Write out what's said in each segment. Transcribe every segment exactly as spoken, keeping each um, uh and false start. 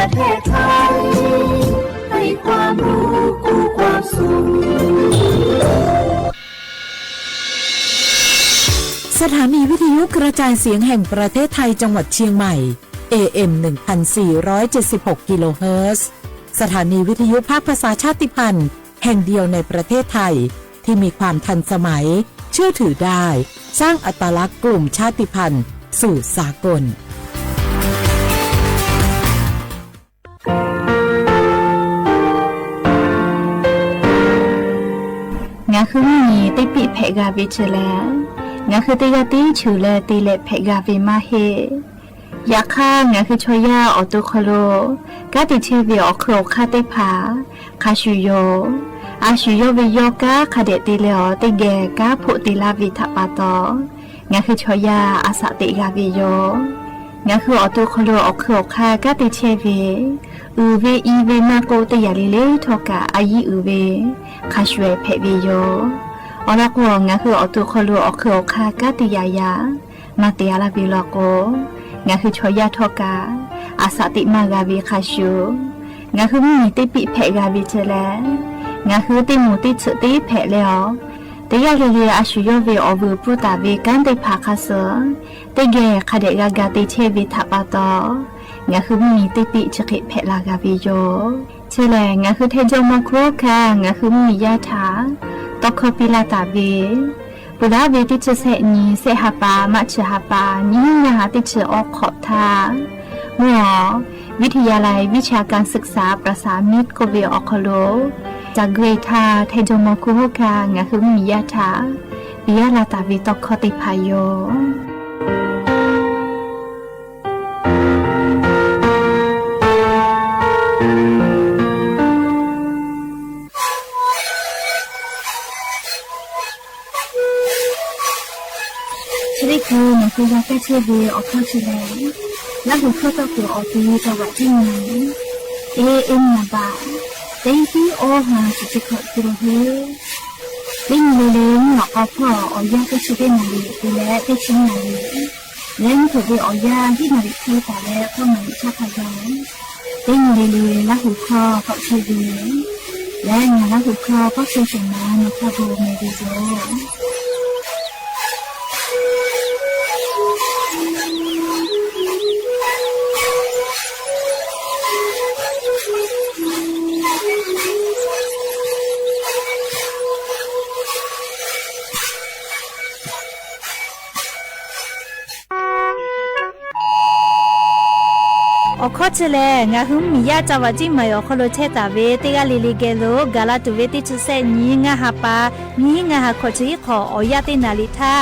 ประเทศไทย ให้ความรู้กู้ความสุข สถานีวิทยุกระจายเสียงแห่งประเทศไทยจังหวัดเชียงใหม่ เอ เอ็ม หนึ่งพันสี่ร้อยเจ็ดสิบหก กิโลเฮิรตซ์ สถานีวิทยุภาคภาษาชาติพันธุ์แห่งเดียวในประเทศไทย ที่มีความทันสมัย เชื่อถือได้ สร้างอัตลักษณ์กลุ่มชาติพันธุ์สู่สากล ငါဃုမုၢ်နံၤ တ့ပ့ၣ်ဖဲးဂၤဝဲတၢ်လဲၣ်. ငါဃုတ့ယၤတ့ဆူၣ်လၢတ့လဲၣ်ဖဲးဂၤဝဲမးဟ့ၣ်. ယခါ ငါဃုဆီယၢ်အီၤတိၢ်ခီလိာ် ကါတံာ်ထဲဝဲအီၣ်ခုးအီၣ်ခါသ့ၣ်တဖၣ် ခါဆူၣ်ယိာ်. အါဆူၣ်ယိာ်ဝဲယီၢ်ကါ ခါဒဲးတ့လဲၣ်အီၤ တ့ဂဲၤကါဖိးတ့လၢဝဲထးပာ်တီၤ ငါဃုဆီယၢ်အစးတ့ဂၤဝဲယိာ်. ငါဃုအီၣ်တိၢ်ခီလိာ်အီၣ်ခုးအီၣ်ခါ ကါတံာ်ထဲဝဲ အုၣ်ဝဲအံၤဝဲမးကိးတ့ယၤလံလၢထီၣ်ကး အယံၤအုၣ်ဝဲ ခါဆူၣ်ဖဲးဝဲယိာ်. အီၤလီၤကိး ငါဃုအီၣ်တိၢ်ခီလိာ်အီၣ်ခုးအီၣ်ခါ ကါတံာ်ယၤယၤ မၤတ့အါလၢဝဲလီၤကိး ငါဃုဆီယၢ်ထီၣ်ကး အစးတ့မၤဂၤဝဲခါဆူၣ်. ငါဃုမုၢ်နံၤ တ့ပ့ၣ်ဖဲးဂၤဝဲတၢ်လဲၣ်. ငါဃုတ့မူးတ့ဆၢးတ့ဖဲးလဲၣ်အီၤ တ့ယၤလံလံ အါဆူၣ်ယိာ်ဝဲအီၣ်ဝဲပူတၢ်ဝဲ ကါသ့ၣ်တဖၣ်ခါဆၢ တ့ဂဲၤခါဒဲးဂၤဂၤတ့ထဲဝဲထးပာ်တီၤ ငါဃုမုၢ်နံၤ တ့ပ့ၣ်ဆၢဃ့ဖဲးလၢဂၤဝဲယိာ်. တၢ်လဲၣ် ငါဃုထဲဒိၣ်မီၤခိၣ်ခါ ငါဃုမုၢ်နံၤယါထး တီခီပံလးတၢ်ဝဲ ပူၤလၢဝဲတ့ဆၢဆဲးနံၤ ဆဲးဟးပာ် မးဆၢဟးပာ် နံၣ်ဟါတ့ဆၢအီခီၣ်ထါ မုၢ်အီၤ วิทยาลัยวิชาการศึกษาประสานมิตร ကိးဝဲအီၣ်ခီလိာ် တၢ်ဂ့ၢ်ထါ ထဲဒိၣ်မီၤခိၣ်ခါ ငါဃုမုၢ်နံၤယါထး ပံလးတၢ်ဝဲတီခီသ့ၣ်တဖၣ်ယိာ်. ချ့ဒ့ၣ်ခုၣ် နဃုယၤကဲဆ့ဝဲအီၣ်ခီၣ်ဆံလဲၣ်. လၢဟူၣ်ခီၣ်တီၢ်ပူၤအီၤ တ့တၢ်ဝးကံၣ်မၤ เอเอ็ม นามบัตร တၢ်အံၤတံၢ်အီၣ်ဟါ ဆံးဆံးခီၣ် กิโลเฮิรตซ์ တ့နံၤလၢလၢ မုၢ်အီၤအီၣ်ခီၣ်အီၣ်ယၢ်တ့ဆံတ့နၣ်ရံၣ် တုၤလၢတ့ဆံနၣ်ရံၣ် လၢနံၣ်ခိၣ်ဝဲအီၣ်ယၢ် ဟံၣ်နၣ်ရံၣ်ဖဲတၢ်လၢ ဃိးနၣ်ရံၣ်ဆၣ်ခါယီၤ တ့နံၤလၢလၢ လၢဟူၣ်ခီၣ်ကီၣ်ဆ့ဝဲ လၢညါလၢဟူၣ်ခီၣ်ကီၣ်ဆ့ဆ့မး နီၢ်ခီၣ်ဘိမဲာ်ဝဲယိာ်. အီၣ်ခီၣ်ဆံလဲၣ်. ငါဃုမုၢ်မံၤယၢ် တၢ်ဝးကံၣ်မၤအီၣ်ခီလိာ် ထဲတၢ်ဝဲ တ့ဂၤလံၤလံၤဂဲၤလိာ် ကၤလးတူၢ်ဝဲတ့ဆံဆဲးနံၤ ငါးဟါပာ် နံၣ်ဟါခီၣ်ဆံဃိး အီၣ်ယၢ်တ့နၣ်ရံၣ်ထါ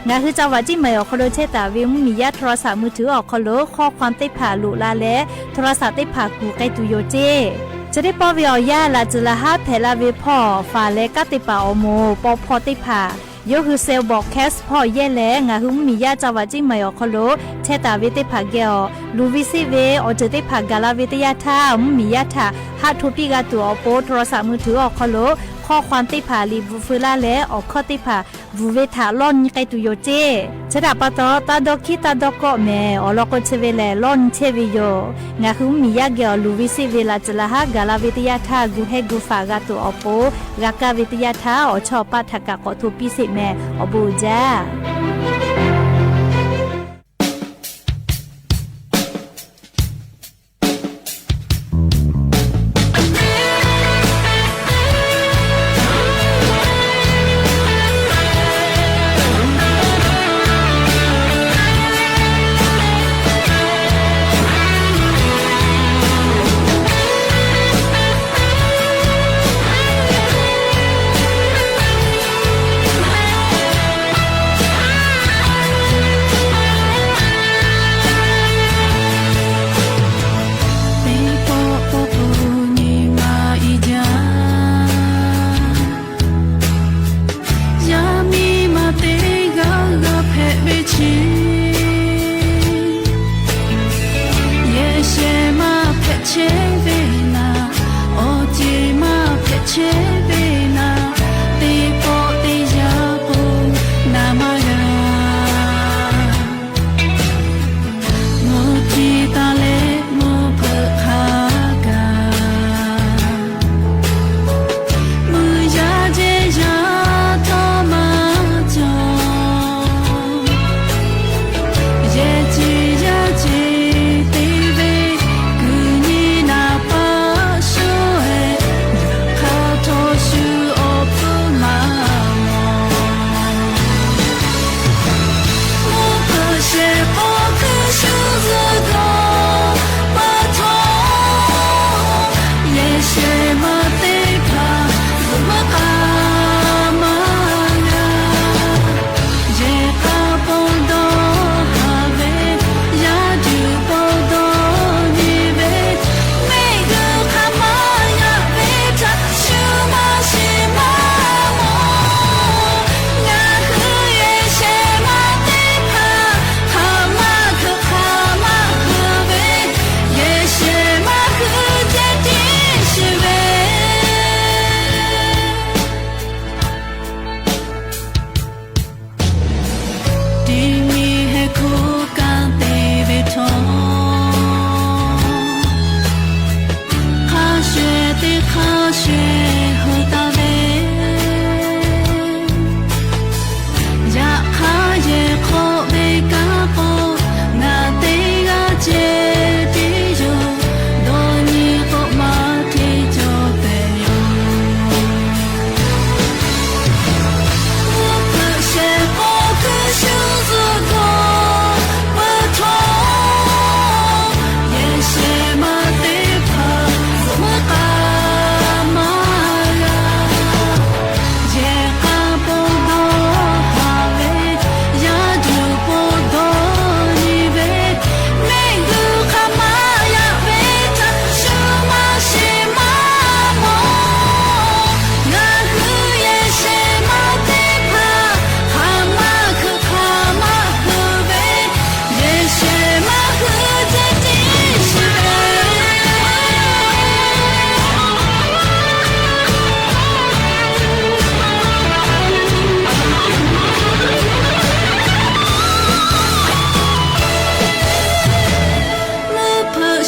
ငါဃုတၢ်ဝးကံၣ်မၤအီၣ်ခီလိာ် ထဲတၢ်ဝဲ မုၢ်မံၤယၢ် โทรศัพท์มือถือ အီၣ်ခီလိာ် ข้อความသ့ၣ်တဖၣ်လိာ်လၢ်လၢ် โทรศัพท์သ့ၣ်တဖၣ်ကူၣ်ကဲတူၢ်ယိာ်တ့ၢ် ဆၢဒ့ၣ်ပီၢ်ဝဲအီၣ်ယၢ် လၢ်တံၢ်လၢ်ဟါ ဖဲးလၢ်ဝဲဖီၣ် ဖးလဲကါသ့ၣ်တဖၣ်အီၣ်မိၢ် ပီဖီသ့ၣ်တဖၣ် ယိၤဟုးစဲး ဘီးခဲးစ် ဖီၣ်ယဲၢ်လဲၣ်. ငါဃုမုၢ်မံၤယၢ် တၢ်ဝးကံၣ်မၤအီၣ်ခီလိာ် ထဲတၢ်ဝဲသ့ၣ်တဖၣ်ဂဲၤအီၤ လူၤဝံၤစ့ၣ်ဝဲ အီၣ်တၢ်သ့ၣ်တဖၣ်ဂၤလၢ်ဝဲတ့ယၢ်ထါ မုၢ်မံၤယၢ်ထါ ဟးထိးပံၣ်ဂၤတူၢ်အီၤပိ โทรศัพท์มือถือ အီၣ်ခီလိာ် ข้อความသ့ၣ်တဖၣ်လံာ် ဘုးဖုလၢ်လၢ် အီၣ်ခီၣ်သ့ၣ်တဖၣ် ဘုးဝဲထး လီၢ်နံၤကဲတူၢ်ယိာ်တ့ၢ် ဆၢဒၣ်ပာ်တီၤ တၢ်ဒီခံတၢ်ဒီကီၢ်မဲာ် အီၣ်လီၤကိးဆၢဝဲလဲၣ် လီၢ်နံၤထဲဝဲယိာ်. ငါဃုမုၢ်မံၤယၢ်ဂဲၤအီၤ လူၤဝံၤစ့ၣ်ဝဲ လၢ်တံၢ်လၢ်ဟါ ဂၤလၢ်ဝဲတ့ယၢ်ထါ ဂုာ်ဟဲဂုာ်ဖးဂၤတူၢ်အီၤပိ ဂၤကၢ်ဝဲတ့ယၢ်ထါ အီၣ်ဆီအီၣ်ပၢ်ထးကး ကိးထိးပံၣ်စ့ၣ်မဲာ် အီၣ်ဘူးအုးဒၣ်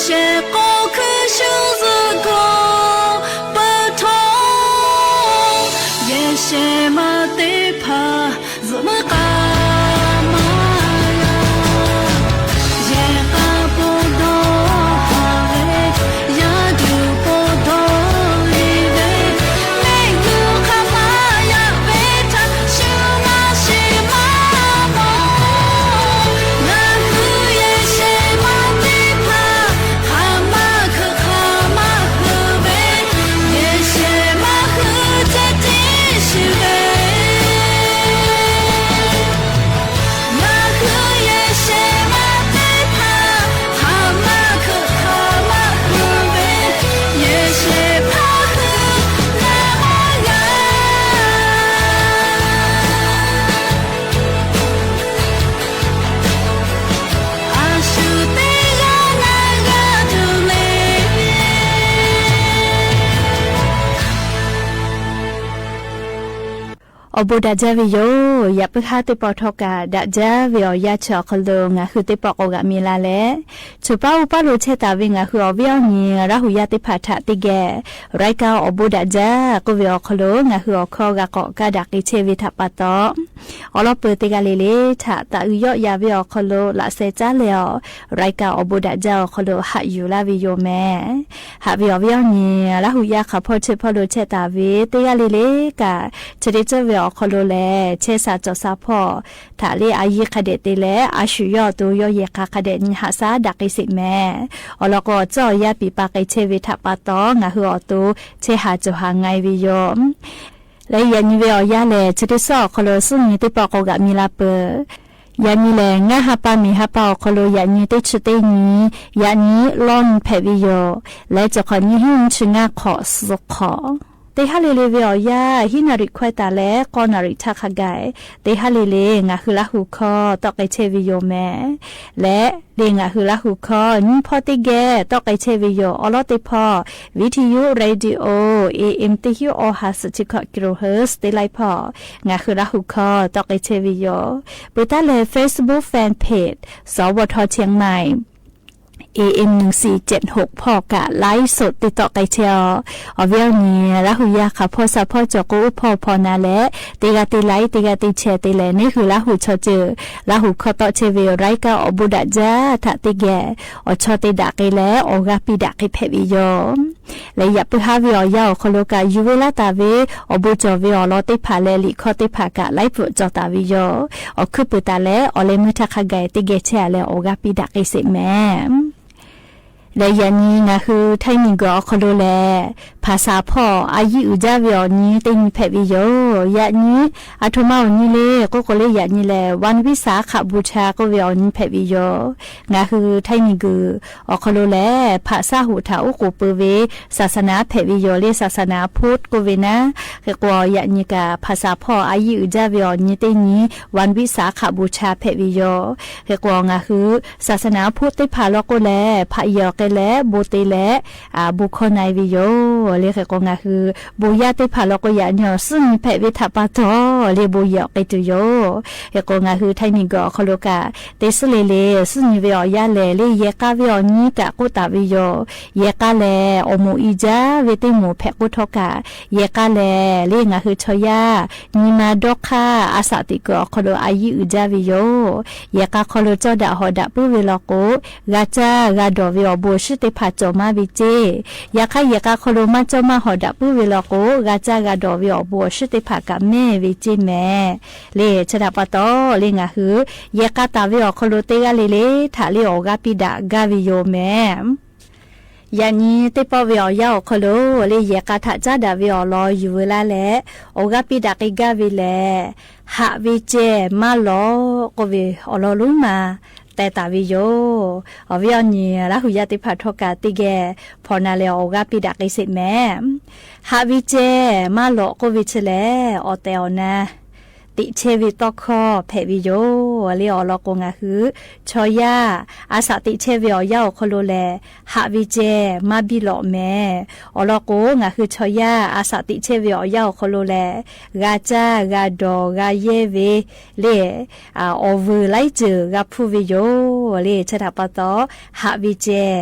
ရှဲးကိးခုရှုံး စ့ၢ်ကီးပထီၣ် ယဲၢ်ရှဲးမးသ့ၣ်တဖၣ် စ့ၢ်မုၢ်ကါမၤယၤ ယဲၢ်ကါပိာ်ဒီဟးဝဲ ယၤဒုးပိာ်ဒီလံဝဲ မ့ၢ်ဟုခီမၤယၤဝဲတၢ် ရှုံးမးရှဲးမးမီၢ် နၢ်ဟူယဲၢ်ရှဲးမးသ့ၣ်တဖၣ် ခီမၤခုၣ်ခီမၤဟုဝဲ ယဲၢ်ရှဲးမးဟုတ့တ့ၢ်ရှုဝဲ နၢ်ဟူယဲၢ်ရှဲးမးသ့ၣ်တဖၣ် ခီမၤခုၣ်ခီမၤဟုဝဲ ယဲၢ်ရှဲးမးဟု နၤမၤယၤ အရှုံးသ့ၣ်ယၤ နၤဂၤဒုးလဲၣ် အိၣ်ဘူးဒၣ်ဒ်ဝဲယိာ် ယပၢ်ဟါသ့ၣ်ပီၣ်ထီၣ်ကး ဒၣ်ဒ်ဝဲအီၤ ယါဆၢၣ်အီၤခီလိာ် နၢ်ဟူသ့ၣ်ပီၣ်ကိးဂၤမံၤလၢ်လဲၣ် ဆိၣ်ပၢ်အိၣ်ပၢ်လိာ်ဆဲးတၢ်ဝဲ နၢ်ဟူအီၤဝဲအီၤနံၤ လၢဟူယါသ့ၣ်တဖၣ်ထးတက့ၢ် ရၢၢ်ကၢ အိၣ်ဘူးဒၣ်ဒ် ကိးဝဲအီၤခီလိာ် နၢ်ဟူအီၤခီဂၤကီး ကါဒၣ်က့ၤဆဲးဝဲထးပာ်တီၢ် အီလီၤပၢၢ်သ့ၣ်ဂၤလံၤလံၤ ထးသးအုးယီၣ်ယၤဝဲအီၤခီလိာ် လၢ်စဲးကၠါလဲၣ်အီၤ ရၢၢ်ကၢ အိၣ်ဘူးဒၣ်ဒ်အီၤခီလိာ် ဟးယူၤလၢ်ဝဲယိာ်မဲ ဟးဝဲအီၤဝဲအီၤနံၤ လၢဟူယါခီဖီဆဲးဖီလိာ်ဆဲးတၢ်ဝဲ သ့ၣ်ဂၤလံၤလံၤကး ဆၢတ့ၢ်စၢၢ်ဝဲအီၤခီလိာ်လဲၣ် ဆဲးစးကၠီၣ်စးဖီၣ် ထးလၢအယံၤခးဒဲးသ့လဲၣ် အရှုံးယီၣ်အသိး ယီၣ်ယဲၢ်ကါခးဒဲး နဟးစးဒၣ်က့ၤစ့းမဲ အီလီၤကိးအီၤ ကၠီၣ်ယါပံာ်ပာ်က့ၤဆဲးဝဲထးပာ်တီၢ် နၢ်ဟူအီၤအသိး ဆဲးဟးကၠီၣ်ဟးငါဝဲယိာ် လၢယၤနံၤဝဲအီၤယါလဲၣ် ဆၢတ့ၢ်စၢၢ်အီၤခီလိာ် စူၣ်နံၤသ့ၣ်ပီၣ်ကိးဂၤမံၤလၢ်ပၢၢ် ယၤနံၤလဲၣ် ငါဟးပာ်မ့ၢ်ဟးပာ်အီၤခီလိာ် ယၤနံၤသ့ၣ်ဆူသ့ၣ်နံၤ ယၤနံၤလီၤနံၤဖဲးဝဲယိာ် လၢကၠီၣ်ခီၣ်နံၤ ဟံၣ်ဆူငါခီၣ်စူၣ်ခီၣ် သ့ၣ်ဟးလံၤလံၤဝဲအီၤယါ ဟံးနၣ်ရံၣ်ခွဲးတၢ်လၢ ကီနၣ်ရံၣ်ထးခါဂၤ သ့ၣ်ဟးလံၤလံၤ နၢ်ဟူလၢဟူခီ တီၣ်က့ၤဆဲးဝဲယိာ်မဲ လၢ လၢနၢ်ဟူလၢဟူခီ နံၤဖီသ့ၣ်ဂဲၤ တီၣ်က့ၤဆဲးဝဲယိာ် အီလီၤသ့ၣ်ဖီ ဝံထံယူ ရေဒီယို AM သ့ၣ်ဟံၣ်အီဟး စူၣ်ထံခီၣ်ကံရူၢ်ဟၢၣ် သ့ၣ်လၢ်ဖီ နၢ်ဟူလၢဟူခီ တီၣ်က့ၤဆဲးဝဲယိာ် ပၢၢ်တၢ်လၢ Facebook Fan Page စဝထ เชียงใหม่ AM หนึ่งสี่เจ็ดหก ဖီၣ်ကး ไลฟ์สด သ့ၣ်တီၣ်က့ၤဆဲးအီၤ အီၤဝဲအီၤနံၤ လၢဟူယါခီဖီဆးဖီၣ် ကၠီၣ်ကိၣ်အိၣ်ဖီၣ်ဖီၣ်နၤလဲၣ် သ့ၣ်ဂၤသ့ၣ်လၢ် သ့ၣ်ဂၤသ့ၣ်ဆဲးသ့လဲၣ် နၢ်ဟူလၢဟူခီဆၢ လၢဟူခီတီၣ်ဆဲးဝဲ ရၢၢ်ကၢ အိၣ်ဘူးဒၣ်ဒ်ထးသ့ၣ်ဂဲၤ အီၣ်ဆီသ့ၣ်ဒၣ်က့ၤလဲၣ် အီၣ်ဂၤပံးဒၣ်က့ၤဖဲးဝဲယိာ် လၢယပၢၢ်ဟးဝဲအီၤယါအီၤခီလိာ်ကး ယူၤဝဲလၢတၢ်ဝဲ အိၣ်ဘူးကၠီၣ်ဝဲအီၤလီၤသ့ၣ်တဖၣ်လၢ လံာ်ခီသ့ၣ်တဖၣ်ကး လၢပၢၢ်ကၠီၣ်တၢ်ဝဲယိာ် အီၣ်ခုးပၢၢ်တၢ်လၢ အီၣ်လဲၤမုာ်ထးခါဂၤသ့ၣ်ဂဲၤဆဲးအါလဲၣ် အီၣ်ဂၤပံးဒၣ်က့ၤစ့းမဲ လၢယၤနံၤနၢ်ဟူ ไทยมีเดีย အီၤခီလိာ်လဲၣ် ภาษาพ่อ အယံၤအုၣ်ဒၣ်ဝဲအီၤနံၤသ့ၣ်နံၤဖဲးဝဲယိာ် ယၤနံၤ အထိးမၤအီၤနံၤလၢ ကိးကိးလၢယၤနံၤလဲၣ် วันวิสาขบูชา ကိးဝဲအီၤနံၤဖဲးဝဲယိာ် နၢ်ဟူ ไทยมีเดีย အီၤခီလိာ်လဲၣ် ภาษาဟူးထၢၣ်အိၣ်ကိးပၢဝဲ ศาสนา ဖဲးဝဲယိာ်လၢ ศาสนาพุทธ ကိးဝဲနၤ ဃ့ကိးယၤနံၤကး ภาษาพ่อ အယံၤအုၣ်ဒၣ်ဝဲအီၤနံၤသ့ၣ်နံၤ วันวิสาขบูชา ဖဲးဝဲယိာ် ဃ့ကိးနၢ်ဟူ ศาสนาพุทธ သ့ၣ်တဖၣ်လီၤကိးလဲၣ် ဖးယံၤအီၤက့ၤလဲၣ် ဘိးသ့လဲၣ် အဘူးခီနၤဝဲယိာ် လၢဃ့ကိးနၢ်ဟူ ဘိးယါသ့ၣ်တဖၣ်လီၤကိးယၤနံၤအီၤ စူၣ်နံၤဖဲးဝဲထးပာ်တီၢ် လၢဘိးယံၤအီၤက့ၤတုၤယိာ် ဃ့ကိးနၢ်ဟူ ไทยมีเดีย အီၤခီလိာ်ကး သ့ၣ်စူၣ်လ့ၤလ့ၤ စူၣ်နံၤဝဲအီၤယါလဲၣ် လၢယဲၢ်ကါဝဲအီၤနံၤကးကိးတၢ်ဝဲယိာ် ယဲၢ်ကါလဲၣ် အီၣ်မိၣ်အံၤဒၣ်ဝဲသ့ၣ်မိၣ်ဖဲးကိးထီၣ်ကး ယဲၢ်ကါလဲၣ် လၢနၢ်ဟူဆီယါ နံၤမၤဒီခါ အစးသံးကၢၢ်အီၤခီလိာ် အယံၤအုၣ်ဒၣ်ဝဲယိာ် ယဲၢ်ကါခီလိာ် ကၠီၣ်ဒၣ်ဟီၣ်ဒၣ်ပုၢ်ဝဲၤလီၤကိး ဂၤကၢ်ဂၤဒီးဝဲအီၤဘိးအဆူၣ်သ့ၣ်တဖၣ်ကၠီၣ်မါဝဲစ့ ယဲၢ်ကါယဲၢ်ကါခီလိာ် မၤကၠီၣ်မါဟီၣ်ဒၣ်ပုၢ်ဝဲၤလီၤကိး ဂၤကၢ်ဂၤဒီးဝဲအီၤဘိးအဆူၣ်သ့ၣ်တဖၣ်ကမဲဝဲစ့မဲ လၢဆၢတၢ်ပာ်တီၢ် လၢနၢ်ဟူ ယဲၢ်ကါတၢ်ဝဲအီၤခီလိာ်သ့ၣ်ဂၤလံၤလၢ ထးလၢအီၣ်ဂၤပံးဒၣ်ဂၤဝဲယိာ်မဲ ယၤနံၤသ့ၣ်ပီၣ်ဝဲအီၤယါအီၤခီလိာ် လၢယဲၢ်ကါထးကၠါဒၣ်ဝဲအီၤလီၤ ယူၤဝဲလၢ်လဲၣ် အီၣ်ဂၤပံးဒၣ်က့ၤဂၤဝဲလဲၣ် ဟးဝဲစဲး မၤလီၤ ကိးဝဲအီၤလီၤလူမး တဲတၢ်ဝဲယိာ် အီၣ်ဝဲအီၤနံၤ လၢဟူယါသ့ၣ်တဖၣ်ထီၣ်ကးသ့ၣ်ဂဲၤ ဖီၣ်နၤလဲၣ် အီၣ်ဂၤပံးဒၣ်က့ၤစ့းမဲ ဟးဝဲစဲး မၤလီၤ ကိးဝဲဆဲးလဲၣ် အီၣ်တဲအီၤနၤ သံးဆဲးဝဲတီခီၣ် ဖဲးဝဲယိာ် လၢအီၤလီၤကိးနၢ်ဟူ ဆီယါ အစးသံးဆဲးဝဲအီၤယါအီၤခီလိာ်လဲၣ် ဟးဝဲစဲး မၤဘံလီၤမဲ အီၤလီၤကိးနၢ်ဟူဆီယါ အစးသံးဆဲးဝဲအီၤယါအီၤခီလိာ်လဲၣ် ဂၤကၢ်ဂၤဒီးဂၤယဲၢ်ဝဲ လၢ အီၣ်ဝဲလၢစၢၤဂၤဖုဝဲယိာ် လၢဆၢတၢ်ပာ်တီၢ် ဟးဝဲစဲး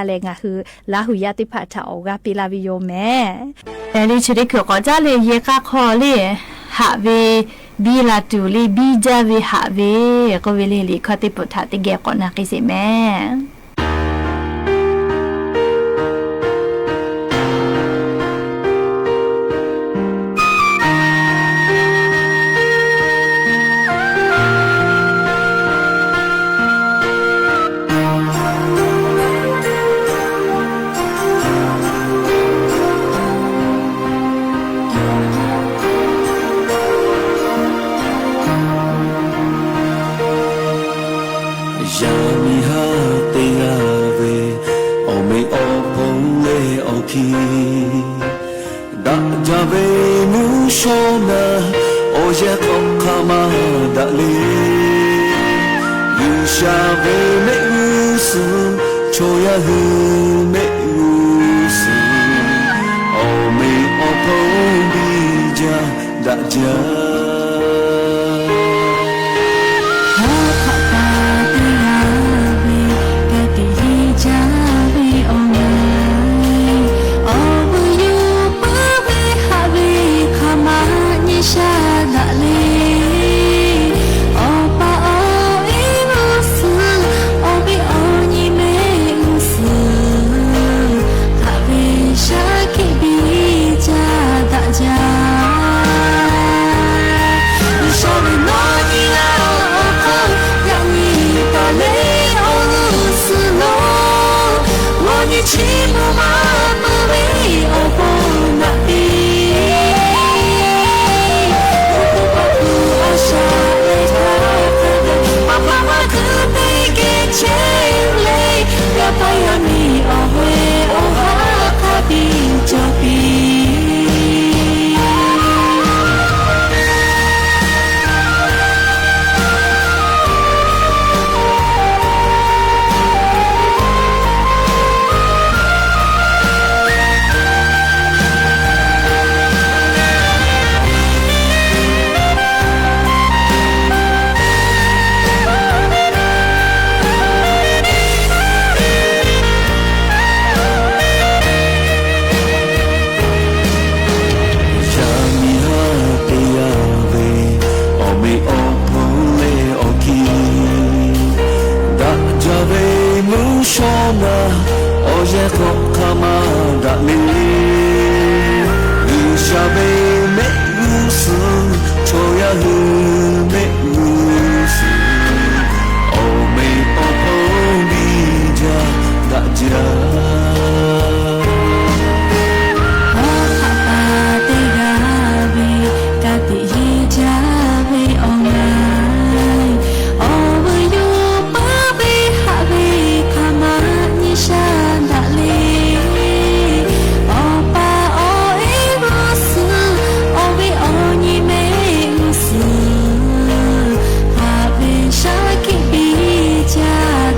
လဲၣ် ငါ ဟ့ၣ်လၢဟ့ၣ်ယါသ့ၣ်တဖၣ် ထးအိၣ်ဂၤပ့ၤလၢ်ဝဲယိာ်မဲာ် အဲၣ် လၢ ဆိၣ်ဒ့ခိၣ် ကိးဒ်လဲၣ် ယဲၢ်ကါခီလၢ ဟးဝဲ ဘံလၢ်တူၢ်လၢ ဘံဒၢဝဲဟးဝဲ ကီၢ်ဝဲလၢလံာ်ခီသ့ၣ်ပိူၣ်ထးတကဲ ကိးနၢ်က့ၤစ့ၢ်မဲာ် ယဲၢ်ဃိးခါမၤဒၣ်လံ, ဂုၢ်စၢ်ဝဲမ့ၣ်အူစု, ဆိယၤဟုၣ်မ့ၣ်အူစု, အီၣ်မ့ၢ်အီၣ်ဖိဘံၣ်စၢ်ဒၣ်စၢ် ဟီၣ်ခီၣ်ပၢ်တဂၤ ကဲတယံာ်စၢ်ဝဲအီၤမး, အီၣ်ဝဲယိာ်ပၢၢ်ဝဲဟးဝဲ ခါမၤန့ၢ်စၢ်ဒၣ်လံ, အီၣ်ပၢ်အီၣ်အ့ၣ်အူစု, အီၣ်ဝဲအီၣ်ညံမ့ၣ်အူစု ဟးဝဲစၢ်ခံဘံၣ်စၢ်ဒၣ်စၢ်, ဂုၢ်စၢ်ဝဲနီၢ်နံၤလၢအီၣ်ခိၣ်, ယၤနံၤတၢ်လဲအီၣ်အူစုလီၤ, ဝီနံၤဆံမုၢ်မၤပၢၢ်ဝဲအီၣ်ဖိနၢ်ပံၤ ပှၤကူၣ်ဘၣ်ကူၣ်အါစှၤလဲၤခါခါဒဲး, ပှၤဘျါပှၤကူၣ်သ့ကဲဆဲးလဲး, ယပၢ်ယၤမ့ၢ်အီၣ်ဝဲအီၣ်ဟးခါဘံၣ်ကၠီဘံၣ် ယၤမံၤဟးတယၤဝဲ, အီၣ်မ့ၢ်အီၣ်ဖိလဲၤအီၣ်ခံ, ဒၣ်စၢ်ဝဲမုၢ်စီၤနၤ, အီၣ်ယဲၢ်ဃိးခါမၤဒၣ်လံ, ဂုၢ်စၢ်ဝဲမ့ၣ်အူစု, ဆိယၤဟုၣ်မ့ၣ်အူစု, အီၣ်မ့ၢ်အီၣ်ဖိဘံၣ်စၢ်ဒၣ်စၢ် ဟီၣ်ခီၣ်ပၢ်တဂၤဝဲ, ကဲတယံာ်စၢ်ဝဲအီၤမး, အီၣ်ဝဲယိာ်ပၢၢ်ဝဲဟးဝဲ ခါမၤန့ၢ်စၢ်ဒၣ်လံ, အီၣ်ပၢ်အီၣ်အ့ၣ်အူစု, အီၣ်ဝဲအီၣ်ညံမ့ၣ်အူစု ဟးဝဲစၢ်ခံဘံၣ်စၢ်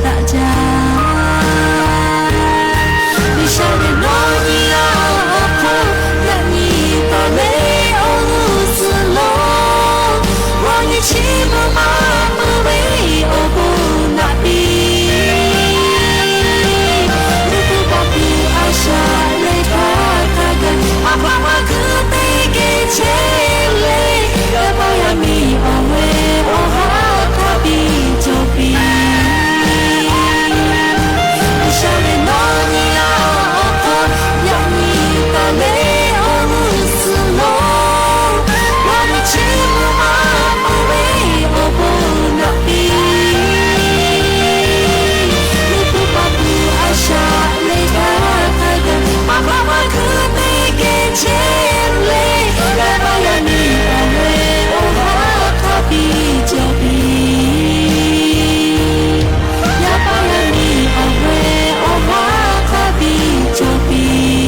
ဒၣ်စၢ်, ဂုၢ်စၢ်ဝဲနီၢ်နံၤလၢအီၣ်ခိၣ်, ယၤနံၤတၢ်လဲအီၣ်အူစုလီၤ, ဝီနံၤဆံမုၢ်မၤပၢၢ်ဝဲအီၣ်ဖိနၢ်ပံၤ ပှၤကူၣ်ဘၣ်ကူၣ်အါစှၤလဲၤခါခါဒဲး, ပှၤဘျါပှၤကူၣ်သ့ကဲဆဲးလဲး, ယပၢ်ယၤမ့ၢ်အီၣ်ဝဲအီၣ်ဟးခါဘံၣ်ကၠီဘံၣ် ဂုၢ်စၢ်ဝဲနီၢ်နံၤလၢအီၣ်ခိၣ်, ယၤနံၤတၢ်လဲအီၣ်အူစုလီၤ, ဝီနံၤဆံမုၢ်မၤပၢၢ်ဝဲအီၣ်ဖိနၢ်ပံၤ ပှၤကူၣ်ဘၣ်ကူၣ်အါစှၤလဲၤခါခါဒဲး, ပှၤဘျါပှၤကူၣ်သ့ကဲဆဲးလဲး, ယပၢ်ယၤမ့ၢ်အီၣ်ဝဲအီၣ်ဟးခါဘံၣ်ကၠီဘံၣ် ယပၢ်ယၤမ့ၢ်အီၣ်ဝဲအီၣ်ဟး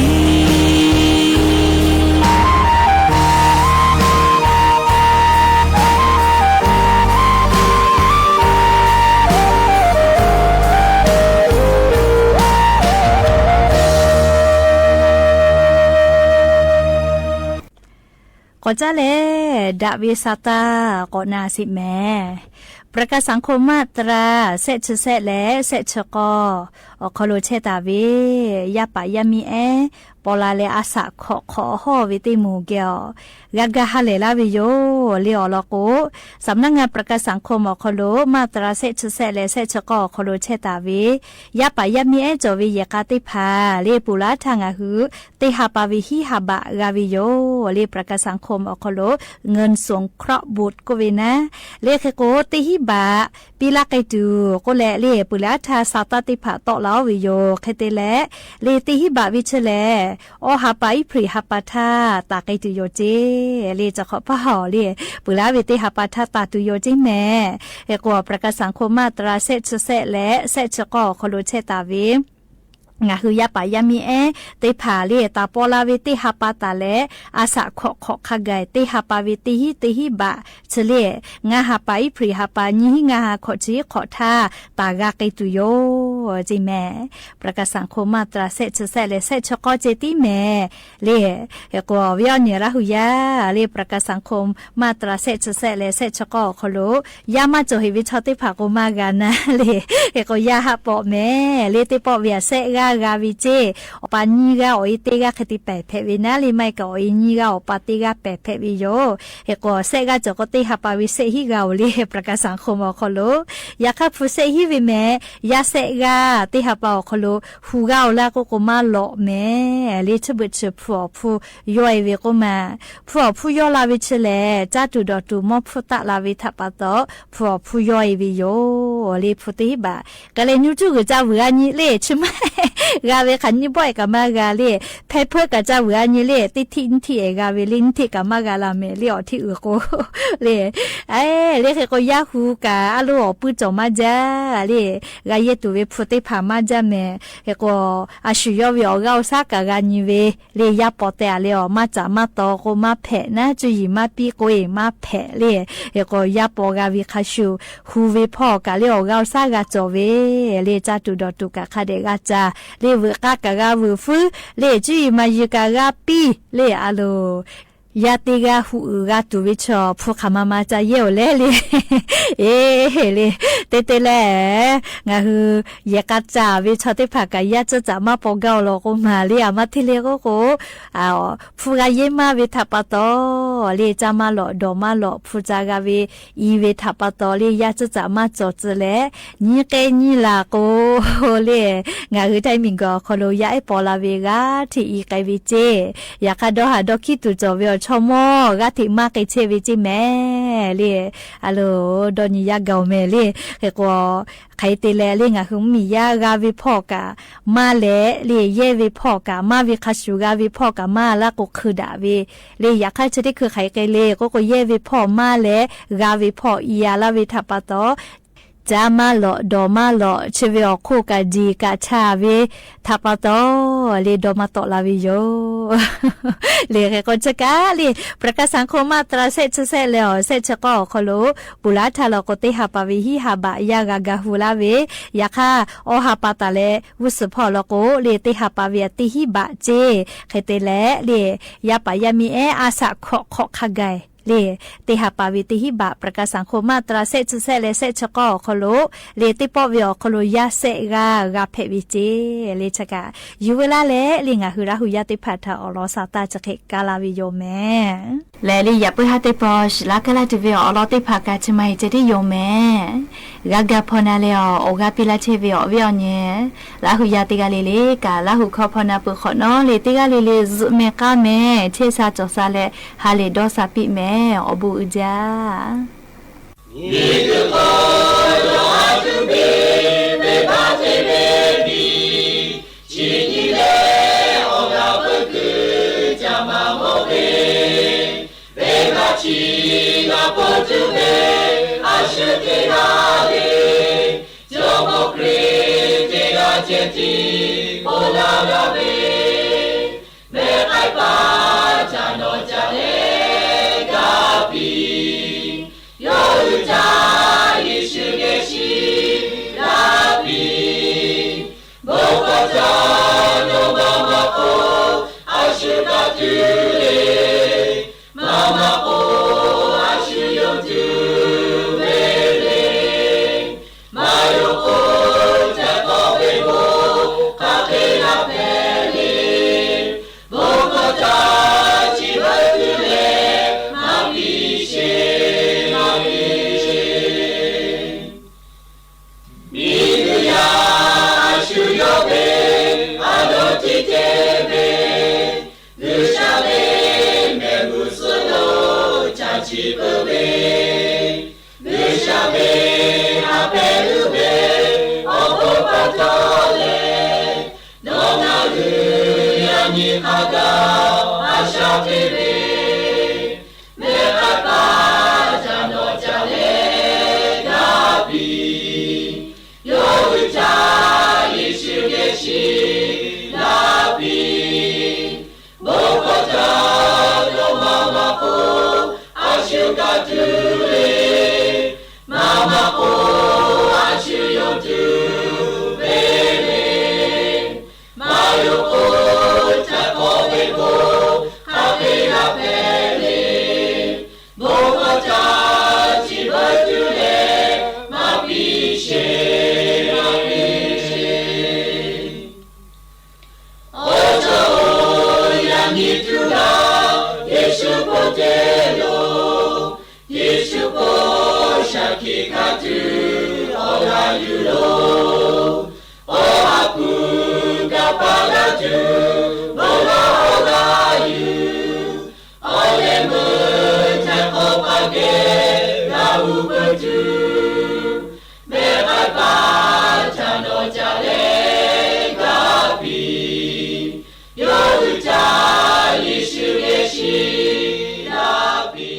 ခါဘံၣ်ကၠီဘံၣ် ကီးကၠါလဲၣ်, ဒၣ်ဝဲစးတၢ်ကိးနၢ်စံးမဲာ်, ပြၵၢၣ်စၣ်ခိၣ်မၢ်တြၢ် ဆဲးဆံဆဲးလဲၣ် ဆဲးဆံဃိး အခီၣ်လိာ်ဆဲးတၢ်ဝဲ, ယၢ်ပၢ်ယၢ်မံအဲၣ် ပီၣ်လၢ်လၢအစးခိးခိးဟီၣ်ဝဲသ့ၣ်မူၤကဲအီၤ, ဂၤဂၤဟးလဲၢ်လၢ်ဝဲယိာ်လံအီၤလီၤကိး, စံးမနုၤငါ ပြၵၢၣ်စၣ်ခိၣ်မၢ်ခီၣ်လိာ် မၢ်တြၢ် ဆဲးဆံဆဲးလဲၣ် ဆဲးဆံဃိး အခီၣ်လိာ်ဆဲးတၢ်ဝဲ, ယၢ်ပၢ်ယၢ်မံအဲၣ် ကၠီဝဲယဲၢ်ကါသ့ၣ်တဖၣ် လၢပုၢ်လၢ်ထါငါဟု သ့ဟးပာ်ဝဲဟံးဟးဘးဂၤဝဲယိာ်လံ ပြၵၢၣ်စၣ်ခိၣ်မၢ်ခီၣ်လိာ် ငိုၼ်းစုင် ခီးဘူး ကိးဝဲနၤ, လၢခဲကိးသ့ဟံးဘး ပံလၢကဲတုၤ ကိးလဲၣ်လၢပုၢ်လၢ်ထါစးတၢ်သ့ၣ်တဖၣ်တီလီၤဝဲယိာ် ခဲသ့လဲၣ်, လၢသ့ဟံးဘးဝဲဆၢလဲၣ်, အီၣ်ဟးပာ်အံၣ်ဖြံးဟးပာ်ထါတၢ်ကဲတုၤယိာ်က့, လၢကၠီခီၣ်ဖးဟီၣ်လံ, ပုၢ်လၢ်ဝဲသ့ဟးပာ်ထါတၢ်တုၤယိာ်က့မဲာ်, အဃိ ပြၵၢၣ်စၣ်ခိၣ်မၢ်တြၢ် ဆဲးဆံဆဲးလဲၣ် ဆဲးဆံဃိး အခီၣ်လိာ်ဆဲးတၢ်ဝဲ ငါဟူယါပာ်ယါမီအဲ တ့ဖၣ်လ့ တၢ်ပီလၢ်ဝဲတ့ဟးပာ်တၢ်လဲၣ် အါစးခိးခိးခါဂၤ တ့ဟးပာ်ဝဲတ့ဟံးတ့ဟံးဘး ဆၢလ့ ငါဟးပာ်အ့ဖြံၣ် ဟးပာ်နံၤဟံး ငါဟးခိးဆံးခိးထါ တၢ်ဂၤက့ၤတုၤယိာ် စ့ၢ်မဲာ် ပြၢကစၢၣ်ခိၣ်မၤတြၢ်ဆဲးဆၢဆဲးလဲၣ် ဆဲးဆၢကီးစ့ၢ်တံၢ်မဲာ် လ့ ဟဲကိး ဝဲအီၤန့ၣ်ရၢ်ဟူယါ လ့ ပြၢကစၢၣ်ခိၣ်မၤတြၢ်ဆဲးဆၢဆဲးလဲၣ် ဆဲးဆၢကီးအီၤခီလိာ် ယါမၤစၢၤဟ့ၣ်ဝဲဆီတ့ဖၣ်ကိးမါဂၤနၤ လ့ ဟဲကိးယါဟးပိာ်မဲာ် လ့ တ့ပိာ်ဝဲအစဲးဂၤဂၤဝဲစ့ၢ် အီၣ်ပာ်နံၤဂၤအီၣ်အ့တ့ဂၤ ခဲတံၢ်ပဲာ်ဖဲးဝဲနၤ လ့ မ့ၢ်ကအီၣ်အ့နံၤဂၤ အီၣ်ပာ်တ့ဂၤပဲာ်ဖဲးဝဲယိာ် ဟဲကိးစဲးဂၤစၢၤကိးတ့ဟးပာ်ဝဲစဲးဟံးဂၤဧိၤ လ့ ပြၢကစၢၣ်ခိၣ်မၤအီၤခီလိာ် ယါခါဖုစဲးဟံးဝဲမဲာ် ယါစဲးဂၤ တ့ဟးပာ်အီၤခီလိာ် ဟူးဂၤအီၤလၢကိးကိးမါလီၤမဲာ် လ့ ဆၢဘၢၣ်ဆၢဖုအီၣ်ဖု ယီအ့ၣ်ဝဲကိးမါ ဖုအီၣ်ဖုယီလၢ်ဝဲဆၢလဲၣ် ကၢ်တူၢ်ဒီးတူၢ်မီဖုတၢ်လၢ်ဝဲထးပာ်တီၤ ဖုအီၣ်ဖုယီအ့ၣ်ဝဲယိာ် လ့ ဖုတ့ဟံးဘး ကလဲၤညူတူၢ်ဂ့ၤကၢ်ဝုၤအါနံၤလ့ ဆၢမါ ဂၤဝဲခါနံၣ်ဘီၣ်အဲၣ်ကမါဂၤလ့ ဖဲဖၢကးကၢ်ဝုၤအါနံၤလ့ တ့ထံၣ်နထံၣ်အဲၣ်ဂၤဝဲလ့ နထံၣ်ကမါဂၤလၢ်မဲာ် လ့ အီၣ်ထံၣ်အုးကိး လ့ အဲ လ့ ဟဲကိးယါဟူးကးအါလိအီၣ်ပုၢ်ကၠီၣ်မါဒ်လဲၣ် ဂၤယဲၢ်တူၢ်ဝဲဖုတ့ဖၣ်မါဒ်မဲာ် ဟဲကိး အဆူၣ်ယီဝဲအီၤဂၤအိၣ်ဆၢကးဂၤနံၤဝဲ လ့ ယါပိာ်တဲအီၤလၢအီၤ မၤစၢ်မၤတီၤကိးမါဖဲး နၤ ကၠူယံာ်မါပံကိးအ့ၣ်မါဖဲးလ့ ဟဲကိးယါပိာ်ဂၤဝဲခါဆူၣ် ဟူးဝဲဖီၣ်ကးလၢအီၤဂၤအိၣ်ဆၢဂၤကၠီၣ်ဝဲ လ့ ကၢ်တူၢ်ဒီးတူၢ်ကးခါဒဲးဂၤကၢ် လ့ ဝုၢ်ဃါကးဂၤဝုၢ်ဖု လ့ ကၠူယံာ်မၤယုၢ်ကးဂၤပံ လ့ အလိၤ ယါတ့ဂၤဟူးအုးဂၤတူၢ်ဝဲဆီၣ် ဖုခးမၤမၤကၢ်ယဲၢ်အိၣ်လဲၣ်လ့ အ့ လ့ တဲတဲလဲၣ် ငါဟူး ယဲၢ်ကးစၢ်ဝဲဆီၣ်တ့ဖၣ်ကး ယါကၢ်စၢ်မၤပိာ်ဂၤအိၣ်လီၤကိးမးလ့ အမၤထဲလဲၣ်ကိးကိး ဖုဂၤယဲၢ်မါဝဲထးပာ်တီၤ လ့ ကၢ်မၤလီၤဒီးမၤလီၤ ဖုကၢ်ဂၤဝဲ အံၤဝဲထးပာ်တီၤလ့ ယါကၢ်စၢ်မၤကၠီၣ်စၢၤလဲၣ် နံၤကဲနံၤလၢ်ကိး လ့ ငါဟူးတၢ်မံၤကီၢ်ခီလိာ် ယါအဲၣ်ပိာ်လၢ်ဝဲဂၤထံၣ်အံၤကဲဝဲစ့ၢ် ယါခါဒီးဟးဒီးခံတူၢ်ကၠီၣ်ဝဲအီၤဆီမီ ဂၤထံၣ်မါက့ၤဆဲးဝဲစ့ၢ်မဲာ် လ့ အလိၤ ဒီးနံၤယါဂၤအိၣ်မဲာ်လ့ ဟဲကိး ခဲအံၤတဲလဲၣ်လ့ ငါဟူးမ့ၢ်ယါဂၤဝဲဖီၣ်ကး မါလဲၣ် လ့ ယဲၢ်ဝဲဖီၣ်ကး မါဝဲခါဆူၣ်ဂၤဝဲဖီၣ်ကး မါလၢကိးခုဒၣ်ဝဲ လ့ ယါခါဆၢတ့ခုၣ်ခဲအံၤကဲလ့ ကိးကိးယဲၢ်ဝဲဖီၣ်မါလဲၣ် ဂၤဝဲဖီၣ်အံၤယါလၢဝဲထးပာ်တီၤ ကၢ်မၤလီၤဒီးမၤလီၤ ဆၢဝဲအီၤခိၣ်ကးဒံးကးဆၣ်ဝဲ ထးပာ်တီၤ လ့ ဒီးမၤတီၣ်လၢ်ဝဲယိာ် လ့ ဟဲကိးဆၢကးလ့ ပြၢကစၢ်ခိၣ်မၤတြၢ်ဆဲးဆၢဆဲးလဲၣ်အီၤ ဆဲးဆၢကီးအီၤခီလိာ် ပူၤလၢထးလီၤကိးတ့ဟးပာ်ဝဲဟံးဟးဘး ယါဂၤဂၤဟူးလၢ်ဝဲ ယါခါ အီဟးပာ်တၢ်လဲၣ် ဝံသးဖီၣ်လီၤကိး လ့ တ့ဟးပာ်ဝဲအတ့ဟံးဘးစ့ၢ် ခဲတဲလဲၣ် လ့ ယါပာ်ယါမံၤအဲ အါစးခိးခိးခါဂၤ လ့ တ့ဟးပာ်ဝဲတ့ဟံးဘး ပြၢကစၢ်ခိၣ်မၤတြၢ်ဆဲးဆၢဆဲးလဲၣ် ဆဲးဆၢကီးအီၤခီလိာ် လ့ တ့ပိာ်ဝဲအီၤခီလိာ် ယါစဲးဂၤဂၤဖဲးဝဲစ့ၢ် လ့ ဆၢကး ယုဝဲလၢ်လဲၣ် လ့ ငါဟူးရၢ်ဟူးယါတ့ဖၣ်ထၢၣ်အီၤလီၤ စးတၢ်ဆၢခဲကါလၢ်ဝဲယိာ်မဲာ် လဲၣ်လံ ယပၢဟးတ့ပီၣ် စှၤလၢ်ကလၢ်တဝ့ၤအီၤ အီလီၤတ့ၢ်ဖးကး ဆၢမၤဟ့ၣ်ကဲတ့ၢ်ယိာ်မဲာ် ဂၤဂၤဖီနၤလဲၣ်အီၤ အိၣ်ဂၤပ့ၤလၢ်ထဲဝ့ၤအီၤဝ့ၤအီၤညါ လၢဟူးယါတ့ဂၤလံလံ ကးလၢဟူးခီဖီနၤပၢၤဃီနီၤ လ့ တ့ဂၤလံလံ စူးမဲာ်ကါမဲာ် ထဲဆါကၠီဆါလဲၣ် ဟးလ့ၣ်ဒီးစးပံးမဲာ် အိၣ်ဘူးအုးဒၣ် Mama ko achu yo tu bele, ma yo ko ta ko be ko ka be la bele, bo ko ta ti bo tu le ma pi she ma pi she. Oto ya ngitura Yesu potelo, Yesu ko shaki katu ola yulo. O apu ka pala tu bola ola yu. Ole muta ko page la upetu. Be baba tano tale gapi. Yo uta Yesu Yesu gapi.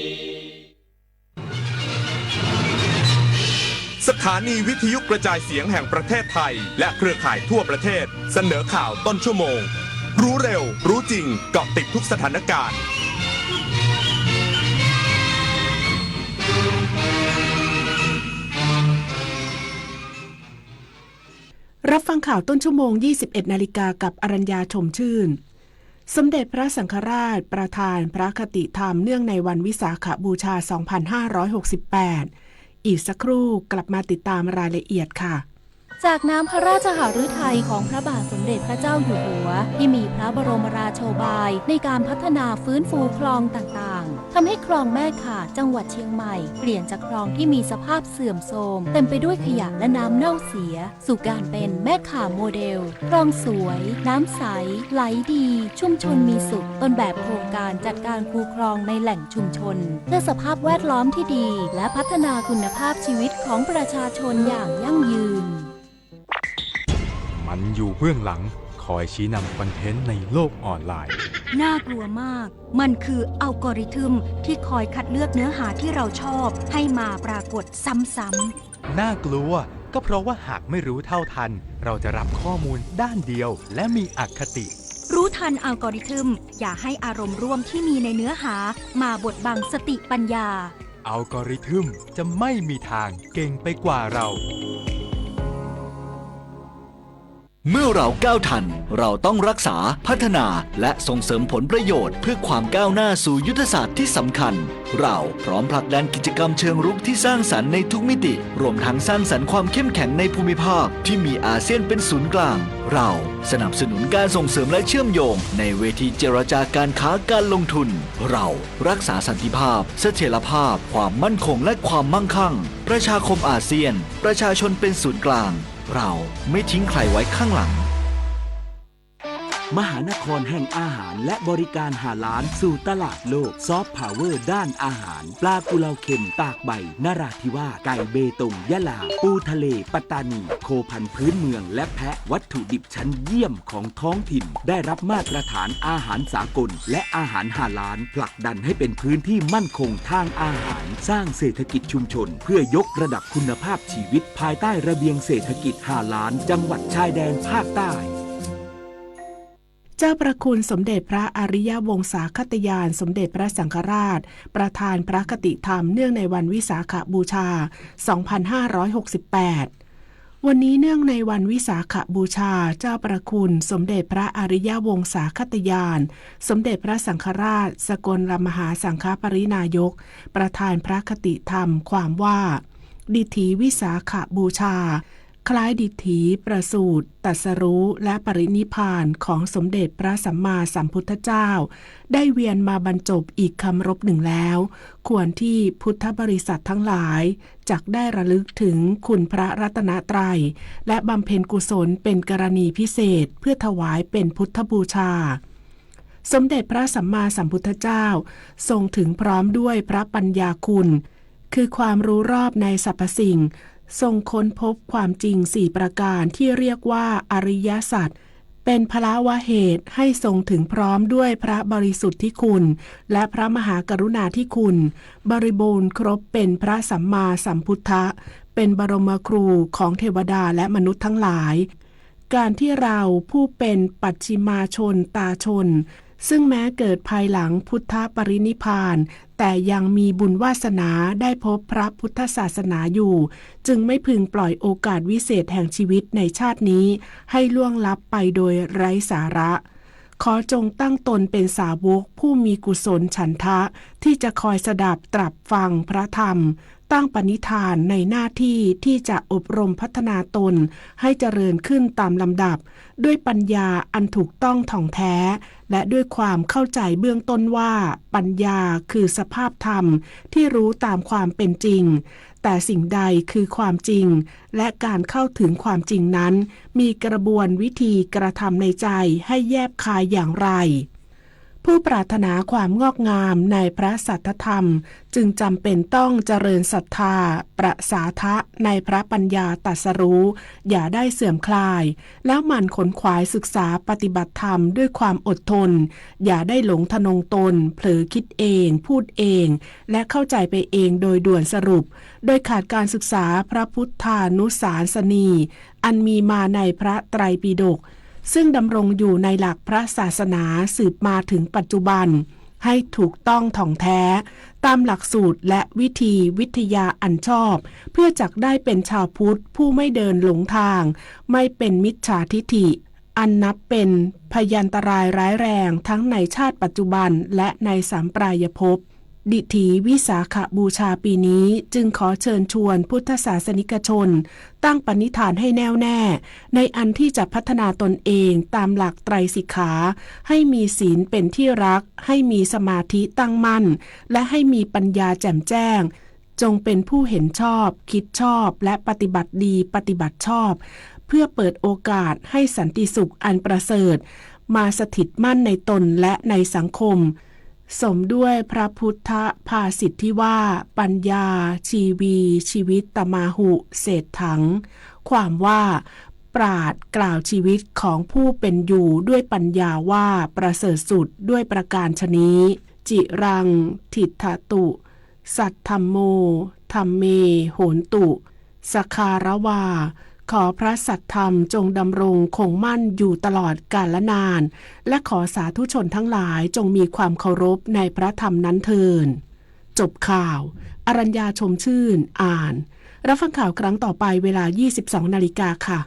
Satani Vitiyu Karajai Sieng Heng Parateth Thai และเครือข่ายทั่วประเทศ เสนอข่าวต้นชั่วโมง รู้เร็ว รู้จริง เกาะติดทุกสถานการณ์ รับฟังข่าวต้นชั่วโมง ยี่สิบเอ็ดนาฬิกา กับอรัญญา ชมชื่น สมเด็จพระสังฆราช ประทานพระคติธรรมเนื่องในวันวิสาขบูชา สองพันห้าร้อยหกสิบแปด อีกสักครู่กลับมาติดตามรายละเอียดค่ะ จากน้ำพระราชหฤทัยของพระบาทสมเด็จพระเจ้าอยู่หัว ที่มีพระบรมราโชบายในการพัฒนาฟื้นฟูคลองต่างๆ ทำให้คลองแม่ข่า จังหวัดเชียงใหม่ เปลี่ยนจากคลองที่มีสภาพเสื่อมโทรม เต็มไปด้วยขยะและน้ำเน่าเสีย สู่การเป็นแม่ข่าโมเดล คลองสวย น้ำใส ไหลดี ชุมชนมีสุข ต้นแบบโครงการจัดการคูคลองในแหล่งชุมชน เพื่อสภาพแวดล้อมที่ดี และพัฒนาคุณภาพชีวิตของประชาชนอย่างยั่งยืน มันอยู่เบื้องหลัง คอยชี้นำคอนเทนต์ในโลกออนไลน์ น่ากลัวมาก มันคืออัลกอริทึมที่คอยคัดเลือกเนื้อหาที่เราชอบให้มาปรากฏซ้ำๆ น่ากลัว ก็เพราะว่าหากไม่รู้เท่าทัน เราจะรับข้อมูลด้านเดียว และมีอคติ รู้ทันอัลกอริทึม อย่าให้อารมณ์ร่วมที่มีในเนื้อหามาบดบังสติปัญญา อัลกอริทึมจะไม่มีทางเก่งไปกว่าเรา เมื่อเราก้าวทัน เราต้องรักษา พัฒนา และส่งเสริมผลประโยชน์เพื่อความก้าวหน้าสู่ยุทธศาสตร์ที่สำคัญ เราพร้อมผลักดันกิจกรรมเชิงรุกที่สร้างสรรค์ในทุกมิติ รวมทั้งสร้างสรรค์ความเข้มแข็งในภูมิภาคที่มีอาเซียนเป็นศูนย์กลาง เราสนับสนุนการส่งเสริมและเชื่อมโยงในเวทีเจรจาการค้าการลงทุน เรารักษาสันติภาพ เสถียรภาพ ความมั่นคง และความมั่งคั่ง ประชาคมอาเซียน ประชาชนเป็นศูนย์กลาง เราไม่ทิ้งใครไว้ข้างหลัง มหานครแห่งอาหารและบริการฮาลาลสู่ตลาดโลก ซอฟต์พาวเวอร์ด้านอาหาร ปลากุเลาเค็มตากใบนราธิวาส ไก่เบตงยะลา ปูทะเลปัตตานี โคพันธุ์พื้นเมือง และแพะ วัตถุดิบชั้นเยี่ยมของท้องถิ่น ได้รับมาตรฐานอาหารสากล และอาหารฮาลาล ผลักดันให้เป็นพื้นที่มั่นคงทางอาหาร สร้างเศรษฐกิจชุมชน เพื่อยกระดับคุณภาพชีวิตภายใต้ระเบียงเศรษฐกิจฮาลาล จังหวัดชายแดนภาคใต้ เจ้าพระคุณสมเด็จพระอริยวงศาคตญาณ สมเด็จพระสังฆราช ประทานพระคติธรรมเนื่องในวันวิสาขบูชา สองพันห้าร้อยหกสิบแปด วันนี้เนื่องในวันวิสาขบูชา เจ้าพระคุณสมเด็จพระอริยวงศาคตญาณ สมเด็จพระสังฆราช สกลมหาสังฆปริณายก ประทานพระคติธรรมความว่า ดิถีวิสาขบูชา คล้ายดิถีประสูติ ตรัสรู้ และปรินิพพานของสมเด็จพระสัมมาสัมพุทธเจ้า ได้เวียนมาบรรจบอีกครรภ์หนึ่งแล้ว ควรที่พุทธบริษัททั้งหลายจักได้ระลึกถึงคุณพระรัตนตรัย และบำเพ็ญกุศลเป็นกรณีพิเศษเพื่อถวายเป็นพุทธบูชา สมเด็จพระสัมมาสัมพุทธเจ้าทรงถึงพร้อมด้วยพระปัญญาคุณ คือความรู้รอบในสรรพสิ่ง ทรงค้นพบความจริงสี่ประการที่เรียกว่าอริยสัจ เป็นพลวเหตุให้ทรงถึงพร้อมด้วยพระบริสุทธิคุณ และพระมหากรุณาธิคุณ บริบูรณ์ครบเป็นพระสัมมาสัมพุทธะ เป็นบรมครูของเทวดาและมนุษย์ทั้งหลาย การที่เราผู้เป็นปัจฉิมาชนตาชน ซึ่งแม้เกิดภายหลังพุทธปรินิพพาน แต่ยังมีบุญวาสนาได้พบพระพุทธศาสนาอยู่ จึงไม่พึงปล่อยโอกาสวิเศษแห่งชีวิตในชาตินี้ให้ล่วงลับไปโดยไร้สาระ ขอจงตั้งตนเป็นสาวกผู้มีกุศลฉันทะ ที่จะคอยสดับตรับฟังพระธรรม ตั้งปณิธานในหน้าที่ที่จะอบรมพัฒนาตนให้เจริญขึ้นตามลำดับ ด้วยปัญญาอันถูกต้องถ่องแท้ และด้วยความเข้าใจเบื้องต้นว่าปัญญาคือสภาพธรรมที่รู้ตามความเป็นจริง แต่สิ่งใดคือความจริง และการเข้าถึงความจริงนั้น มีกระบวนวิธีกระทำในใจให้แยบคายอย่างไร ผู้ปรารถนาความงอกงามในพระสัทธธรรม จึงจำเป็นต้องเจริญศรัทธา ประสาทะในพระปัญญาตรัสรู้ อย่าได้เสื่อมคลาย แล้วหมั่นขนขวายศึกษาปฏิบัติธรรมด้วยความอดทน อย่าได้หลงทะนงตน เผลอคิดเอง พูดเอง และเข้าใจไปเองโดยด่วนสรุป โดยขาดการศึกษาพระพุทธานุสาสนี อันมีมาในพระไตรปิฎก ซึ่งดำรงอยู่ในหลักพระศาสนาสืบมาถึงปัจจุบัน ให้ถูกต้องถ่องแท้ ตามหลักสูตรและวิธีวิทยาอันชอบ เพื่อจักได้เป็นชาวพุทธผู้ไม่เดินหลงทาง ไม่เป็นมิจฉาทิฏฐิ อันนับเป็นพยันตรายร้ายแรงทั้งในชาติปัจจุบันและในสัมปรายภพ ดิถีวิสาขบูชาปีนี้จึงขอเชิญชวนพุทธศาสนิกชน ตั้งปณิธานให้แน่วแน่ ในอันที่จะพัฒนาตนเองตามหลักไตรสิกขา ให้มีศีลเป็นที่รัก ให้มีสมาธิตั้งมั่น และให้มีปัญญาแจ่มแจ้ง จงเป็นผู้เห็นชอบ คิดชอบ และปฏิบัติดี ปฏิบัติชอบ เพื่อเปิดโอกาสให้สันติสุขอันประเสริฐ มาสถิตมั่นในตนและในสังคม สมด้วยพระพุทธภาษิตที่ว่า ปัญญา ชีวี ชีวิตตมาหุ เศรษฐัง ความว่า ปราชญ์กล่าวชีวิตของผู้เป็นอยู่ด้วยปัญญาว่าประเสริฐสุดด้วยประการฉะนี้ จิรัง ทิฏฐตุ สัทธัมโม ธัมเม โหนตุ สคารวา ขอพระสัทธรรมจงดำรงคงมั่นอยู่ตลอดกาลนาน และขอสาธุชนทั้งหลายจงมีความเคารพในพระธรรมนั้นเทิน จบข่าว อรัญญา ชมชื่น อ่าน รับฟังข่าวครั้งต่อไปเวลา ยี่สิบสองนาฬิกาค่ะ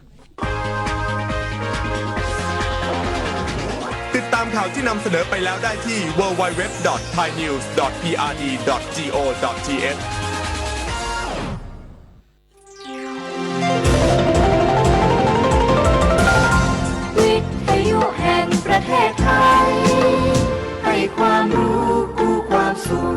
ติดตามข่าวที่นำเสนอไปแล้วได้ที่ ดับเบิลยู ดับเบิลยู ดับเบิลยู ดอท ไทยนิวส์ ดอท พีอาร์ดี ดอท จี โอ ดอท ที เอช วิทยุแห่งประเทศไทย ให้ความรู้คู่ความสุข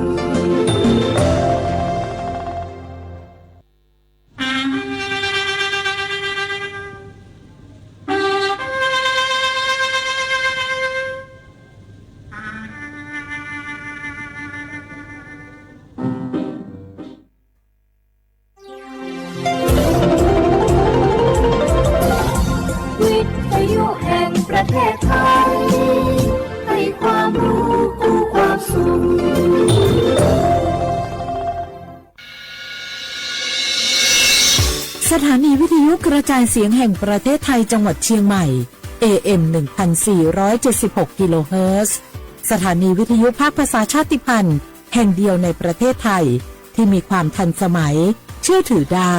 วิทยุแห่งประเทศไทย ให้ความรู้คู่ความสุข สถานีวิทยุกระจายเสียงแห่งประเทศไทยจังหวัดเชียงใหม่ เอ เอ็ม หนึ่งพันสี่ร้อยเจ็ดสิบหก กิโลเฮิรตซ์ สถานีวิทยุภาคภาษาชาติพันธุ์ แห่งเดียวในประเทศไทย ที่มีความทันสมัย เชื่อถือได้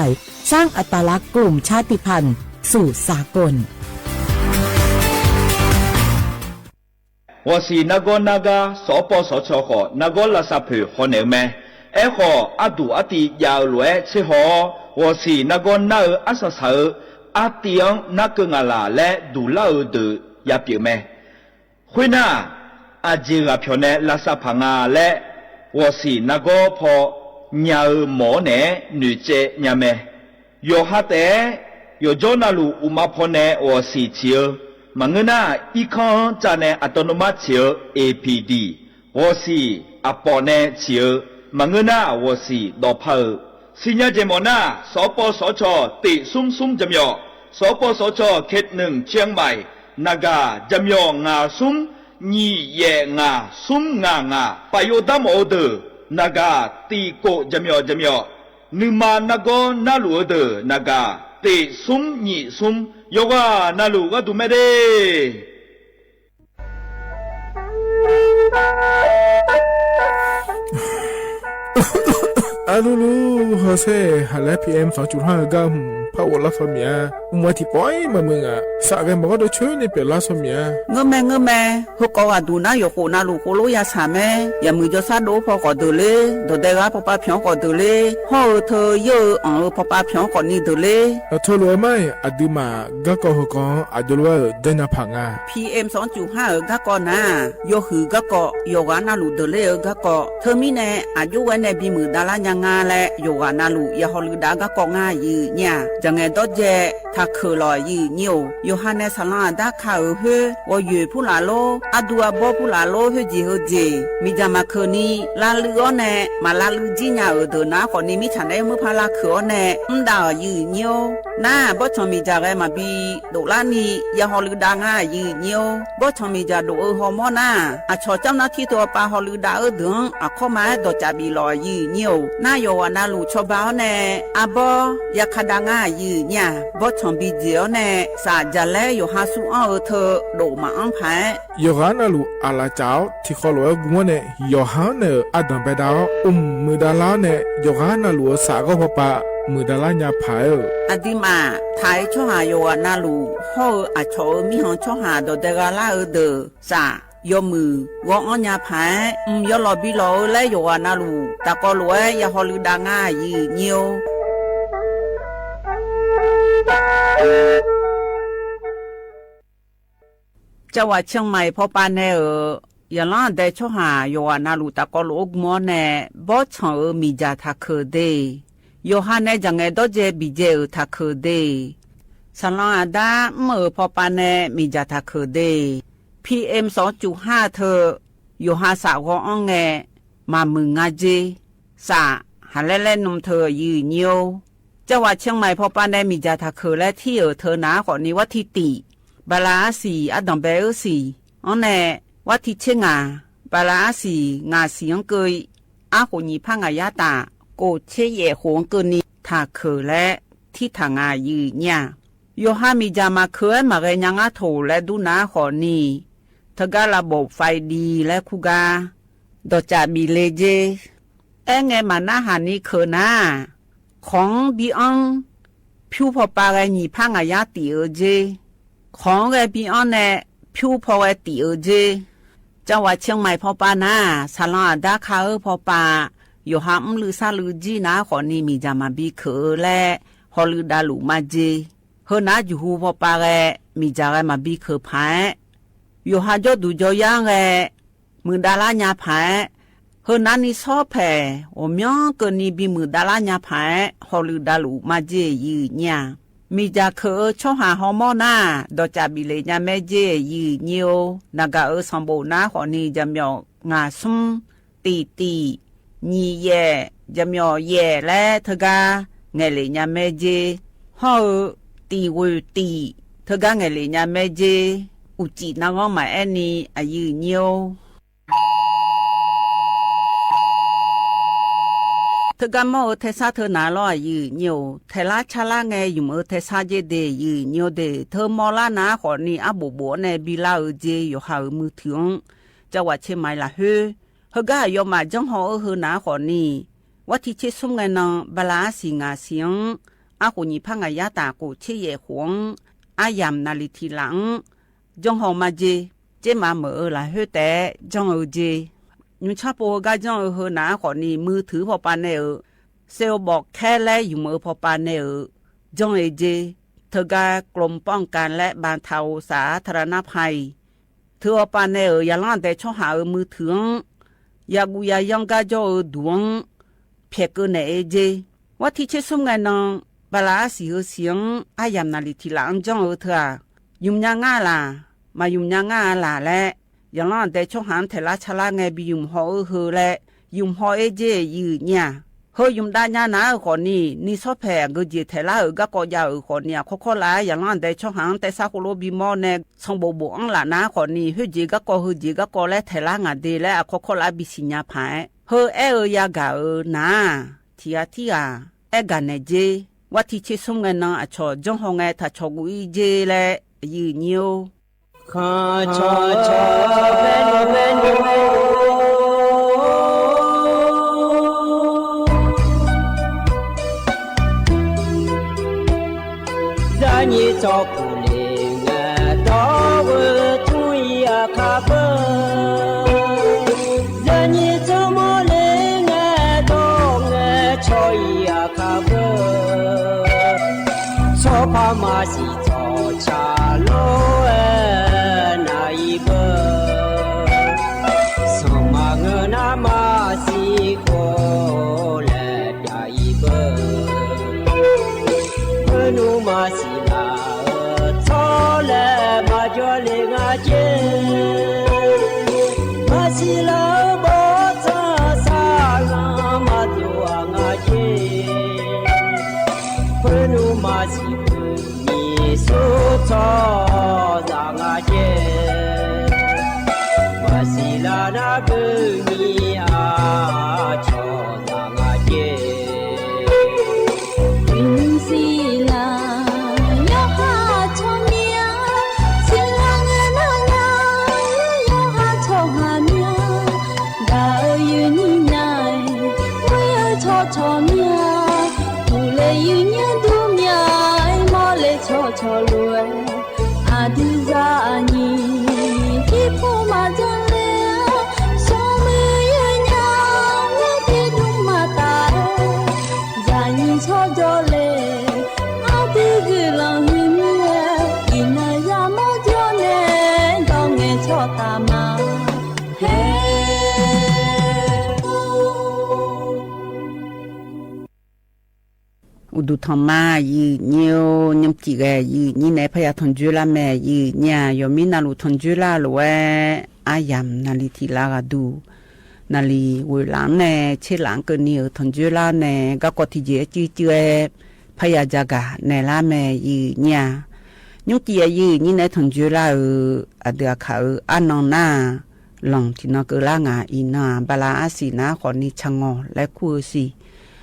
สร้างอัตลักษณ์กลุ่มชาติพันธุ์สู่สากล ဝီႇသီႇ နၵေႃး နၵႃး သီႇပေႃႉသီႇၶျေႃး ၶေႃႈ နၵေႃး လႃႈသႃႈၽိူဝ်ႇ ႁေႃႈၼႄမႄး ဢႄးၶေႃႈ ဢတူႇဢတီႈ ယႃႇဢိူဝ်ႈ လွႆး သႄႈႁေႃး ဝီႇသီႇ နၵေႃး ၼႃႉဢိူဝ်ႈ ဢသႃႇသႃႇဢိူဝ်ႈ ဢတီႈဢၢင်း ၼႃႉၵိူဝ်ႈငႃႇလႃႇ လႄႈ တူႇလႃႉဢိူဝ်ႈ တိူဝ်ႇ ယႃႈပဵဝ်ႇမႄး ၶူၺ်းၼႃႉ ဢၸေႇၵႃႇၽျေႃႇၼႄ လႃႈသႃႈၽႃႇငႃႇလႄႈ ဝီႇသီႇ နၵေႃး ၽေႃႈ ၺႃႈဢိူဝ်ႈ မေႃၼႄ ၼိူဝ်ၸေႈၺႃႈမႄႈ ယေႃးႁႃးတႄႉ ယေႃးၸေႃးၼႃႇလူႇ ဢုမႃႇၽေႃႈၼႄ ဝီႇသီႇ သီႇဢိူဝ်ႈ မၢင်ႇငိုၼ်းၼႃႉ ဢီးၶွင်းၸႃႉၼႄ ဢႃႇတေႃႇၼူဝ်ႇမတ်ႉ သီႇဢိူဝ်ႈ ဢေႇၽီႇတီႇ ဝီႇသီႇ ဢႃႇပေႃႇၼႄ သီႇဢိူဝ်ႈ မၢင်ႇငိုၼ်းၼႃႉ ဝီႇသီႇ တေႃႇၽႂ် သီႇၺႃးၸေႇမေႃႇၼႃႉ သီႇပေႃႉသီႇၶျေႃး တႄႇသုမ်းသုမ်း ၸမ်ယေႃႇ သီႇပေႃႉသီႇၶျေႃး ၶဵတ်ႇၼိုင်ႈ ၶျဵင်းမႆႇ ၼႃႇၵႃႇ ၸမ်ယေႃႇ ငႃႇသုမ်း ၺီႇယႄႇငႃႇ သုမ်းငႃႇငႃႇ ပႃႇယေႃးတၢမ်ႇဢူဝ်းတိူဝ်ႇ ၼႃႇၵႃႇ တီႇၵူဝ်ႇ ၸမ်ယေႃႇ ၸမ်ယေႃႇ ၼိုင်ႈမႃႇ ၼၵေႃး ၼႃႇလူႇဢူဝ်းတိူဝ်ႇ ၼႃႇၵႃႇ တႄႇသုမ်း ၺီႇသုမ်း ယေႃးၵႃႇ ၼႃႇလူႇ ၵႃႈတူႈမႄးတႄႉ။ อะลูลู เฮอแซ่ หาแล PM สองจุดห้า เอิ้นก้า หืม ผ้าโอดล้าซอเมีย อุมมาตี้ป๋อยมาเมืองอะ สะแกมบอกว่าโดยเชิญในเปียดล้าซอเมีย เงอะแม เงอะแม เฮอก็ว่าดูนะ หยกโขนาลูกโคโลยาสาแม่ อย่ามือจอซาโดพอก็เดินเลย ดอดแดงว่าพอปาเผียงก็เดินเลย ห้อเออเธอเยอะเอออ่องเออพอปาเผียงก็นี่เดินเลย เออ โทรเลยไม่ อะดืมอ่ะ ก้าก็เฮอก็ อะโยรู้ว่าเออ เดินยาผางา PM สองจุดห้า เออ ก้าก็นะ ยอหือก้าก็ หยกหานาลูกเดินเลยเออ ก้าก็ เธอมีแน่ อะยุไว้แน่ บีมือดาราญางาแล หยกหานาลูก อย่าฮอลือดาก้าก็งายื้อเนี่ย จะแงดอเจ ถ้าเขอหล่อยื้อเนี่ย หยกหาแน่ สาลองอะดาข้าเออเฮ้ย วอเหยื่อผู้หลาโล อะดูอะบอผู้หลาโล เฮ้ยจีเฮอเจ มีจามาเขอนี้ ลาลืออ้อแน่ มาลาลือจี้เนี่ยเออ เดินนะ ขอนี้มิฉันได้เมื่อพาลาเขออ้อแน่ อืม ดายื้อเนี่ย น้า บอสชองมีจาแกมาบี โดดล้านี่ อย่าฮอลือดางายื้อเนี่ย บอสชองมีจาโดดเออฮอมอน้า อะชอเจ้าหน้าตี้ตัวปาฮอลือดาเออเดือง อะเข้ามาดอดจาบีหล่อยื้อเนี่ย น้า หยกหานาลูกชอบาอ้อแน่ อะบอ อย่าคาดางายื้อเนี่ย บอสชองบีเจียวแน่ สาจะแล หยกหาสู้อ้อเออเธอ โดดมาอ้อผาย หยกหานาลูก อะละเจ้า ตี้คอหลวงกุมอแน่ หยกหาแน่ อะดังไปดาว อุ้มมือดาราแน่ หยกหานาลูก สาก็พอปา มือดาราญาผายเออ อะดืมอ่ะ ถ้าเอชอบหาหยกหานาลูก ห้อเออ อะชอเออ มีหองชอบหาดอดแดงว่าลาเออเดอ สา ยอมือ วออ้อญาผาย อืม ยอหล่อบีหล่อเออ แลหยกหานาลูก ตะกอหลวง อย่าฮอลือดางายื้อเนี่ย จังหวัดเชียงใหม่ พอปาแน่เออ อย่าล้างแดดชอบหา หยกหานาลูก ตะกอหลวงกุมอแน่ บอสชองเออ มีจาถ้าเขอเด หยกหาแน่ จะแงดอเจ บีเจเออ ถ้าเขอเด สาลองอะดา อืม เออ พอปาแน่ มีจาถ้าเขอเด PM สองจุดห้า เธอ หยกหาสาก็อ้อแง มามืองาเจ สา หาแลแลหนุ่มเธอยื้อเนี่ย จังหวัดเชียงใหม่ พอปาแน่ มีจาถ้าเขอแล ตี้เออเธอหนา ขอนี้วัดตี้ตี้ บาลาอาสี่ อะดังแบเออสี่ อ้อแน่ วัดตี้เชงา บาลาอาสี่ งาสี่อังเกย อะโขหยีผ้างายาตา โกเชแย่โขอังเกยนี้ ถ้าเขอแล ตี้ถ้างายื้อเนี่ย หยกหามีจามาเขอ มาแกยังอะโถแลดูหนา ขอนี้ เธอก้าระบบไฟดีแล คู่ก้า ดอดจาบีเลเจ แอไงมาหน้าหานี้เขอหนา ของบีอ้อง ผิวพอปาแกหยีผ้างายาตี้เออเจ ของแกบีอ้องแน่ ผิวพอแกตี้เออเจ จังหวัดเชียงใหม่ พอปาหนา สาลองอะดาข้าเออ พอปา หยกหาอืม ลือซาลือจี้หนา ขอนี้ มีจามาบีเขอแล ฮอลือดาลูกมาเจ เฮอหนาอยู่ฮู พอปาแก มีจาแกมาบีเขอผาย หยกหาจ้อดูจ้อยังแก มือดาราญาผาย เฮอหนานี้ซ้อแผ่ โอเมียงเกอนี้ บีมือดาราญาผาย ฮอลือดาลูกมาเจยื้อเนี่ย มีจาเขอเออ ชอบหาฮอมอหนา ดอดจาบีเลญาแม่เจยื้อเนี่ย นากาเออ สองโบหนา ขอนี้ จะเมียวงาซุ่ม ตี้ตี้ หยีแย่ จะเมียวแย่แล เธอก้า แงเลญาแม่เจ ห้อเออ ตี้วือตี้ เธอก้า แงเลญาแม่เจ อุจิ นางอ้องหมายแอนี้ อะยื้อเนี่ย เธอก้ามอเออ แทซ้าเธอหนาลอ อะยื้อเนี่ย แทล้าชาล้าแง หยุมเออ แทซ้าเจเด ยื้อเนี่ยเด เธอมอล้าหนา ขอนี้ อะโบโบแน่ บีลาเออเจ หยกหาเออ มือถือ จังหวัดเชียงใหม่ละเฮ้ย เฮอก้ายอมมาจ้องฮอเออ เฮอหนา ขอนี้ วัดตี้เชซุ่มแงนอง บาลาอาสี่ งาสี่อัง อะโขหยีผ้างายาตา โกเชแย่โขอัง อะยามนาลีทีหลัง จ้องฮอมาเจ เจมาเหมอเออ ละเฮ้ย แต่จ้องเออเจ ยุงชาโปเฮอก้าจ้องเออ เฮอหนา ขอนี้ มือถือพอปาแน่เออ เซลล์บอกแค่แล หยุมเออ พอปาแน่เออ จ้องเอเจ เธอก้ากรมป้องกันและบรรเทาสาธารณภัย เธอออปาแน่เออ อย่าล้างแดดชอบหาเออ มือถือ ยากูยายังก้าจ้อเออ ดวง เผียเกอแหน่เอเจ วัดตี้เชซุ่มแงนอง บาลาอาสี่ เฮอสี่อัง อะยามนาลีทีหลัง จ้องเออเธอ หยุมยางาล่ะ มาหยุมยางาล่ะแล อย่าล้างแดดชอบหา แทล้าชาล้าแง บีหยุมฮอเออ เฮอแล หยุมฮอเอเจยื้อเนี่ย เฮอหยุมดายาหนาเออ ขอนี้ นี้ซ้อแผ่ เกอเจ แทล้าเออ ก้าก็ยาเออ ขอนี้ อะคอคอละ อย่าล้างแดดชอบหา แทซ้าโคโล บีมอแน่ ซองโบโบอังละหนา ขอนี้ เฮ้ยเจก้าก็ เฮอเจก้าก็แล แทล้างาเดแล อะคอคอละ บีสิญญาผาย เฮอแอเออ ยากาเออหนา ทีอาทีอา แอกาแหน่เจ วัดตี้เชซุ่มแงนอง อะชอจ้องฮอแง ถ้าชอกูอี้เจแล ยื้อเนี่ย ညီစောပူၤလ့ၣ်ငဲ ဒီဝဲထွံၣ်အီၤခါဘၢၣ်, ယညီစောမီၤလ့ၣ်ငဲ ဒီငဲဆီအီၤခါဘၢၣ်, ဆီဖါမၤစံၣ် ဆီဆၣ်လိဝဲနၤအံၤဘၢၣ်, ဆီမၤငၢၢ်နၤမၤစံၣ်ဃိလဲၣ် တၢ်အံၤဘၢၣ်, ဖၢနုာ်မၤစံၣ်လၢအၢ ဆီလဲၣ်မၤယွၤလ့ၣ်ငါက့ၢ်, မၤစံၣ်လၢအၢဘီ ဆီဆၣ်လၢ မၤတိၢ်အါငါက့ၢ်, ဖၢနုာ်မၤစံၣ် မံၤစိဆီဆၣ်ငါက့ၢ်, မၤစံၣ်လၢနၤဘုၣ်မံၤအါ ဆီဆၣ်ငါက့ၢ်, မံၤစံၣ်လၢ ယိၤဟၣ်ဆီမံၤအါ, စံၣ်လၢငဲၤနၤယါ ယိၤဟၣ်ဆီဟၣ်မံၤအါ, ဒၣ်အၢယုၢ်နံၤနၤ ဝဲအၢဆီဆီမံၤအါ, ပူၤလ့ၣ်ယုၢ်ညါဒူမံၤအါ, မီၤလ့ၣ်ဆီဆီလိၤဝဲ, အဒုးစၢ်အနံၤ ထံဖိမၤဒိးလဲၣ်, ဆီမုၢ်ယုၢ်ညါ မ့ၢ်တဒူမၤတၢ်, ယၤနံၤဆီဒိးလဲၣ်, အဒုးဂုာ်လီၤဂုာ်မံၤဝဲ, အံၤနၤယၤမီၤဒိးနဲၣ် ဒီးငဲၤဆီတၢ်မၤ ဟဲ အိၣ်ဒူၣ်ထီၣ်မး ယုၢ်ညိ ညီစံၣ်ဂဲၤ ယုၢ်ညိနဲ ဖါယၢ်ထီၣ်ကၠိလါမဲာ် ယုၢ်ညိ ယိၤမံနၤလူၤထီၣ်ကၠိလါလိၤဝဲ အါယၢ်နၤလံၤထံၣ်လါဂၤဒူၣ် နၤလံၤဝဲၢ်လါနဲ ဆ့လါကၢၢ်နံၤအၢထီၣ်ကၠိလါနဲ ကၢ်ကီၢ်ထံၣ်ကၠံအကုကုဝဲ ဖါယၢ်ကၠၢ်ကၣ်နဲလါမဲာ် ယုၢ်ညိ ညီစံၣ်ဂဲၤ ယုၢ်ညိနဲထီၣ်ကၠိလါဧၢ အဒုးအခါဧၢ အါနီၢ်နၤ လီၤထံၣ်နီၢ်ကၢလါငါအံၤနၤ ဘၣ်လါအါစံၣ်နၤဃိးနံၤ ဆၣ်ငီၢ် လဲၤခူၣ်အၢစံၣ်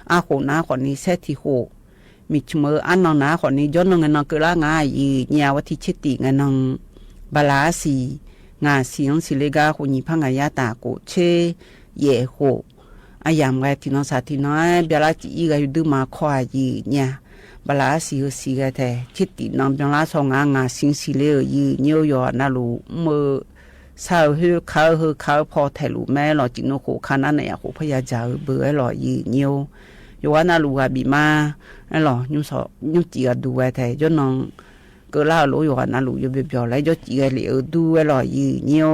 အါဃိးနၤဃိးနံၤ ဆဲးထံၣ်ဃိး မ့ၢ်ဆၢမုၢ်အါနီၢ်နၤဃိးနံၤ ယိၤနီၢ်ငဲၤနီၢ်ကၢလါငါအံၤ ယုၢ်ညိဝဲထံၣ်ဆ့တံၢ်ငဲၤနီၢ် ဘၣ်လါအါစံၣ် ငါစံၣ်အီစံၣ်လ့ဂၤဃိးနံၤဖးငါယါတၢ်ကိးဆ့ယဲၢ်ဃိး အယၢ်မးထံၣ်နီၢ်စၢ်ထံၣ်နီၢ် ဘၣ်လါစံၣ်အံၤဂၤယုၢ်ဒုးမၤခီ ယုၢ်ညိ ဘၣ်လါအါစံၣ်ဧၢစံၣ်ဂဲၤထဲ ဆ့တံၢ်နီၢ်ဘၣ်လါဆီငါ ငါစံၣ်စံၣ်လ့ဧၢ ယုၢ်ညိယိၤနၤလူၤ မ့ၢ် ဆါဧၢဟၢခါဧၢဟၢခါဧၢဖီထဲလူၤမဲလီၤ စံၣ်နီၢ်ဃိးခါနၤနဲၣ်ယၤဃိးဖါယၢ်ကၠၢ်ဧၢဘၢဝဲလီၤ ယုၢ်ညိ ယိၤဝဲနၤလူၤဂၤဘံၣ်မး လီၤ ညီစံၣ်ဂဲၤဒူၣ်ဝဲထဲ ယိၤနီၢ် ကၢလါဧၢလိၤ ယိၤဂၤနၤလူၤ ယိၤဘျီဘျီလၢ ယိၤစံၣ်ဂဲၤလံၤအၢဒူဝဲလီၤ ယုၢ်ညိ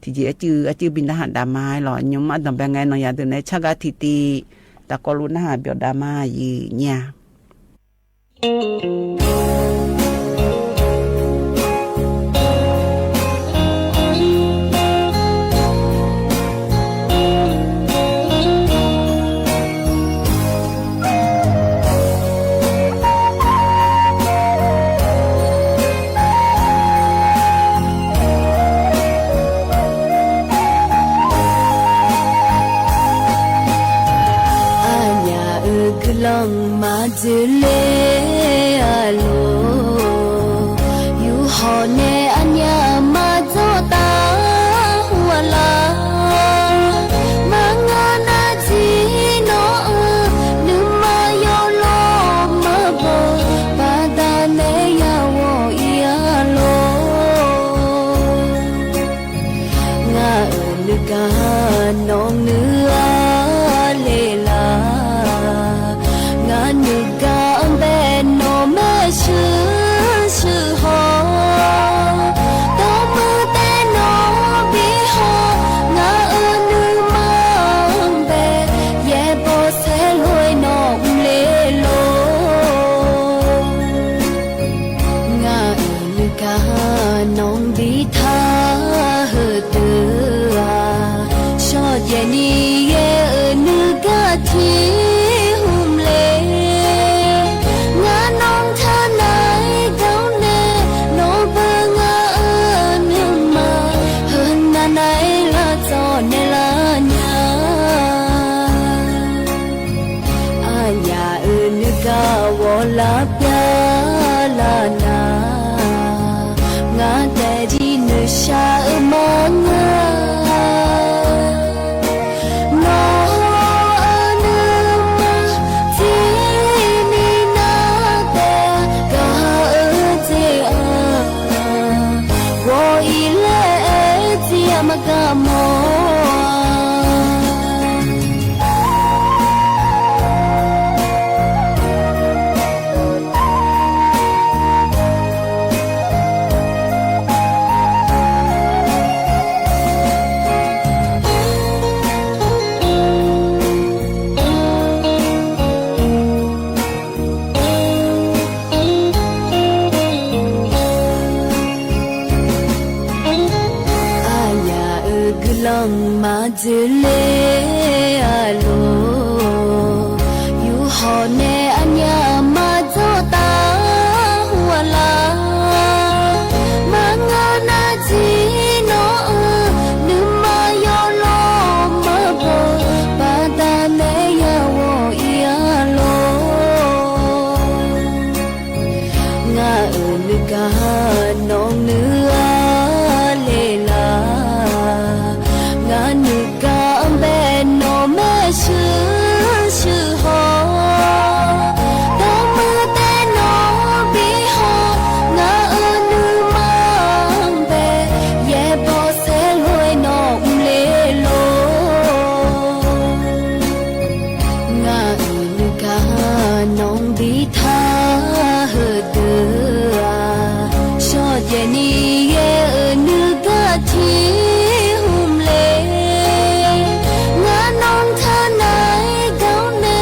ထံၣ်ကၠံအကု အကုဘံၣ်နဟးဒၣ်မးလီၤ ညီမးဒီးဘဲငဲနီၢ်ယၤဒုးနဲ ဆါဂၤထံၣ်တံၢ် တၢ်ကီလူၤနဟးဘျီဒၣ်မး ယုၢ်ညိ အညၣ်အုၣ်ကလီၤမၤဒုးလဲအလိၤ ယူဟီၣ်နဲအညၣ်မၤဒိးတၢ်ဟူအလါ မၤငါနၤဒ်နီၢ်အၢ နုမၤယီၤလီၤမၤဘီ ဘၣ်တၢ်နဲယၤဝီၤအံၤအလိၤ ငါအၢနုၢ်ကၢ်နီၢ်နုၢ်အါလ့လါ ငါနုၢ်ကၢ်ဘဲနီၢ်မဲာ်ဆူၣ်ဆူၣ်ဟီ ဒီးမုၢ်တဲနီၢ်ဘံဟီ ငါအၢနုၢ်မၤဘဲ ယဲၢ်ဘီဆဲးလွဲနီၢ်မူလ့လိၤ ငါအၢနုၢ်ကၢ်နီၢ်ဒ်ထါဟၢတၢ်ဧါ ဆီယဲၢ်နံၤယဲၢ်အၢနုၢ်ကၢ်ထံဟူးမူလ့ ငါနီၢ်ထါနၤဒ်နီၢ်နဲ နီၢ်ဘၢငါအၢနုၢ်မၤ ဟၢနၤနၤလၢကၠီၣ်နဲလၢညါ အညၣ်အၢနုၢ်ကၢ်ဝီၤလၢပျၢၤလၢနၤ ငါတဲဒ်နုၢ်ဆါအၢမၤငါ နီၢ်အၢနုၢ်မၤ ထံမံနၤတဲ ကၢ်အၢ ထါဟၢၣ်ဒၢဧါ, ရှော့ကဵးနံၣ်ယဲၢ်အနုၢ်ကထံၣ်ဟူမ်လ့, ငါနုၢ်ထါနၤအဲၣ်ဒိးနဲ,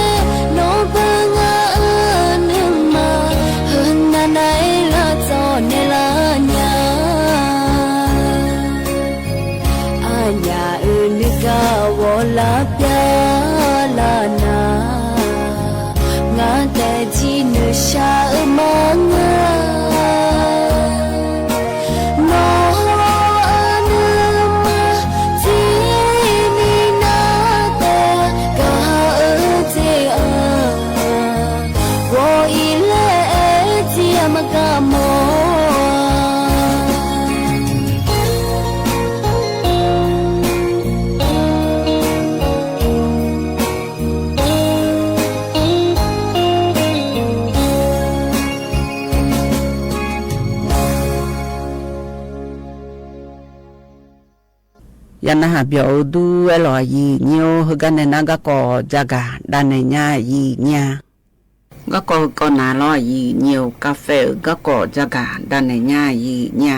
နီၢ်ပၢ်ငါအနုၢ်မါ, ဟၢၣ်နၤနၤအဲၣ်လၢ်ကၠီၣ်နဲလၢ်ညါ. အညၣ်အုၣ်နုၢ်ကဝီၤလၢ်ပျၢ်လၢ်နၤ, ငါတဲာ်ထံၣ်နုၢ်ဆါအမါငါ, နီၢ်အနုၢ်မါ, ထံၣ်နံၤနၤတဲာ်ကဟၢအၢတ့ၢ်အၢ, ဝီၤအံၤလဲၣ်အဲၣ်တ့ၢ်အမကမီၤ. ယနၢ်ဟးပျီၢ်အၢဒူဝဲလီၤ ယံာ်ညိ ဟါဂၤနဲၣ်နၤ ဂီၢ်ကီၢ်ကၠါဂၤ ဒၣ်နဲၣ်ညါ ယံာ်ညါ ဂီၢ်ကီၢ်ဂီၢ်နၤလီၤ ယံာ်ညိ ကၣ်ဖဲအုၣ် ဂီၢ်ကီၢ်ကၠါဂၤ ဒၣ်နဲၣ်ညါ ယံာ်ညါ.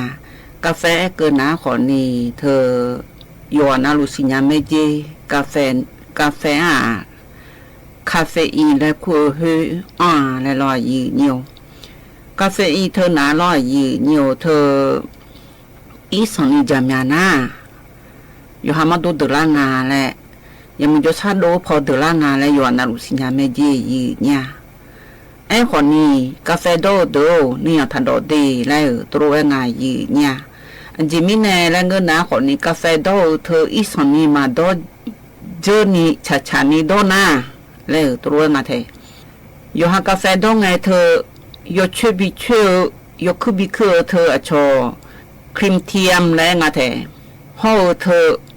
ကၣ်ဖဲအဲၣ်ကၢနၤဃီၤနံၤ ထၢ ယွၤနၢ်လူၤဆံညါမ့ၢ်က့ၤ ကၣ်ဖဲ ကၣ်ဖဲအါ caffeine လၢခူၣ်အၢဟ့အီၣ်လဲၣ်လီၤ ယံာ်ညိ caffeine ထၢနၤလီၤ ယံာ်ညိ ထၢ အံၣ်စီၤနံၤ ကမၠးနၤ ယိၤဟၣ်မီၣ်ဒိဒၢးလၢနၤလဲၣ်, ယမုၢ်ကၠီဆၣ်ဒိၣ်ဖီဒၢးလၢနၤလဲၣ် ယွၤနၢ်လူၤဆံညါမ့ၢ်က့ၤ ယံာ်ညါ. အဲၣ်ဃီၤနံၤ ကၣ်ဖဲဒီအုၣ်ဒၢ နံၣ်ယီၤထးဒီးဒ့လဲၣ်ဧၢ တရိးဝဲငါ ယံာ်ညါ. အဂ့ၢ်မ့ၢ်နဲလၢငါနၤဃီၤနံၤ ကၣ်ဖဲဒီအုၣ်ထၢ အံၣ်စီၤနံၤမၤဒီ ကၠၢနံၤ ဆးဆးနံၤဒီနၤ လဲၣ်ဧၢ တရိးဝဲငါထဲ ယိၤဟၣ်ကၣ်ဖဲဒီငဲထၢ ယိၤဆှၢဘံဆှၢဧၢ ယိၤခုၣ်ဘံခုၣ်ဧၢထၢ အဆီၣ် cream ထံယၢမ် လၢငါထဲ ဟီၣ်ဧၢထၢ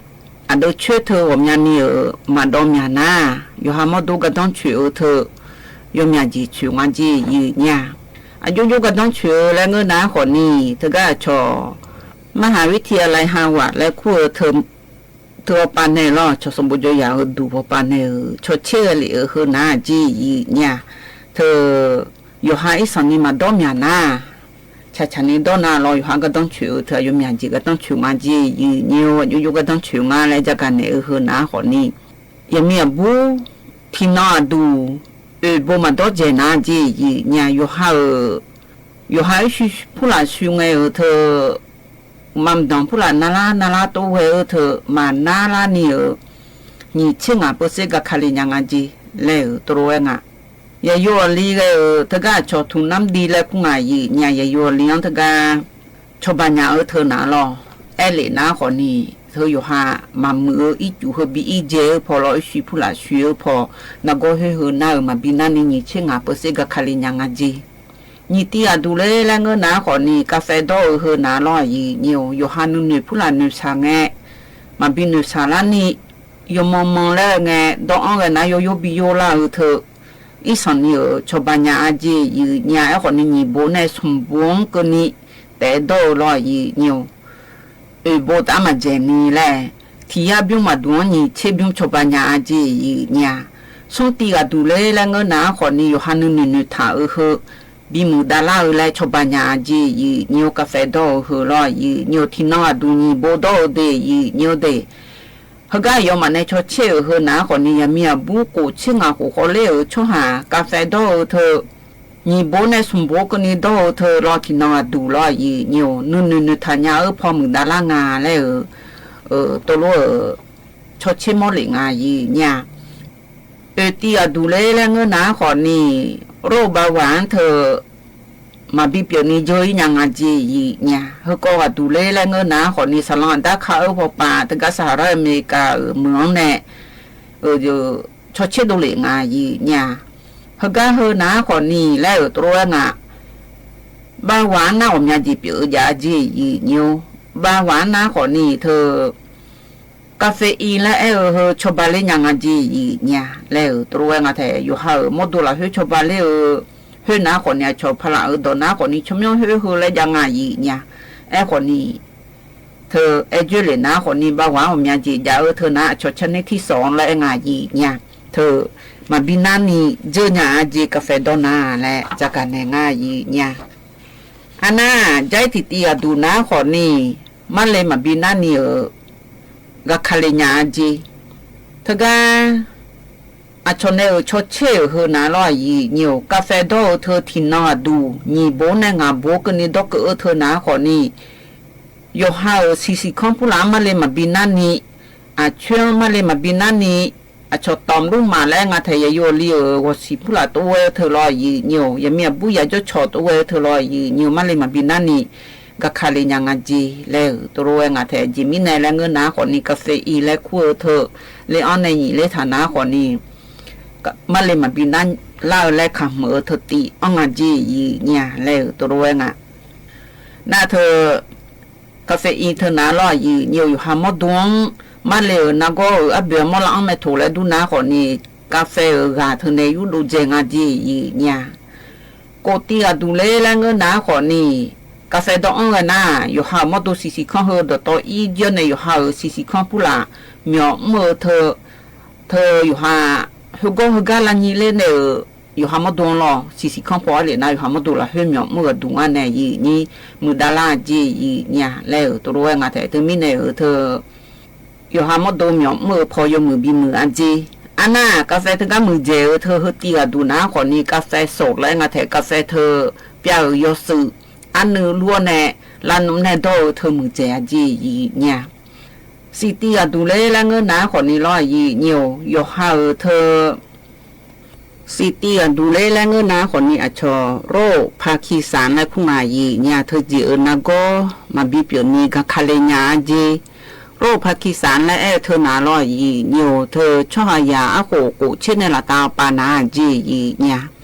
အဒၢဆှၢထၢဂီၤမၠါနံၤဧၢ မၤဒီမၠးနၤ ယိၤဟၣ်မီၣ်ဒိကဒီဆှၢဧၢထၢ ယိၤမၠးကံဆှၢမါက့ၤ ယံာ်ညါ. အယိယိကဒီဆှၢလၢငါနၤဃီၤနံၤ ထၢဂၤအဆီၣ် မဟၤဝံထံယလံ ဟါဝး လၢခူၣ်အၢထၢ ထၢအီၤပာ်နဲၣ်လီၤ ဆီၣ်စီၤဘိယိယၤဧၢ ဒူၣ်ဖီပာ်နဲၣ်ဧၢ ဆီၣ်ဆ့ၣ်ဂဲၤလံာ်အၢဟၢနၤက့ၤ ယံာ်ညါ. ထၢ ယိၤဟၣ်အံၣ်စီၤနံၤမၤဒီမၠးနၤ ဆးဆးနံၤဒီနၤလီၤ ယိၤဟၣ်ကဒီဆှၢဧၢထၢ ယိၤမၠးကံကဒီဆှၢမါက့ၤ ယံာ်ညိ ယိၤယိကဒီဆှၢနၤလၢ ယကၣ်နဲၣ်အၢဟၢနၤဃီၤနံၤ ယမံၤအဘူး ထံနီအဒူ အၢၣ်ဘိမၤဒီကဲၤနၤက့ၤ ယံာ်ညါ ယိၤဟၣ်ဧၢ ယိၤဟၣ်အၢ ဆူဖုလၢ်ဆူငဲဧၢထၢ မၤမဒီဖုလၢ်နါလါ နါလါတိဝဲဧၢထၢ မၤနါလါနံၤဧၢ ညံးဆ့ၣ်ငါပၢစ့ၣ် ကခါလံညါငါက့ၤ လဲၣ်ဧၢ တရိးဝဲငါ ယယိၤအီၤလံဂဲၤဧၢ ထၢဂၤဆီၣ်ထူၣ်နၢ်ဒံလၢခူၣ်ငါ ယံာ်ညါ ယယိၤအီၤလံ ထၢဂၤ ဆီၣ်ဘၤညၣ်အၢထၢနၤလီၤ အဲၣ်လံနၤဃီၤနံၤ ထၢယိၤဟၣ် မၤမုာ်အၢ အံၣ်စူၣ်ဟၢဘံအံၣ်ကဲအၢဖီလီၤ အၢ ဆူဖုလၢ်ဆူအၢဖီ နဂီၢ်ဟ့ၣ်ဟၢနၤဧၢ မၤဘံနၤနံၤ ညံးဆ့ၣ်ငါပၢစ့ၣ် ကခါလံညါငါက့ၤ ညံးတံၤအဒူလၢ လၢငါနၤဃီၤနံၤ ကၣ်ဖဲဒီအုၣ်ဟၢနၤလီၤ ယံာ်ညိ ယိၤဟၣ်နုာ်နုာ်ဖုလၢ်နုာ်ဆၣ်ငဲ မၤဘံနုာ်ဆၣ်လါနံၤ ယိၤမီမီလၢအဂဲၤ ဒီးအီၣ်ဂဲၤနၤ ယိယိဘံယိလၢအုၣ်ထၢ အံၣ်စီၤနံၤဧၢ ဆီၣ်ဘၤညၣ်အါက့ၤ ယံာ်ညါ အဲၣ်ဃီၤနံၤ ညံးဘိနဲၣ် ဆူၣ်ဘိကၢနံၤ တဲဒီလီၤ ယံာ်ညိ အၢၣ်ဘိတၢ်မၤကဲၤနံၤလဲၣ် ထံယၣ်ဘျုးမၤဒူအီၣ် ညံးဆ့ၣ်ဘျုး ဆီၣ်ဘၤညၣ်အါက့ၤ ယံာ်ညါ ဆိတံၤဂၤဒူလၢ လၢငါနၤဃီၤနံၤ ယိၤဟၣ်နုာ်နုာ်နုာ်ထၣ်အုၣ်ဟၢ ဘံမုာ်ဒါလၢအုၣ်လဲၣ် ဆီၣ်ဘၤညၣ်အါက့ၤ ယံာ်ညိ ကၣ်ဖဲဒီအုၣ်ဟၢလီၤ ယံာ်ညိ ထံနီအဒူ ညံးဘိဒီအုၣ်ဒ့ၣ် ယံာ်ညိဒ့ၣ် ဟါဂၤယီၤမးနဲ ဆီၣ်ဆ့ၣ်အုၣ်ဟၢနၤဃီၤနံၤ ယမံၤအဘူးကိးဆ့ၣ်ငါဃိးဃီလၢအုၣ် ဆီၣ်ဟး ကၣ်ဖဲဒီအုၣ်ထၢ ညံးဘိနဲၣ် ဆူၣ်ဘိကၢနံၤဒီအုၣ်ထၢလီၤ ထံနီအဒူလီၤ ယံာ်ညိ နုာ်နုာ်နုာ်ထၣ်ညါအုၣ်ဖီမုာ်ဒါလၢငါလဲၣ်အုၣ် တလိၣ်အုၣ် ဆီၣ်ဆ့ၣ်မီၣ်လံာ်ငါ ယံာ်ညါ အၢၣ်တံၤအဒူလၢ လၢငါနၤဃီၤနံၤ ရိၣ်ဘၣ်ဝၤအၣ်ထၢ မၤဘံပၠးနံၤ ယိၤအံၣ်ညါငါက့ၤ ယံာ်ညါ ဟါကီၢ်ဂၤဒူလၢ လၢငါနၤဃီၤနံၤ ဆၣ်လီၤအဒါခါအုၣ်ဖီပၤ တဂၤစဟၤရၢၣ်အမဲရကၤအုၣ် မုၢ်အီၤနဲၣ် အုၣ် ဆီၣ်ဆ့ၣ်ဒိလံာ်ငါ ယံာ်ညါ ဟါဂၤဟၢနၤဃီၤနံၤ လဲၣ်အုၣ် တရိးဝဲငါ ဘၣ်ဝၤအၣ်နၤအီၣ်မၠါက့ၤပၠးအုၣ်ယၤက့ၤ ယံာ်ညိ ဘၣ်ဝၤအၣ်နၤဃီၤနံၤ ထၢ ကၣ်ဖဲအံၣ်လၢအဲၣ်အုၣ်ဟၢ ဆီၣ်ဘၤလ့ၣ်ညါငါက့ၤ ယံာ်ညါ လဲၣ်အုၣ် တရိးဝဲငါထဲ ယိၤဟၣ်အုၣ် မီၣ်ဒိလၢဟၢ ဆီၣ်ဘၤလ့ၣ်အုၣ် ဟၢနၤဃီၤနံၤ အဆီၣ်ဖးလၢအုၣ်ဒီးနၤဃီၤနံၤ ဆီၣ်မၠီၣ်ဟၢဟၢလၢယၤငါ ယံာ်ညါ အဲၣ်ဃီၤနံၤ ထၢ အဲၣ်ကွဲလံာ်နၤဃီၤနံၤ ဘၣ်ဝၤအီၣ်မၠါက့ၤ ယၤအုၣ်ထၢနၤ အဆီၣ်ဆ့ၣ်န့ၢ်ထံၣ်စီၤလၢအဲၣ်ငါ ယံာ်ညါ ထၢၣ် မၤဘံနါနံၤ ယဲၢ်ညၣ်အါက့ ကၣ်ဖဲဒီးနၤလၢ ယကၣ်နဲၣ်ငါယံာ်ညါ အနၢ် ယဲၢ်ထံၣ်တံၢ်အဒူၣ်နၤဃီန့ၣ် မၣ်လၢမၤဘံနါနံၤဧၢ, ဂၤခးလ့ၣ်ညၣ်အါက့, တဂၤ အဆီၣ်န့ၣ်ဧၢ ဆီၣ်ဆ့ၣ်ဧၢ ဟၢနၤလီၤယံာ်ညိၣ်, ကၣ်ဖဲဒီးဧၢ ထၢၣ်ထံၣ်နီၤအဒူၣ် ညံၣ်ဘိနဲၣ်ငါဘိ ကနံၤဒီကၢအၢထၢၣ်နၤဃီန့ၣ် ယိၤဟၣ်ဧၢ ဆံးဆံးခီဖူလၢ် မၣ်လၢမၤဘံနါနံၤ, အဆၢ မၣ်လၢမၤဘံနါနံၤ, အဆီၣ်တီၢ်မုၢ်မးလၢ ငါထဲယယိၤလံဧၢ ဂီၤဆံးဖူလၢ် တအိၣ်ဝဲထၢၣ်လီၤယံာ်ညိၣ်, ယမ့ၢ်အဘူၣ်ယၤကၠီဆီၣ် တအိၣ်ဝဲထၢၣ်လီၤယံာ်ညိၣ်, မၣ်လၢမၤဘံနါနံၤ ဂၤခးလ့ၣ်ညၣ်ငါက့ လၢဧၢ တအိၣ်ဝဲငါထဲ က့မံၣ်နဲလၢငၢၢ်နၤဃီန့ၣ် ကၣ်ဖဲအံၤလၢခူၣ်ဧၢ ထၢၣ်လၢအီၣ်နဲၣ်ညံၣ်လၢထၣ်နၤဃီန့ၣ် မၣ်လၢမၤဘံနါလၢ်ဧၢ လၢခးမုၢ်ဧၢ ထၢၣ်တံၢ်အီၣ်ငါက့ ယံာ်ညိၣ် လၢဧၢ တအိၣ်ဝဲငါ နၢ်ထၢၣ် ကၣ်ဖဲအံၤထၢၣ်နၤလီၤယံာ်ညိၣ်, ယိၤဟၣ်မီၢ်ဒိ မၣ်လၢဧၢ နၤဂီၢ်ဧၢ အဘၢၣ်မီၢ်လၢအီၣ်မဲာ်ထိၣ်လၢဒူၣ်နၤဃီန့ၣ် ကၣ်ဖဲဧၢ ဂၤထၢၣ်န့ၣ် ယူၢ်ဒိၣ်ကဲငါက့ ယံာ်ညိၣ်, ကိးတံၢ်အဒူၣ်လၢ လၢငၢၢ်နၤဃီန့ၣ် ကၣ်ဖဲဒီးအီၣ်ဝဲနၤ, ယိၤဟၣ်မီၢ်ဒိ ဆံးဆံးခီ ဟၢဒီးတီအံၤယဲၢ်န့ၣ် ယိၤဟၣ်ဧၢ ဆံးဆံးခီဖူလၢ် မၠီၤမုၢ်ဧၢ ထၢၣ် ထၢၣ်ယိၤဟၣ် ဟၢဂီၢ်ဟၢဂၤလၢညံလၢန့ၣ်ဧၢ ယိၤဟၣ်မီၢ်ဒိလီၤ, ဆံးဆံးခီဖူအီၤလံနၤ ယိၤဟၣ်မီၢ်ဒိလၢဟၢမၠီၤမုၢ်အဒူၣ်အါန့ၣ် ယံာ်ညိၣ်, မုၢ်ဒါလၢအက့ ယံာ်ညိၣ် လၢဧၢ တအိၣ်ဝဲငါထဲ တမံၣ်နဲဧၢ ထၢၣ် ယိၤဟၣ်မီၢ်ဒိမၠီၤမုၢ်ဧၢ ဖီယိၤမုၢ်ဘံမုၢ်အက့, အနၢ် ကၣ်ဖဲတဂၤမုၢ်ကဲဧၢ ထၢၣ်ဟၢတံၢ်အဒူၣ်နၤဃီန့ၣ် ကၣ်ဖဲစိၣ်လၢငါထဲ ကၣ်ဖဲထၢၣ် ပျၢ်ဧၢ ယီၤစုး အနုာ်လူၤအီၤနဲၣ် လၢနုာ်နဲၣ်ဒီးဧၢ ထၢၣ်မုၢ်ကဲအက့ ယံာ်ညိၣ် စံးတံၢ်အဒူၣ်လၢ လၢငၢၢ်နၤဃီန့ၣ်လီၤ ယံာ်ညိၣ်, ယိၤဟၣ်ဧၢ ထၢၣ် စံးတံၢ်အဒူၣ်လၢ လၢငၢၢ်နၤဃီန့ၣ် အဆီၣ် ရိၣ်ဖါခံစၣ်လၢခူၣ်နၤ ယံာ်ညိၣ်, ထၢၣ်က့ၢ်ဧၢ နၤဂီၢ် မၤဘံပၠိၣ်နံၤ ဂၤခးလ့ၣ်ညၣ်အါက့, ရိၣ်ဖါခံစၣ်လၢအဲၣ်ထၢၣ်နၤလီၤ ယံာ်ညိၣ်, ထၢၣ်ဆီဟါယၤအဃိာ်ကိးဆ့ၣ်နဲၣ်လၢတၢ်ပာ်နၤအက့ ယံာ်ညိၣ်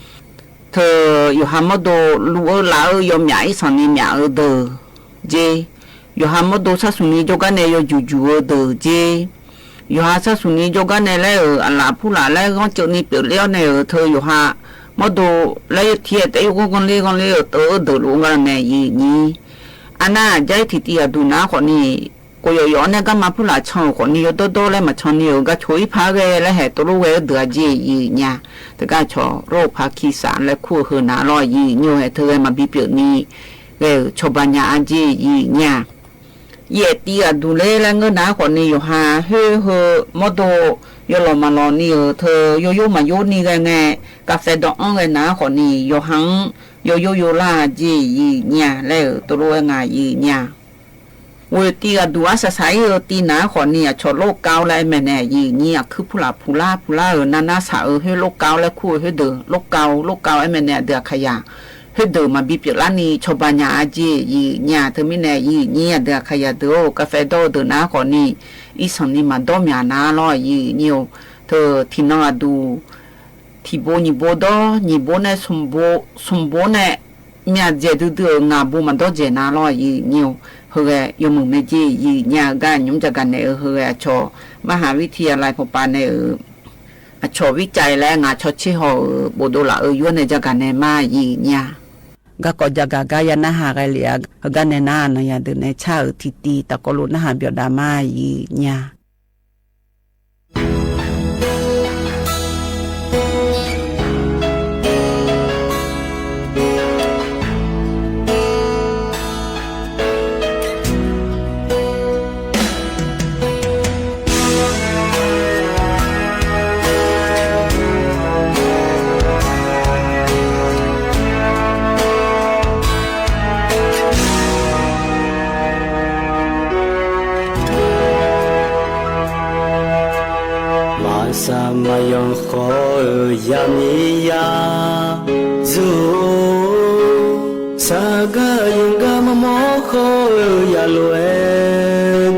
ထၢၣ် ယိၤဟၣ်မီၣ်ဒိ လူၤအၢလၢ်အၢ ယီၤမၠးအံၤ ဆီၣ်နံၤမၠးအၢဒၢးက့, ယိၤဟၣ်မီၣ်ဒိ ဆၣ်သူၣ်နံၤကၠိကါနဲၣ် ယီၤယူၤယူၤအၢဒၢးက့, ယိၤဟၣ်ဆၣ်သူၣ်နံၤကၠိကါနဲၣ်လၢအၢ အလၣ်ဖူလၣ်လၢဂီၢ်ကၢးနံၤပၢၢ်လၢအီၤနဲၣ်အၢ ထၢၣ်ယိၤဟၣ်မီၣ်ဒိ လၢယထံၣ်တဲယိၤ ဂီၢ်ဂီၢ်လၢဂီၢ်လၢအၢ တၢ်အၢဒၢးလူၤဂၤနဲၣ် ယံာ်ညိၣ်, အနၢ် ယဲၢ်ထံၣ်တံၢ်အဒူၣ်နၤဃီန့ၣ် ကိးယီၤယီၤန့ၣ် ဂၤမၤဖူလၣ်ဆီၣ်ဃီန့ၣ် ယီၤဒီဒီလၢမၤဆီၣ်န့ၣ်အၢ ဂၤဆိၣ်အံၤဖးဂဲၤလၢဟဲ တလိၣ်ဝဲအၢဒၢးအက့ ယံာ်ညိၣ်, တဂၤဆီၣ် ရိၣ်ဖါခံစၣ်လၢခူၣ်ဟၢနၤလီၤ ယံာ်ညိၣ်, ဟဲထၢၣ်ဂဲၤမၤဘံပၠိၣ်နံၤ ဂဲၤဆီၣ်ဘၣ်ညါအက့ ယံာ်ညိၣ် ယဲၢ်တံၢ်အဒူၣ်လၢ လၢငၢၢ်နၤဃီန့ၣ် ယိၤဟၣ်ဟၢဟၢမီၣ်ဒိ ယီၤလီၤမၤလီၤနံၤအၢ ထၢၣ် ယီၤယိၤမၤယိၤနံၤဂဲၤဂဲၤ, ကၣ်ဖဲဒီးအီၣ်ဂဲၤနၤဃီန့ၣ် ယိၤဟၣ် ယီၤယိၤယိၤလၢအက့ ယံာ်ညိၣ် လၢအၢ တလိၣ်ဝဲငါ ယံာ်ညိၣ် ဝဲတံၢ်အဒူၣ်အါစၢ်စၢ်အံၤအၢ တံၢ်နၤဃီန့ၣ် အဆီၣ် ရိၣ်ကါလၢအမဲာ်နဲၣ် ယံာ်ညိၣ်, အခုဖူလၣ်ဖူလၣ်ဖူလၣ်အၢ နၢ်နၢ်စၢ်အၢ ဟၢရိၣ်ကါလၢခူၣ်အၢ ဟၢဒၢး ရိၣ်ကါ ရိၣ်ကါအမဲာ်နဲၣ် အဒၢးအခါယၤ ဟၢဒၢးမၤဘံပၠိၣ်လၢနံၤ ဆီၣ်ဘၣ်ညါအက့ ယံာ်ညိၣ်, ထၢၣ်မံၣ်နဲၣ် ယံာ်ညိၣ် အဒၢးအခါယၤဒၢးအိၣ် ကၣ်ဖဲဒီးအၢဒၢးနၤဃီန့ၣ် အံၤဆီၣ်နံၤမၤဒီမၠးနၤလီၤ ယံာ်ညိၣ်, ထၢၣ်ထံၣ်နီၤအဒူၣ် ထံၣ်ဘိညံၣ်ဘိဒီ ညံၣ်ဘိနဲၣ် ဘိနဲၣ်မၠးကဲၤဒုဒုဧၢ ငါဘိမၤဒီကဲၤနၤလီၤ ယံာ်ညိၣ်, ဟၢဂဲၤ ယီၤမုၢ်မ့ၢ်က့ ယံာ်ညိၣ် ဂၤညွမ်ကၠးဂၤနဲၣ်အၢ ဟၢဂဲၤ အဆီၣ် မဟၣ်ဝံထံယၤလၢ ဖိပၢ်နဲၣ်အၢ အဆီၣ်ဝံကၠးလၢ ငါဆီၣ်ဆ့ၣ်ဟီၣ်အၢ ဘိးဒိၣ်လၢအၢ ယွၤနဲၣ်ကၠးဂၤနဲၣ်မး ယံာ်ညိၣ်, ဂၤကီးကၠးဂၤ ဂၤယၤနၢ်ဟးဂဲၤလံဧါ ဟၢဂၤနဲၣ်နၤ နယၤဒုးနဲၣ်ဆၣ်အၢ ထံၣ်တံၢ်တၢ်ကီလိာ်နၢ်ဟးဘၣ်ဒၣ်မး ယံာ်ညိၣ် မၤစၢ်မၤယွၤဃီဧၢ ယၤမံယၤ စၢ်ဂၤယွၤဂၤမမီဃီဧၢ ယၤလိၤဝဲ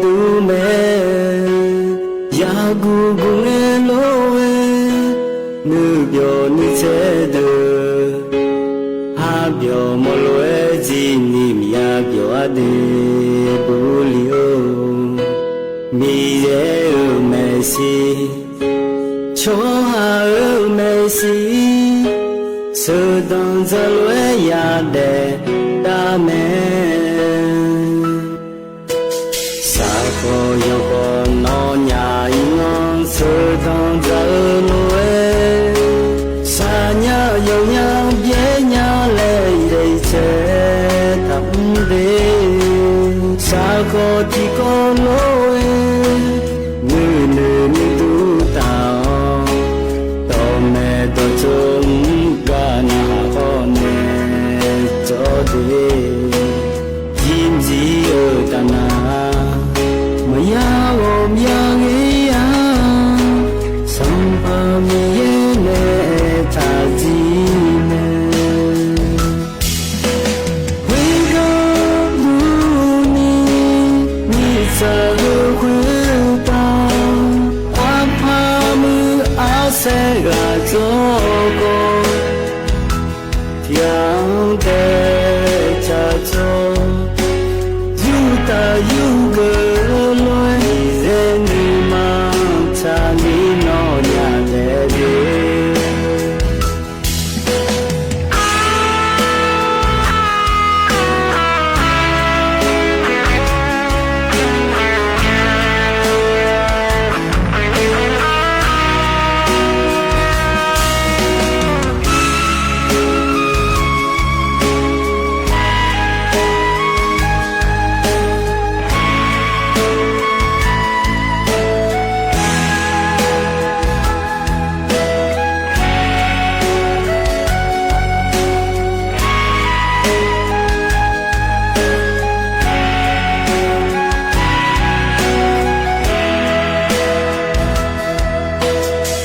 ဒုးမဲာ်, ယၤဂူာ်ဂူာ်ဂဲၤလိၤဝဲ နုာ်ဘျီနုာ်ဆဲးဒၢး, ဟးဘျီမီၤလိၤဝဲ စံးနံၤမယၤဘျီအဒ့ဘူးလံဧၢ, မံၤယဲၢ်ဧၢ မဲာ်ဆှံ ဆီဟါဧၢ မဲာ်ဆှံ, ဆၢဒၣ်စၢ်လိၤဝဲယၤဒဲးတၢ်မဲာ်, စၢ်ဃီယီၤဃီနီၢ်ညၣ်အံၤနီၢ်, ဆၢဒၣ်စၢ်ဧၢ လိၤဝဲ တၢ်တိၢ်မုၢ်ကၢ်နၢ်ဟးဃီနဲၣ် ကၠီဒ့ ယံမံၤအၢတၢ်နၤ မယါဂီၤမယါဂ့ၤယါ စီၤပၤမံၤယဲနဲၣ် တၢ်ဒ်န့ၣ် ဝ့ၢ်ကၢ်ဒူနံၤ မံသၢ်ဟၢဃုာ်တၢ် ကွၢ်ဖးမုၢ်အါဆဲးဂၤကၠီကီၢ် ထံတဲဆၢကၠီ ယူၢ်တၢ်ယူၢ်ကလွဲ ယဲနုၢ်မၤဆါနံၣ်နီၣ်ညါဒဲဒ့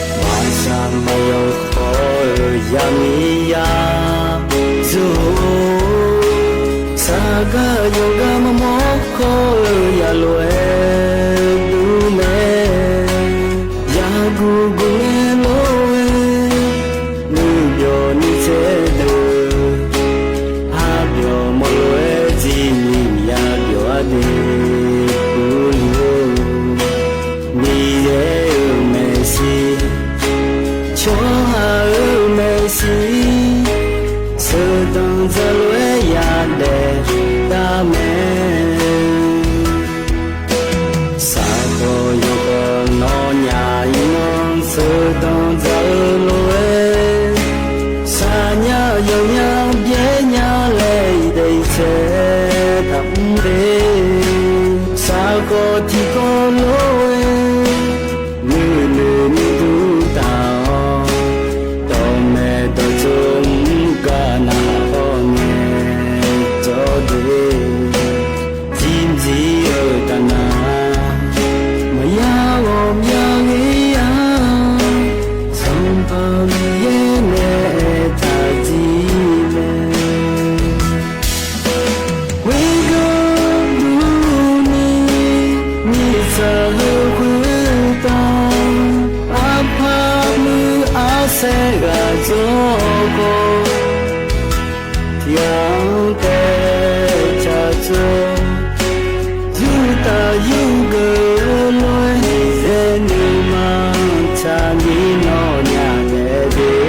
မၤစၢ်မၤယီၤခီဧၢ ယၤမံၤယၤ စူၤ စၢ်ကါယီၤကါမမီၢ်ခီဧၢ ယၤလွဲဒူမဲ ယၤကူကူန့ၣ်လိၤဝဲ နုၢ်ဘျီနုၢ်ဆဲးဒၢး ဟးဘျီမီၢ်လွဲဒ်နံၤ ယၤဘျီအဒ့ ကူလံဧၢ မံၤယဲဧၢမဲာ်ဆှံ ဆိဟၣ်ဧၢမဲာ်ဆှံ ဆၢတၢ်စၢ်လွဲယၤဒဲး တၢ်မဲ စၢ်ကီးယီၤကီးနီၢ်ညါအံၤနီၢ် ဆၢတၢ်စၢ်ဧၢလိၤဝဲ စၢ်ညါယီၤညါဘျဲညါလဲၣ် ယဒဲးဆဲးတၢ်မူဒ့ စၢ်ကီးထံကီးလိၤဝဲ မုၢ်နုာ်နုာ်ဒူတၢ်အီၤ တီၢ်မဲာ်တီၢ်ဆိ မုၢ်ကၢ်နၢ်ဟးဃီနဲၣ် ကၠီဒ့ ယံမံၤအၢတၢ်နၤ မယါဂီၤမယါဂ့ၤယၤ စီၤပၤမံၤယဲနဲၣ် တၢ်ဒ်န့ၣ် ဝ့ၢ်ကၢ်ဒူနံၤ မံသၢ်ဟၢဃုာ်တၢ် ကွၢ်ဖးမုၢ်အါဆဲးဂၤကၠီကီၢ် ထံတဲဆၢကၠီ ယူၢ်တၢ်ယူၢ်ကလွဲ ယဲနုၢ်မၤဆါနံၣ်နီၢ်ညါဒဲဒ့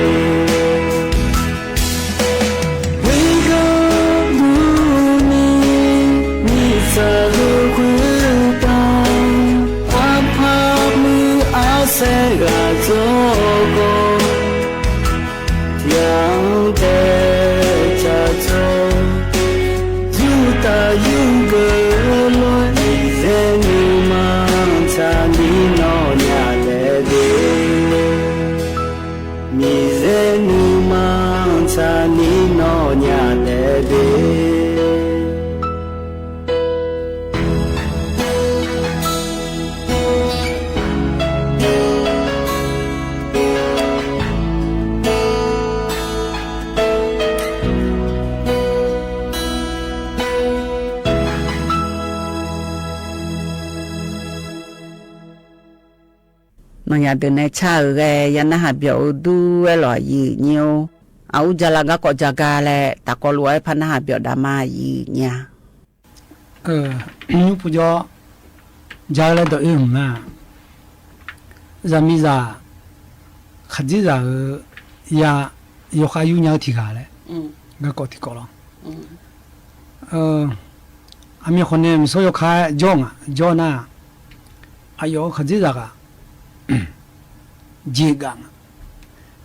ဝ့ၢ်ကၢ်ဒူနံၤ မံသၢ်ဟၢဃုာ်တၢ် ကွၢ်ဖးမုၢ်အါဆဲးဂၤကၠီကီၢ် ထံတဲဆၢကၠီ ယူၢ်တၢ်ယူၢ်ကလွဲ ယဲနုၢ်မၤဆါနံၣ်နီၢ်ညါဒဲဒ့ မံၤယဲနုၢ်မၤဆါနံၣ်နီၢ်ညါဒဲဒ့ နီၢ်ညါဒဲဒ့ ဆၢဂ့ၤ ယနၢ်ဟးဘျီၣ်အူဒူဝဲလီၤ ယုၢ်ညိၣ် အအူကၠၢလၢ် ကီးကၠၢကါလဲၣ် တၢ်ကီလိာ်ဝဲဖးနၢ်ဟးဘျီၣ်ဒၣ် မါယုၢ်ညိၣ် အၢ နူပူၤကၠီ ကၠၢလဲၣ်ဒီးအ့ၣ်မုၢ်နၤ ယၤမံၤယၤ ခးဒံယၤဧၢ ယၤ ယီၤဃာ်ယူၢ်ညါထံဂၤလဲၣ် ကီးထံကီးလီၤ အမ့ၢ်ဃီန့ၣ် မ့ၢ်ဆိယီၤခါ ကၠီနၤ ကၠီနၤ အယီၤခးဒံယၤဂၤ ယ့ၣ်ဂၤ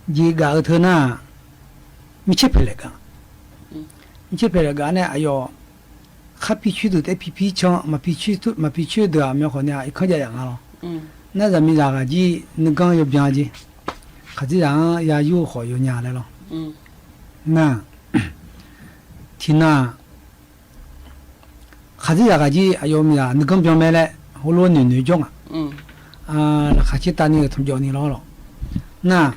ယ့ၣ်ဂၤအၢ ထၢနၤ မ့ၢ်ဆ့ဖဲလဲၣ်ဂၤ မ့ၢ်ဆ့ဖဲလဲၣ်ဂၤန့ၣ် အယီၤ ခါဖံးဆူၣ်ဒုး တဲဖံးဖံးဆၢ မၤဖံးဆူၣ်ဒုး မၤဖံးဆူၣ်ဒုး အမ့ၢ်ဃီန့ၣ် ယခီၣ်ယၤယၤငါလီၤ နၤယၤမံၤယၤဂၤကံ နကီယီၤဘျါက့ ခရံာ်စံးယၤ ယၤယုၢ်ဃီၤယိညါလဲၣ်လီၤ. နၢ် ထံၣ်နၢ် ခရံာ်စံးယၤဂၤကံ အယိၣ်မုၢ်ယၤ နကၢၢ်ပျီမဲလဲၣ် ဟိလိနုာ်နုာ်ကၠီၣ်ဧါ. လၢခါဆ့တၢ်နံၣ် ထီၣ်ပျီနံၣ်လီၤလီၤ. နၢ်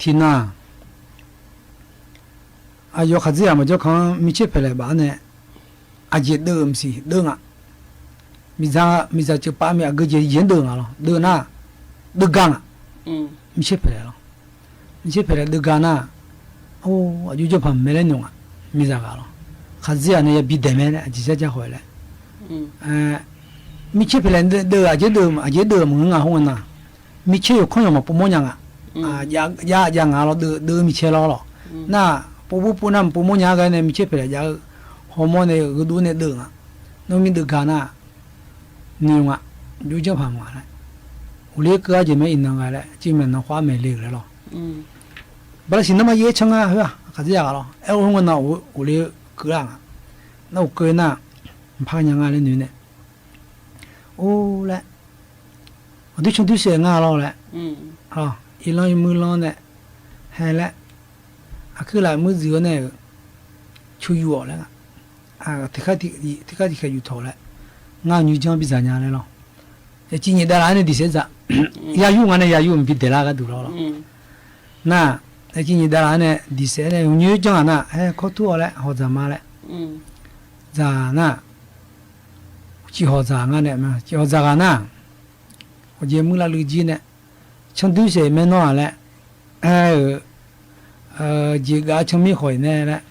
ထံၣ်နၢ် အယိၣ်ခရံာ်စံးယၤ မ့ၢ်ကၠီၣ်ခီ မ့ၢ်ဆ့ၣ်ဖဲလဲၣ်ဘၣ်န့ၣ် အယဲၢ်ဒၢးမ့ၢ်စံး ဒၢးငါ မ့ၢ်စၢ် မ့ၢ်စၢ်စၢပာ်မ့ၢ်အဂ့ၢ် ယဲၢ် ယဲၢ်ဒၢးငါလီၤ. ဒၢးနၢ် ဒၢးဂၤငါ မ့ၢ်ဆ့ၣ်ဖဲလဲၣ်လီၤ. မ့ၢ်ဆ့ၣ်ဖဲလဲၣ် ဒၢးဂၤနၢ် အိၣ် အယိၣ်ကၠီၣ်ဖးမဲလဲၣ်နုာ်ငါ မ့ၢ်စၢ်ဂၤလီၤ. ခရံာ်စံးယၤန့ၣ် ယဘံဒဲးမဲလဲၣ် အကံစၢ်ကၠၢ်ဃီလဲၣ်. မ့ၢ်ဆ့ၣ်ဖဲလဲၣ် ဒၢး ဒၢး အယဲၢ်ဒၢး အယဲၢ်ဒၢးမုၢ်ငါဟိုဝ်နၢ် မ့ၢ်ဆ့ၣ်ယိၤခီၣ်ယိၤမၤပိာ်မိၣ်ညါငါ ယၤ ယၤ ယၤငါလီၤ ဒၢး ဒၢးမ့ၢ်ဆ့ၣ်လီၤလီၤ. နၢ် ပိာ်မုၣ်ပိာ်နၢ် ပိာ်မိၣ်ညါဂၤန့ၣ် မ့ၢ်ဆ့ၣ်ဖဲလဲၣ် ယၤ ဟီမိၣ်န့ၣ် ဂ့ၤဒိၣ်န့ၣ်ဒၢးငါ နီၢ်မ့ၢ်ဒၢးဂၤနၢ် နုာ်ငါ ယိၣ်ကၠီၣ်ဖးမးလဲၣ်. အိၣ်လၢကၢအကဲမဲအံၤနၤဂၤလဲၣ် ကံမဲာ်နီၢ်ခွါမဲာ်လ့လဲၣ်လီၤ. ဘၣ်လၢစံးနီၢ်မးယဲၢ်ဆၢငါဟၢ ခရံာ်စံးယၤဂၤလီၤ အဲၣ်အိၣ်ဟိုဝ်နၢ် အိၣ်လၢကၢနၢ် နအိၣ်ကၢနၢ် ဖးညါငါလၢနုာ်န့ၣ် အိၣ်လဲၣ် အဒုးဆၢဒုးစဲးငါလီၤလဲၣ်. အံၤလီၤယမုၢ်လီၤန့ၣ် ဟဲလဲၣ် အခုလၢမုၢ်ဇုၤန့ၣ် ဆိယူၤအီၤလဲၣ် ထံခါထံ ထံခါထံခါယူၤထီၣ်လဲၣ် ငါနုာ်ကၠီၣ်ဘံၣ်စၢ်ညါလဲၣ်လီၤ. ယကံညံဒၣ်လၢန့ၣ်ဒံးစဲးစး ယၤယုၢ်ငါန့ၣ် ယၤယုၢ် မ့ၢ်ဘံဒဲးလၢကဒီးလီၤလီၤ. နၢ် ယကံညံဒၣ်လၢန့ၣ်ဒံးစဲးန့ၣ် နုာ်ကၠီၣ်နၢ် ဟဲခီထူအီၤလဲၣ် ဟီၣ်စၢ်မါလဲၣ် စၢ်နၢ် စံးဟီၣ်စၢ်ဂၤန့ၣ် စံးဟီၣ်စၢ်ဂၤနၢ် အိၣ်ယဲၢ်မုၢ်လၢလုၢ်ကၠံန့ၣ် ဆၢဒုးစဲးမဲနီၢ်လဲၣ် အဲ ယံာ်ဂၤဆၢမံဃီၤအံၤန့ၣ်လဲၣ်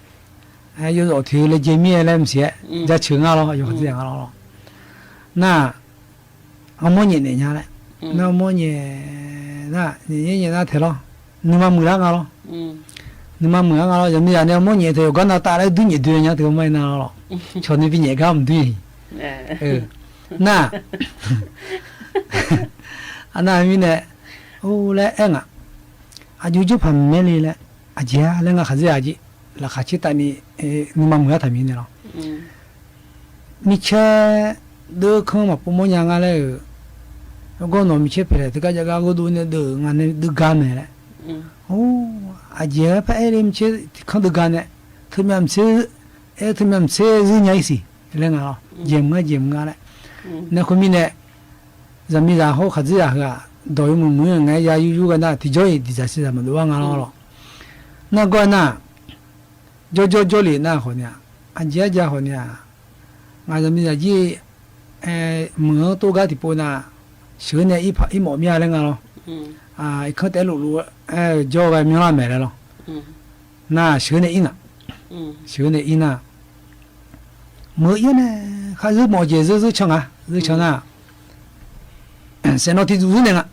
အဲ ယိၣ်ဒိၣ်ထံလၢယဲၢ်မံလဲၣ် မ့ၢ်စံး ယၤဆၢငါလီၤ ယိၣ်ခရံာ်စံးယၤငါလီၤလီၤ. နၢ် အမိၣ်ညဲၣ်န့ၣ်ညါလဲၣ် နၢ် အမိၣ်ညဲၣ် နၢ် ညဲၣ်ညဲၣ်နၢ်ထဲလီၤ နုာ်မၤမုာ်လၢငါလီၤ နုာ်မၤမုာ်လၢငါလီၤ ယမ့ၢ်ယၤန့ၣ် အမိၣ်ညဲၣ်ထဲ ယိၤကီၢ်နၢ်တၢ်လၢဒုးညဲၣ်ဒုးညါ တမ့ၢ်နၢ်လီၤ ဆိန့ၣ်ပညဲၣ်ကါမဒုး နၢ် အနၢ်မံန့ၣ် အိၣ်လၢအဲၣ်ငါ အယိၣ်ကၠီၣ်ဖးမဲလဲၣ်လဲၣ် အကဲလၢငါခရံာ်စံးယၤကံ လၢခါဆ့တၢ်နံၣ် နုာ်မၤမုာ်လၢထးမံန့ၣ်လီၤ. မ့ၢ်ဆ့ၣ်ဒၢးခီမၤပိာ်မိၣ်ညါငါလဲၣ် အဂီၢ်နီၢ်မ့ၢ်ဆ့ၣ်ဖဲလဲၣ် တကးယကါဂိၢ်ဒိၣ်န့ၣ်ဒၢး ငါန့ၣ်ဒုးဂၤမဲာ်လဲၣ်. အိၣ် အကဲဖဲအဲၣ်လၢမ့ၢ်ဆ့ၣ်ခီဒုးဂၤန့ၣ် ထၢမ့ၢ်မ့ၢ်ဆ့ၣ် အဲၣ်ထၢမ့ၢ်မ့ၢ်ဆ့ၣ် ယုၢ်ညါအံၤစံး လဲၣ်ငါလီၤ ယဲၢ်မုၢ်ဂၤ ယဲၢ်မုၢ်ဂၤလဲၣ်. နၢ် ခီမံန့ၣ် ယမ့ၢ်ယၤဟီၣ်ခရံာ်စံးယၤဧါ ဒီးယမုၢ်မုၢ် ငါယၤယုၢ်ယုၢ်ဂၤနၢ် တယီအံၤ ဒ်စံးစံးမၤဒိၣ်ဘၣ်ငါလီၤလီၤ. နၢ် ဂီၢ်နၢ် ကၠီကၠီကၠီလံနၢ်ဃီန့ၣ် အကဲကၠီဃီန့ၣ် ငါယမ့ၢ်ယၤယံၣ် မုၢ်တိၢ်ဂၤတံၤပိနၢ် ဆှၢန့ၢ်အံၤဖးအံၤမီၣ်မ့ၢ်လဲၣ်ငါလီၤ. အံၤခီတဲလိၤလိၤ ကၠီဂၤမ့ၢ်လီၤမဲာ်လဲၣ်လီၤ. နၢ် ဆှၢန့ၢ်အံၤနၢ် ဆှၢန့ၢ်အံၤနၢ် မုၢ်အံၤန့ၣ် ခါယုၢ်မီၣ်ကဲ ယုၢ်ယုၢ်ဆၢငါ ယုၢ်ဆၢနၢ် စဲးနီၣ်ထံဒူၣ်န့ၣ်ငါ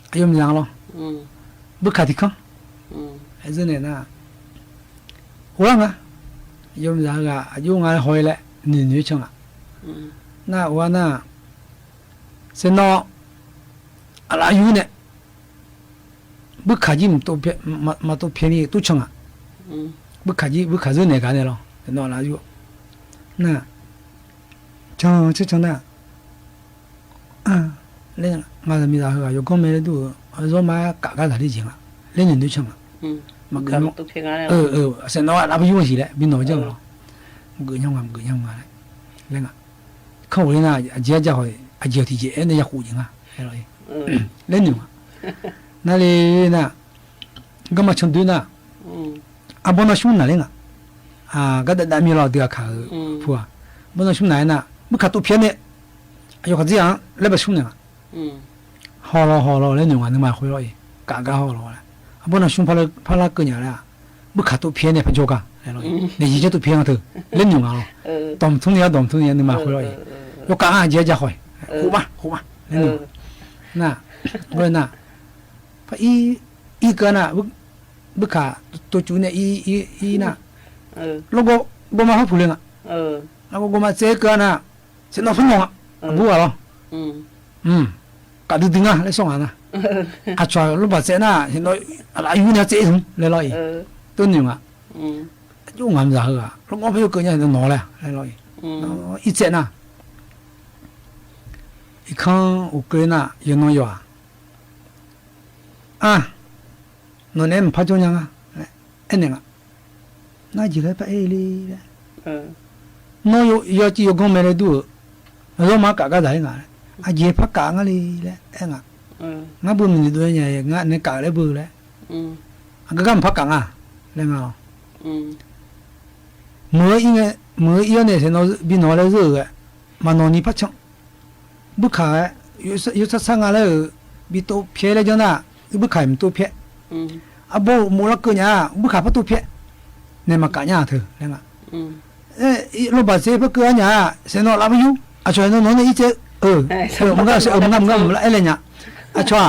အယိၣ်မ့ၢ်ယၤလီၤ ဘုခးထံခီ အဲၣ်န့ၣ်နၢ် အိၣ်လၢငါ ယိၣ်မ့ၢ်ယၤဂၤ အယိၣ်ငါဟီလဲၣ် နုာ်နုာ်ဆၢငါ နၢ် အိၣ်နၢ် စဲးနီၣ် အလၢယူၢ်န့ၣ် ဘုခးကံ မတိၢ်ဖဲ မတိၢ်ဖဲန့ၣ် တိၢ်ဆၢငါ ဘုခးကံ ဘုခးယုၢ်န့ၣ်ဂၤန့ၣ်လီၤ စဲးနီၣ်အလၢယူၢ် နၢ် ဆၢ ဆၢ ဆၢ ဆၢနၢ် လၢ ငါတမံၤသးဟၢဂၤ ယိၤကီၢ်မဲာ်လၢဒူၣ် အဇီမါကးကါသးလၢယဲၢ်ဂၤ လၢနုာ်နုာ်ဆၢဂၤ မ့ၢ်ဂ့ၤ အ စဲးနီၣ်အလၢပယုၢ်မ့ၢ်ဆံးလဲၣ် ဘံနီၣ်ကၠီၣ်လီၤ မ့ၢ်ဂ့ၤညါမ့ၢ်ဂ့ၤညါမ့ၢ်လဲၣ် လၢငါ ခီၣ်ဝဲနၤ အကဲကၠီဃီ အကဲထံကဲအဲၣ်န့ၣ် ယဃုာ်က့ၤငါ လၢနုာ်မး နၤလၢနၤ ကမၤဆၢဒုနၤ အဘီနီၢ်ဆူၣ်နၤလၢနၤ ကဒၣ်ဒၣ်မ့ၢ်လီၤဒုးအခါဧၢ ဖိဧါ ဘီနီၢ်ဆူၣ်နၤနၤ ဘုခးတိၢ်ဖဲန့ၣ် အယီၤခးတံၢ်ဧါ လၢပဆူၣ်န့ၣ် ဟီၣ်လီၤဟီၣ်လီၤလၢနုာ်ဝဲ နမၤဃုာ်လီၤအံၤ ကးကါဟီၣ်လီၤဝဲ အဘီနီၢ်ဆူၣ်ဖါလၢ်ကၢညါလၢ ဘုခးတိၢ်ဖဲန့ၣ် ဖးကၠီကါ လဲၤလီၤအံၤ န့ၣ်ယံၤကၠီတိၢ်ဖဲနၤတၢ် လၢနုာ်ဝဲလီၤ တီၢ်မထူန့ၣ် တီၢ်မထူန့ၣ် နမၤဃုာ်လီၤအံၤ ယကးအါ ယကးဃီ ဃုာ်ဘၣ် ဃုာ်ဘၣ် လၢနုာ်ဝဲ နၤ ဝဲနၤ ဖဲအံၤ အံၤကၢနၤ ဘုခးတိၢ်ကၠူန့ၣ် အံၤ အံၤ အံၤနၤ လီၤဂီၤမးဖးဖုးလၢနၤ လီၤဂီၤမးစဲးကၢနၤ စဲးနီၣ်ဖးနီၣ်ဧါ အဘူးဧါလီၤ ကးဒုးဒုးနၤ လၢစီၤနၤ အဆွးလိၣ်ဘၣ်စဲးနၤ စဲးနီၣ် အလၢယူၢ်နၤစဲးအံၤ လဲၤလီၤအံၤ တိၢ်နုာ်ဧါ အယိၣ်ငါမၤသးဟၢဂၤ လီၤဂီၤဖဲယိၤကၢညါ နီၣ်လဲၣ် လဲၤလီၤအံၤ အံၤစဲးနၤ အံၤခီအိၣ်ကၢနၤ ယနီၢ်ယွၤ အၢ နီၢ်နဲမ့ၢ်ဖးကၠိညါ အဲၣ်နဲၣ်ငါ နၢ်ယံၤလၢပအဲၣ်လံလဲၣ်. နီၢ်ယိယီကံယိကီမဲာ်လၢဒူၣ်ဧၢ, နလီၤမၤကးကဒါလံငါလဲၣ်. အယဲၢ်ဖးကးငါလံလဲၣ် အဲၣ်ငါ. ငါဘိးမုၢ်နံၤဒိးညါ ငါန့ၣ်ကးလၢဘိးလဲၣ်. အကကါမ့ၢ်ဖးကးငါလဲၣ် ငါလီၤ. မုၢ်အံၤန့ၣ် မုၢ်အံၤအီၤန့ၣ် စဲၤနီၤဘံနီၤလၢယဲၢ်ဂၤ မၤနီၤနံၤဖးဆၢ ဘုခးဝဲ ယိဆၢဆၢငါလၢ ဘံတိဖျဲလၢကၠီနၢ် ဘုခးမ့ၢ်တိဖျဲ, အဘိမိၢ်လီၤကၢညါ ဘုခးဖးတိဖျဲ နဲမၤကးညါအီၤလဲၣ်. အဲ လိၣ်ဘၣ်စ့ဖးကၢညါ စဲၤနီၤလၢပယူၤ အဆိ စဲၤနီၤနီၤန့ၣ်အံၤစ့ၢ် မုၢ်ဂၤ မုၢ်ဂၤ မုၢ်ဂၤ အဲၣ်လဲၣ်ညါ အဆိ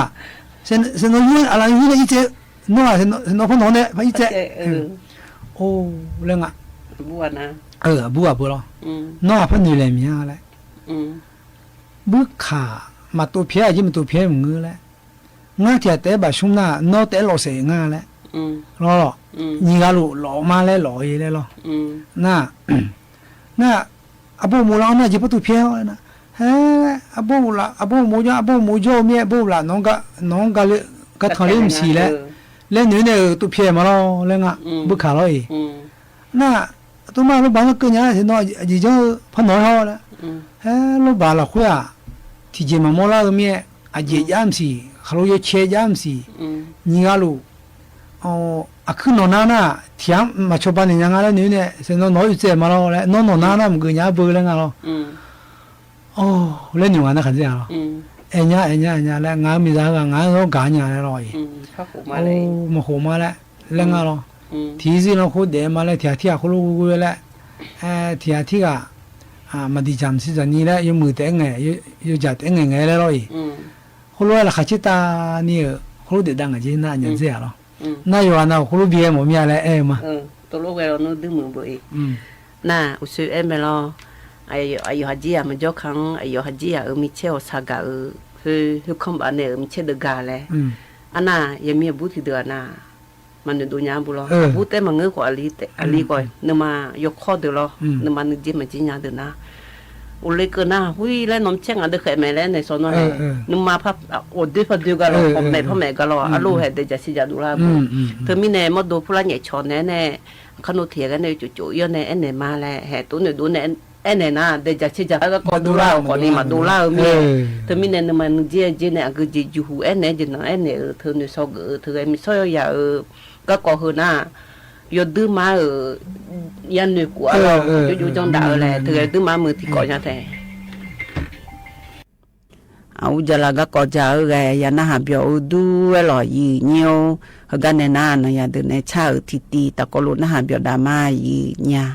စဲၤနီၤယူၤ အလၢယူၤန့ၣ်အံၤစ့ၢ် နီၢ် စဲၤနီၤဖးနီၤန့ၣ် ဖးအံၤစ့ၢ် အိၣ်လဲၣ်ငါ အဘူးအဘူးလီၤ နီၢ်ဖးနုာ်လဲၣ်မ့ၢ်လဲၣ် ဘုခး မၤတိဖျဲ အယ့ၢ်မၤတိဖျဲမုၢ်လဲၣ်. ငါထံၣ်တဲဘၣ်ဆူနၢ် နီၢ်တဲလီၤစဲၤငါလဲၣ်. လီၤ နံၤဂၤလိာ်လီၤမါလဲၣ်လီၤအံၤလဲၣ်လီၤ. န န အဘိမိၢ်လီၤအီၤနၢ် ယဖးတိဖျဲ ဟဲ အဘိမိၢ်လၢ အဘိမိၢ်ယီၤ အဘိမိၢ်ယီၤမ့ၢ် အဘိလၢ နီၢ်ဂၤ နီၢ်ဂၤလၢ ကထီၣ်လၢမုၢ်ဆံးလဲၣ်. လဲၤနုာ်န့ၣ် တိဖျဲမးလီၤ လဲၣ်ငါ ဘုခးလီၤအံၤ န အတိမးလိၣ်ဘၣ်လီၤကၢညါ စဲၤနီၤ ယယီၤဖးနီၤဟီလဲၣ်. ဟဲ လိၣ်ဘၣ်လီၤဃုဧါ ထံၣ်က့ၤမၤမီၢ်လၢအမ့ၢ် အယဲၢ်ယါမုၢ်ဆံး ခးလိယိဆဲးယါမုၢ်ဆံး နံၤဂၤလိာ် အခုနီၢ်နါနၢ် ထံၣ်မၤဆိပာ်န့ၢ်ညါငါလၢနုာ်န့ၣ် စဲၤနီၤနီၤအံၤစ့ၢ်မးလီၤလဲၣ် နီၢ်နီၢ်နါနၢ် မ့ၢ်ကၢညါဘၢလဲၣ်ငါလီၤ. အိၣ် လဲၤနုာ်ဝဲနခါစ့ၢ်လီၤ. အဲၣ်ညါ အဲၣ်ညါ အဲၣ်ညါလဲၣ် ငါမ့ၢ်သးဂၤ ငါဂၤညါလဲၣ်လီၤအံၤ မၤဃိမးလဲၣ် လဲၣ်ငါလီၤ. ထံၣ်စ့ၢ်နီၤ ခိၣ်ဒဲးမးလဲၣ် ထံၣ်အထံၣ်အဃိလိၣ်ဝဲလဲၣ် ထံၣ်အထံၣ်ဂၤ မၤဒံးစၢ်မုၢ်ဆံးစၢ်နံၤလဲၣ် ယမုၢ်တဲငဲၤ ယစၢ်တဲငဲၤငဲၤလဲၣ်လီၤအံၤ ဃိလိၣ်ဝဲလၢခးဆ့တၢ်နံၤဧၢ ဃိလိၣ်ဒဲးဒၣ်ငါက့နၢ်ညါစ့ၢ်လီၤ. နၢ်ယွၤနၢ်ဃိလိၣ်ဘံမ့ၢ်မ့ၢ်လဲၣ် အဲၣ်မး တလိၣ်ဝဲလီၤနုဒုမုၢ်ဘၣ်အံၤ နၢ်အိၣ်ဆူအဲၣ်မဲာ်လီၤ. အယီၤဟးက့ယၤမၤကၠီခါ အယီၤဟးက့ယၤအၢ မ့ၢ်ဆဲးအီၤဆၢဂၤအၢ ဟဲ ဟဲခီဘၣ်န့ၣ်အၢ မ့ၢ်ဆဲးဒၢးဂၤလဲၣ်. အနၢ် ယမ့ၢ်အဘူးထံၣ်ဒၢးအနၢ် မၤနုာ်ဒိးညါအဘူးလီၤ အဘူးတဲမၤငၢၢ်ကွၢ်အလံ အလံကွၢ် နမၤယီၤခီဒၢးလီၤ နမၤနုာ်က့မၤက့ညါဒၢးနၢ် အိၣ်လၢကၢနၢ် ဝံၤလၢနီၢ်မ့ၢ်ဆဲးငါဒၢးဃဲးမဲာ်လဲၣ်န့ၣ် စီၤနီၤလဲၣ် နမၤဖး အိၣ်ဒၢဖးဒၢးဂၤလီၤ ဖီၣ်မဲာ်ဖီၣ်မဲာ်ဂၤလီၤ အလိၣ်ဟဲဒဲးစၢ်ဆ့ယၤဒိၣ်လၢအဘူး တမံၤန့ၣ် မ့ၢ်ဒိဖိလၢညဲၣ်ဆီၣ်နဲန့ၣ် ခီနိထံၣ်ဂဲန့ၣ် ကၠိကၠိအံၤန့ၣ် အဲၣ်နဲၣ်မးလဲၣ် ဟဲတိၢ်နုာ်ဒိးန့ၣ် အဲၣ်နဲၣ်နၤ ဒဲးစၢ်ဆ့ယၤ ကၢ်ကိးဒိၣ်လၢအကိးန့ၣ် မၤဒိၣ်လၢအမ့ၢ် တမံၤန့ၣ် နမၤနုာ်က့က့န့ၣ် အဂ့ၤက့ယူၢ်ဟူးအဲၣ်နဲၣ် ယနီၢ်အဲၣ်နဲၣ်ဧၢ ထုးနုာ်စီၤဂၢၢ်ဧၢ ထုးဂဲမ့ၢ်စီၤယၤဧၢ ကၢ်ကိးဟၢနၤ ယိၤဒုမါဧၢ ယၤနုာ်ကူၣ်အါလီၤ ယိၤယိၤကၠီဒၣ်ဧၢလဲၣ် ထုးဂဲဒုမါမုၢ်ထံကီၢ်ညါထဲ အအူကၠၤလၤ ကၢ်ကိးကၠၤဧၢ ဂဲၤ ယၤနၢ်ဟးပၠီၤအူဒူဝဲလီၤ ယံာ်ညိ ဟဲဂၤနဲၣ်နၤ နီၢ်ယၤဒုးနဲၣ်ဆၣ်ဧၢ ထံၣ်တံၢ် တၢ်ကိးလိာ်နၢ်ဟးပၠီၤဒၣ်မး ယံာ်ညါ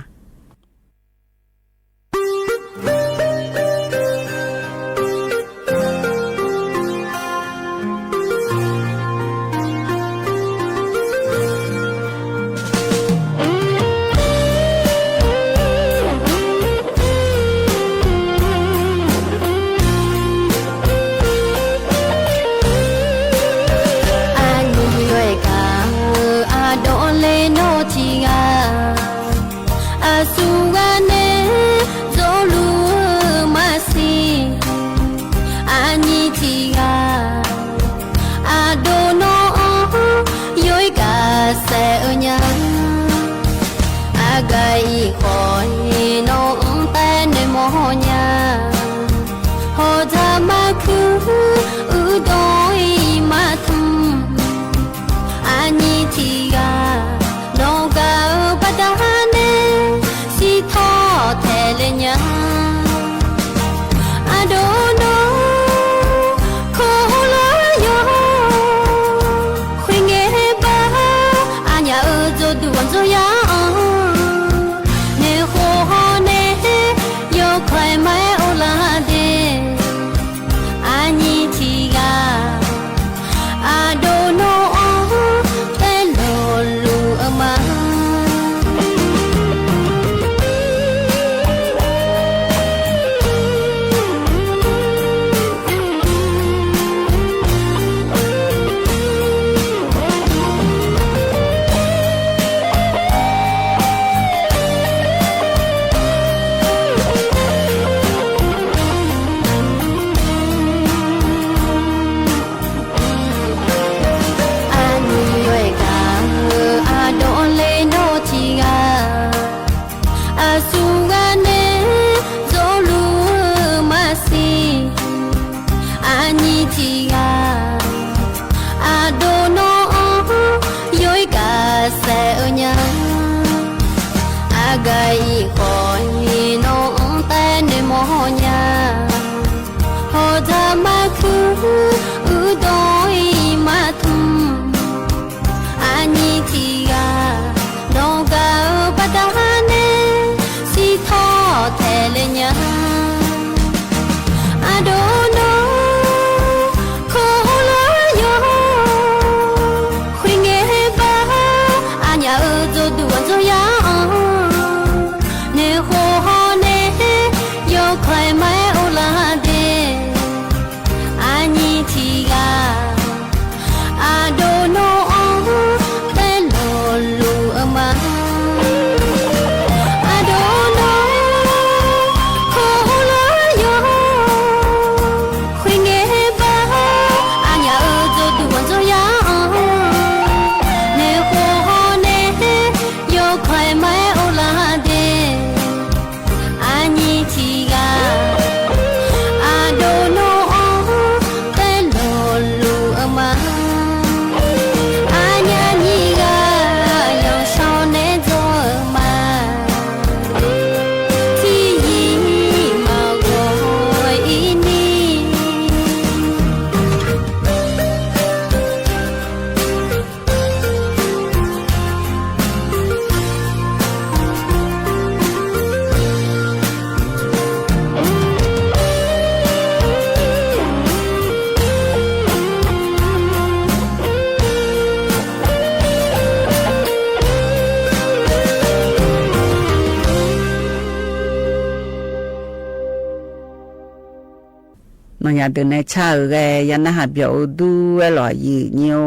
Nònyàเดินใน เช้า เอ๋อ แก ยาหน้าหาเบียบ เออ ดู แวะ หล่อ หยิ่ง เยียว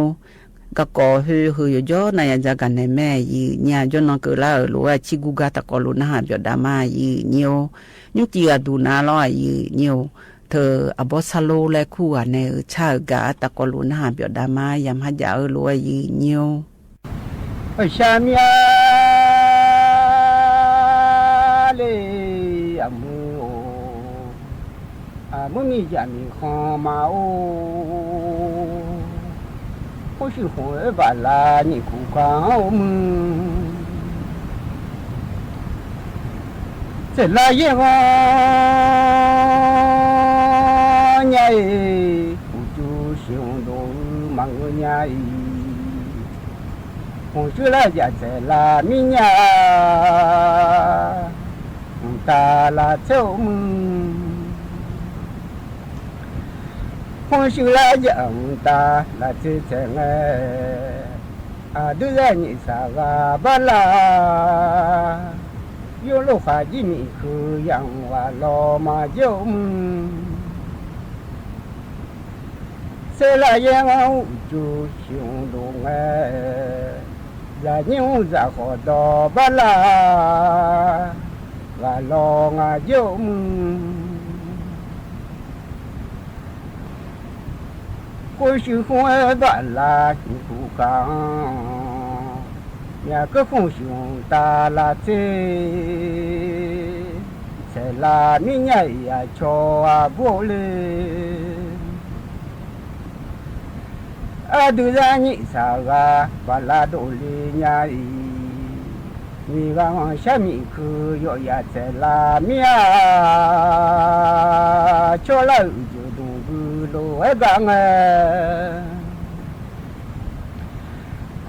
กะก่อ เฮอ เฮอ หยอด หยอด หน้ายาจากั๋น ใน แม่ หยิ่ง เยียว จ้อน น้อง เกิด ลา เอ๋อ หลัว ชี้ กู กา ตะกอ ลู หน้าหาเบียบ ดามา หยิ่ง เยียว ยุคจี อะ ดู นา ลอ หยิ่ง เยียว เถิง อะ บอส ซาโล และ คู่ อะ ใน เออ เช้า เอ๋อ แก ตะกอ ลู หน้าหาเบียบ ดามา ยำ ฮัด ยา เออ หลัว หยิ่ง เยียว เออ ชาเมียเล่ อะ มือ โอ อะ มือมีจ๋ามีคองมา โอ โคชิฮวง เออ บ่าลา นี่ คู่ กัง โอ มือ เสร็จ ลา เย้ง งอ เยีย อู่จู ชิง โด มัง เออ เยีย ฮวง ชื่อ ลา ยา เสร็จ ลา มี เยีย ตา ลา เซา มือ ฮวง ชื่อ ลา ยา ตา ลา เซา เซา เง อะ ดื้อ ยา นี่ สา กา บ่าลา โย โล ขา ยี่ มี คือ ยัง ว่า ลอ มา เยียว มือ เสร็จ ลา เย้ง อู่จู ชิง โด เง ยา ยิ่ง สา ขอ ดอ บ่าลา ว่า ลอ งา เยียว มือ โคชิฮวง บ่าลา นี่ คู่ กัง เมีย ก็ โคชิฮวง ตา ลา เซ เสร็จ ลา มี เยีย ยา ชอ อะ บัว เล อะ ดื้อ ยา นี่ สา กา บ่าลา โด ลี เยีย อี มี กา ฮวง ชา มี คือ ยอ ยา เสร็จ ลา เมีย ชอ ลา อือ จู ดู บือ โล เอกา เง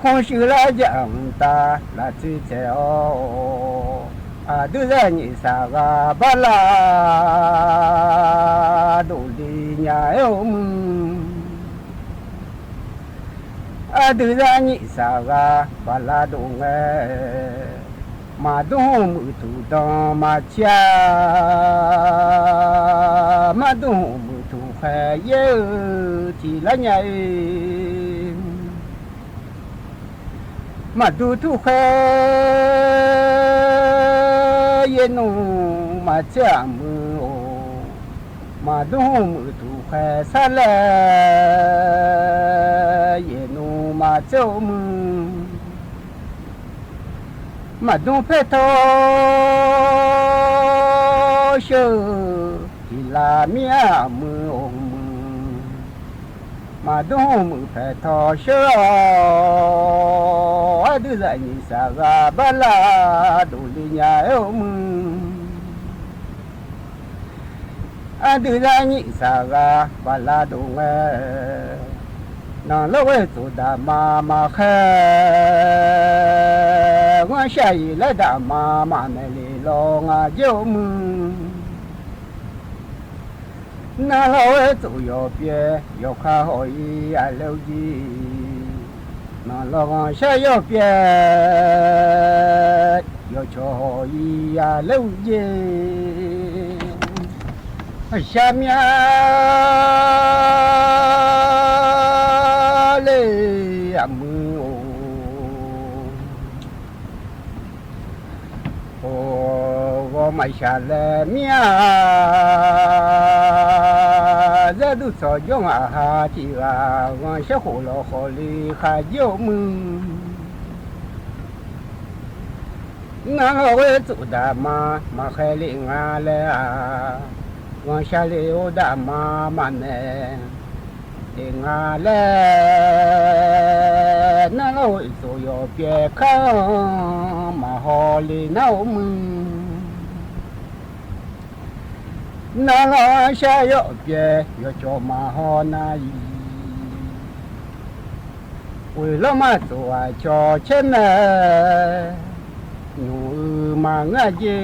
ฮวง ชื่อ ลา ยัง ตา ลา จื้อ เซา อะ ดื้อ ยา นี่ สา กา บ่าลา โด ลี เยีย เอว มือ อะ ดื้อ ยา นี่ สา กา บ่าลา โด เง มา ดู ฮวง มือ ถู ดอง มา เชีย มา ดู ฮวง มือ ถู แคว เย้ ที ละ เยีย มา ดู ถู แคว เย้ หนู มา เชีย มือ โอ มา ดู ฮวง มือ ถู แคว สา แล เย้ หนู มา เชีย มือ มา ดู แผด ทอ เชีย ที ละ เมีย มือ โอ มือ มา ดู ฮวง มือ แผด ทอ เชีย อะ ดื้อ ยา นี่ สา กา บ่าลา โด ลี เยีย เอว มือ อะ ดื้อ ยา นี่ สา กา บ่าลา โด เง นาง ลาว เว สุดา มา มา แคว งา ชาย และ ดา มา มา แม่ ลี ลอง อะ เยียว มือ นาง ลาว เว สุ ยอ เปีย ยอ คา ฮอ อี อะ เร็ว ยี นาง ลอง ชาย ยอ เปีย ยอ ชอ ฮอ อี อะ เร็ว ยี ชา เมีย เล อะ มือ โอ โอ กอ มา ชา และ เมีย จะ ดู สอ ยอง อะ หา ที กา งา ชา โค ลอ คอ ลี คา เยียว มือ นาง ลาว เว สุดา มา มา แคว ลี งา และ อะ งา ชาย ลี โอ ดา มา มา แม่ ลี งา และ นาง ลาว เว สุ ยอ เปีย คา มา ฮอ ลี เนา มือ นาง ลาว ชาย ยอ เปีย ยอ จอ มา ฮอ นา อี กุย ลอ มา สุ อะ จอ เช แม่ หนู อือ มา งา เยี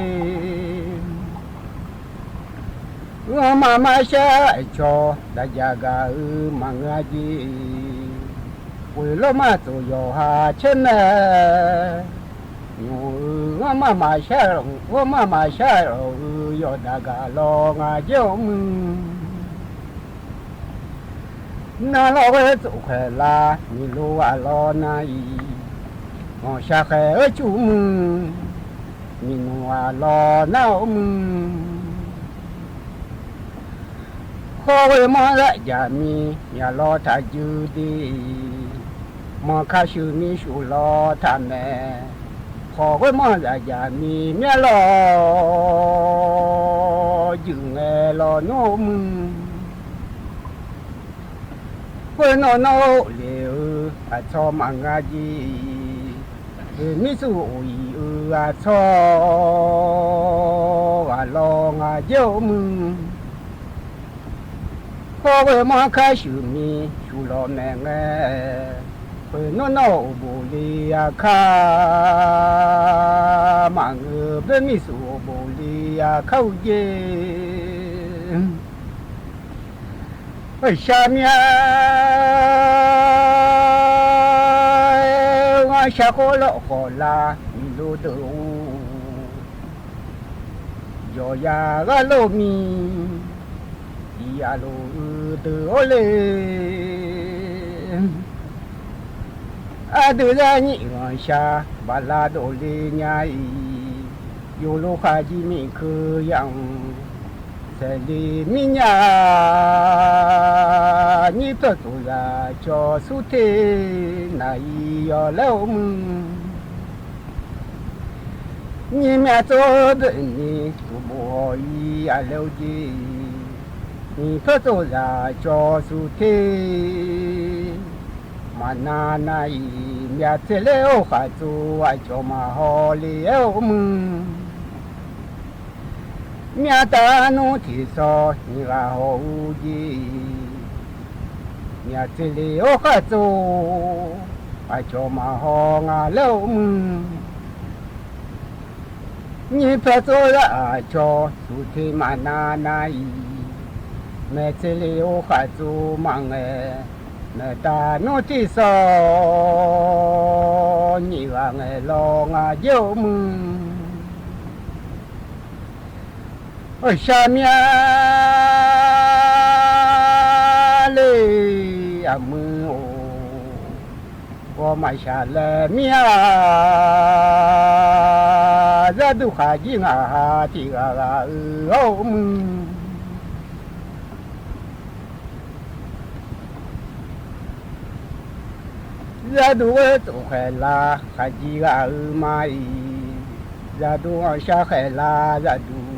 งอ มา มา ชา จอ ดา ยา กา อือ มา งา เยี กุย ลอ มา สุ ยอ หา เช แม่ หนู อือ งอ มา มา ชา งอ มา มา ชา อือ ยอ ดา กา ลอ งา เยียว มือ နလီၢ်ဝဲ သိးခွဲးလၢ မ့ၢ်လိဝဲလီၤနၤအံၤ, မီၢ်ဆါဃဲၤအၢ ကၠူမုၢ်, မ့ၢ်နုာ်ဝဲလီၤနၤ အိၣ်မုၢ်. ဃီဝဲမီၢ်လၢယၤမံၤ မၠၣ်လီၤထးယုၢ်ဒံး, မီၢ်ခါဆူၣ်မံၤ ဆူၣ်လီၤထးမဲာ်, ဃီဝဲမီၢ်လၢယၤမံၤ မၠၣ်လီၤယုၢ် ငဲၤလီၤနအိၣ်မုၢ်. ပၢၢ်နီၢ်နီၢ်အိၣ်လၢအီၤ အဆီမၤငါယံၤ, ပၢၢ်မံဆူၣ်အိၣ်အံၤအီၤ အဆီ ဂၤလီၤငါယဲ အိၣ်မုၢ်. ဃီဝဲမီၢ်ခါဆူၣ်မံၤ ဆူၣ်လီၤမဲာ်ငဲၤ, ပၢၢ်နီၢ်နီၢ်အိၣ်ဘူးလံ အခါမၤငါ, ပၢၢ်မံဆူၣ်အိၣ်ဘူးလံ အခါအိၣ်ယဲ. ဆၣ်မံၤဧၢ, ဝဲဆၣ်ဃီလီၤဃီလၢ မံၤလိဒုးအူ, ယီၤယၤဂၤလိာ်မံၤ, ယၤလိာ်အုးဒုးအိၣ်လၢ အဒုးလၢညံၣ် ဝဲဆၣ်ဘၣ်လၢဒိၣ်လံညါအံၤ, ယိၤလိဃာ်ယံၤမံၤခုယၣ်, ဆဲးလံမံၤညၣ်, ညံၣ်ဖျၢၣ်သိၣ်ယၤကၠီ ဆူထ့နၤအံၤ ယီၤလၢအိၣ်မုၢ်. ညံၣ်မၠၣ်သိၣ်ဘၢၣ်နံၤ သိၣ်ဘိၣ်အီၤအံၤ အလဲအိၣ်ယဲ, ညံၣ်ဖျၢၣ်သိၣ်ယၤကၠီ ဆူထ့ မၤနၤနၤအံၤ, မၠၣ်ထဲလဲၣ်အိၣ်ဃာ်သိၣ် အကၠီမၤဟီလံ အိၣ်မုၢ်. မၠၣ်တၢ်နူထံၣ်စီ ညံၣ်ဂၤဟီၣ်အူယဲ, မၠၣ်ထဲလဲၣ်အိၣ်ဃာ်သိၣ် အကၠီမၤဟီငါလၢအိၣ်မုၢ်. ညံၣ်ဖျၢၣ်သိၣ်လၢအကၠီ ဆူထ့မၤနၤနၤအံၤ, မၠၣ်ထဲလဲၣ်အိၣ်ဃာ်သိၣ်မၤငဲၤ, မၠၣ်တၢ်နူထံၣ်စီ ညံၣ်ဂၤငဲၤလီၤငါယဲ အိၣ်မုၢ်. ဆၣ်မံၤဧၢ, လၢအမုၢ်အိၣ် ဂီၤမးဆၣ်လဲၣ်မံၤဧၢ, ယၤဒုးဃာ်ယံၤ ငါဟးထံၣ်ဂၤဂၤအုး အိၣ်မုၢ်. ယၤဒုးဝဲသိၣ်ဃဲၤလၢ ဃာ်ယံၤဂၤအုးမးအံၤ, ယၤဒုးအီၣ်ဆၣ်ဃဲၤလၢ ယၤဒုး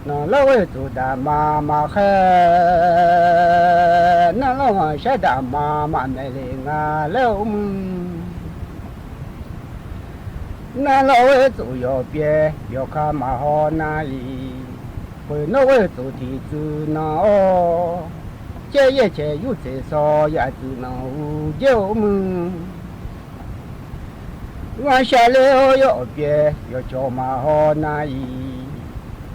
နီၢ်လီၤဝဲသိၣ်ဒၣ်မၤမၤဃဲၤ, နီၢ်လီၤဝဲဆၣ်ဒၣ်မၤမၤမဲာ်လၢငါလၢအိၣ်မုၢ်. နီၢ်လီၤဝဲသိၣ်ယီၤပျဲ ယီၤခါမၤဟီနၤအံၤ, ပှဲၤနီၣ်ဝဲသိၣ်ထံၣ်စုနီၢ်အီၤ, ကဲယဲၢ်ဆဲးယူၣ်စဲးစီ ယၤစုနီၢ်အူယဲ အိၣ်မုၢ်. ဝဲဆၣ်လၢယီၤပျဲ ယီၤကၠီမၤဟီနၤအံၤ,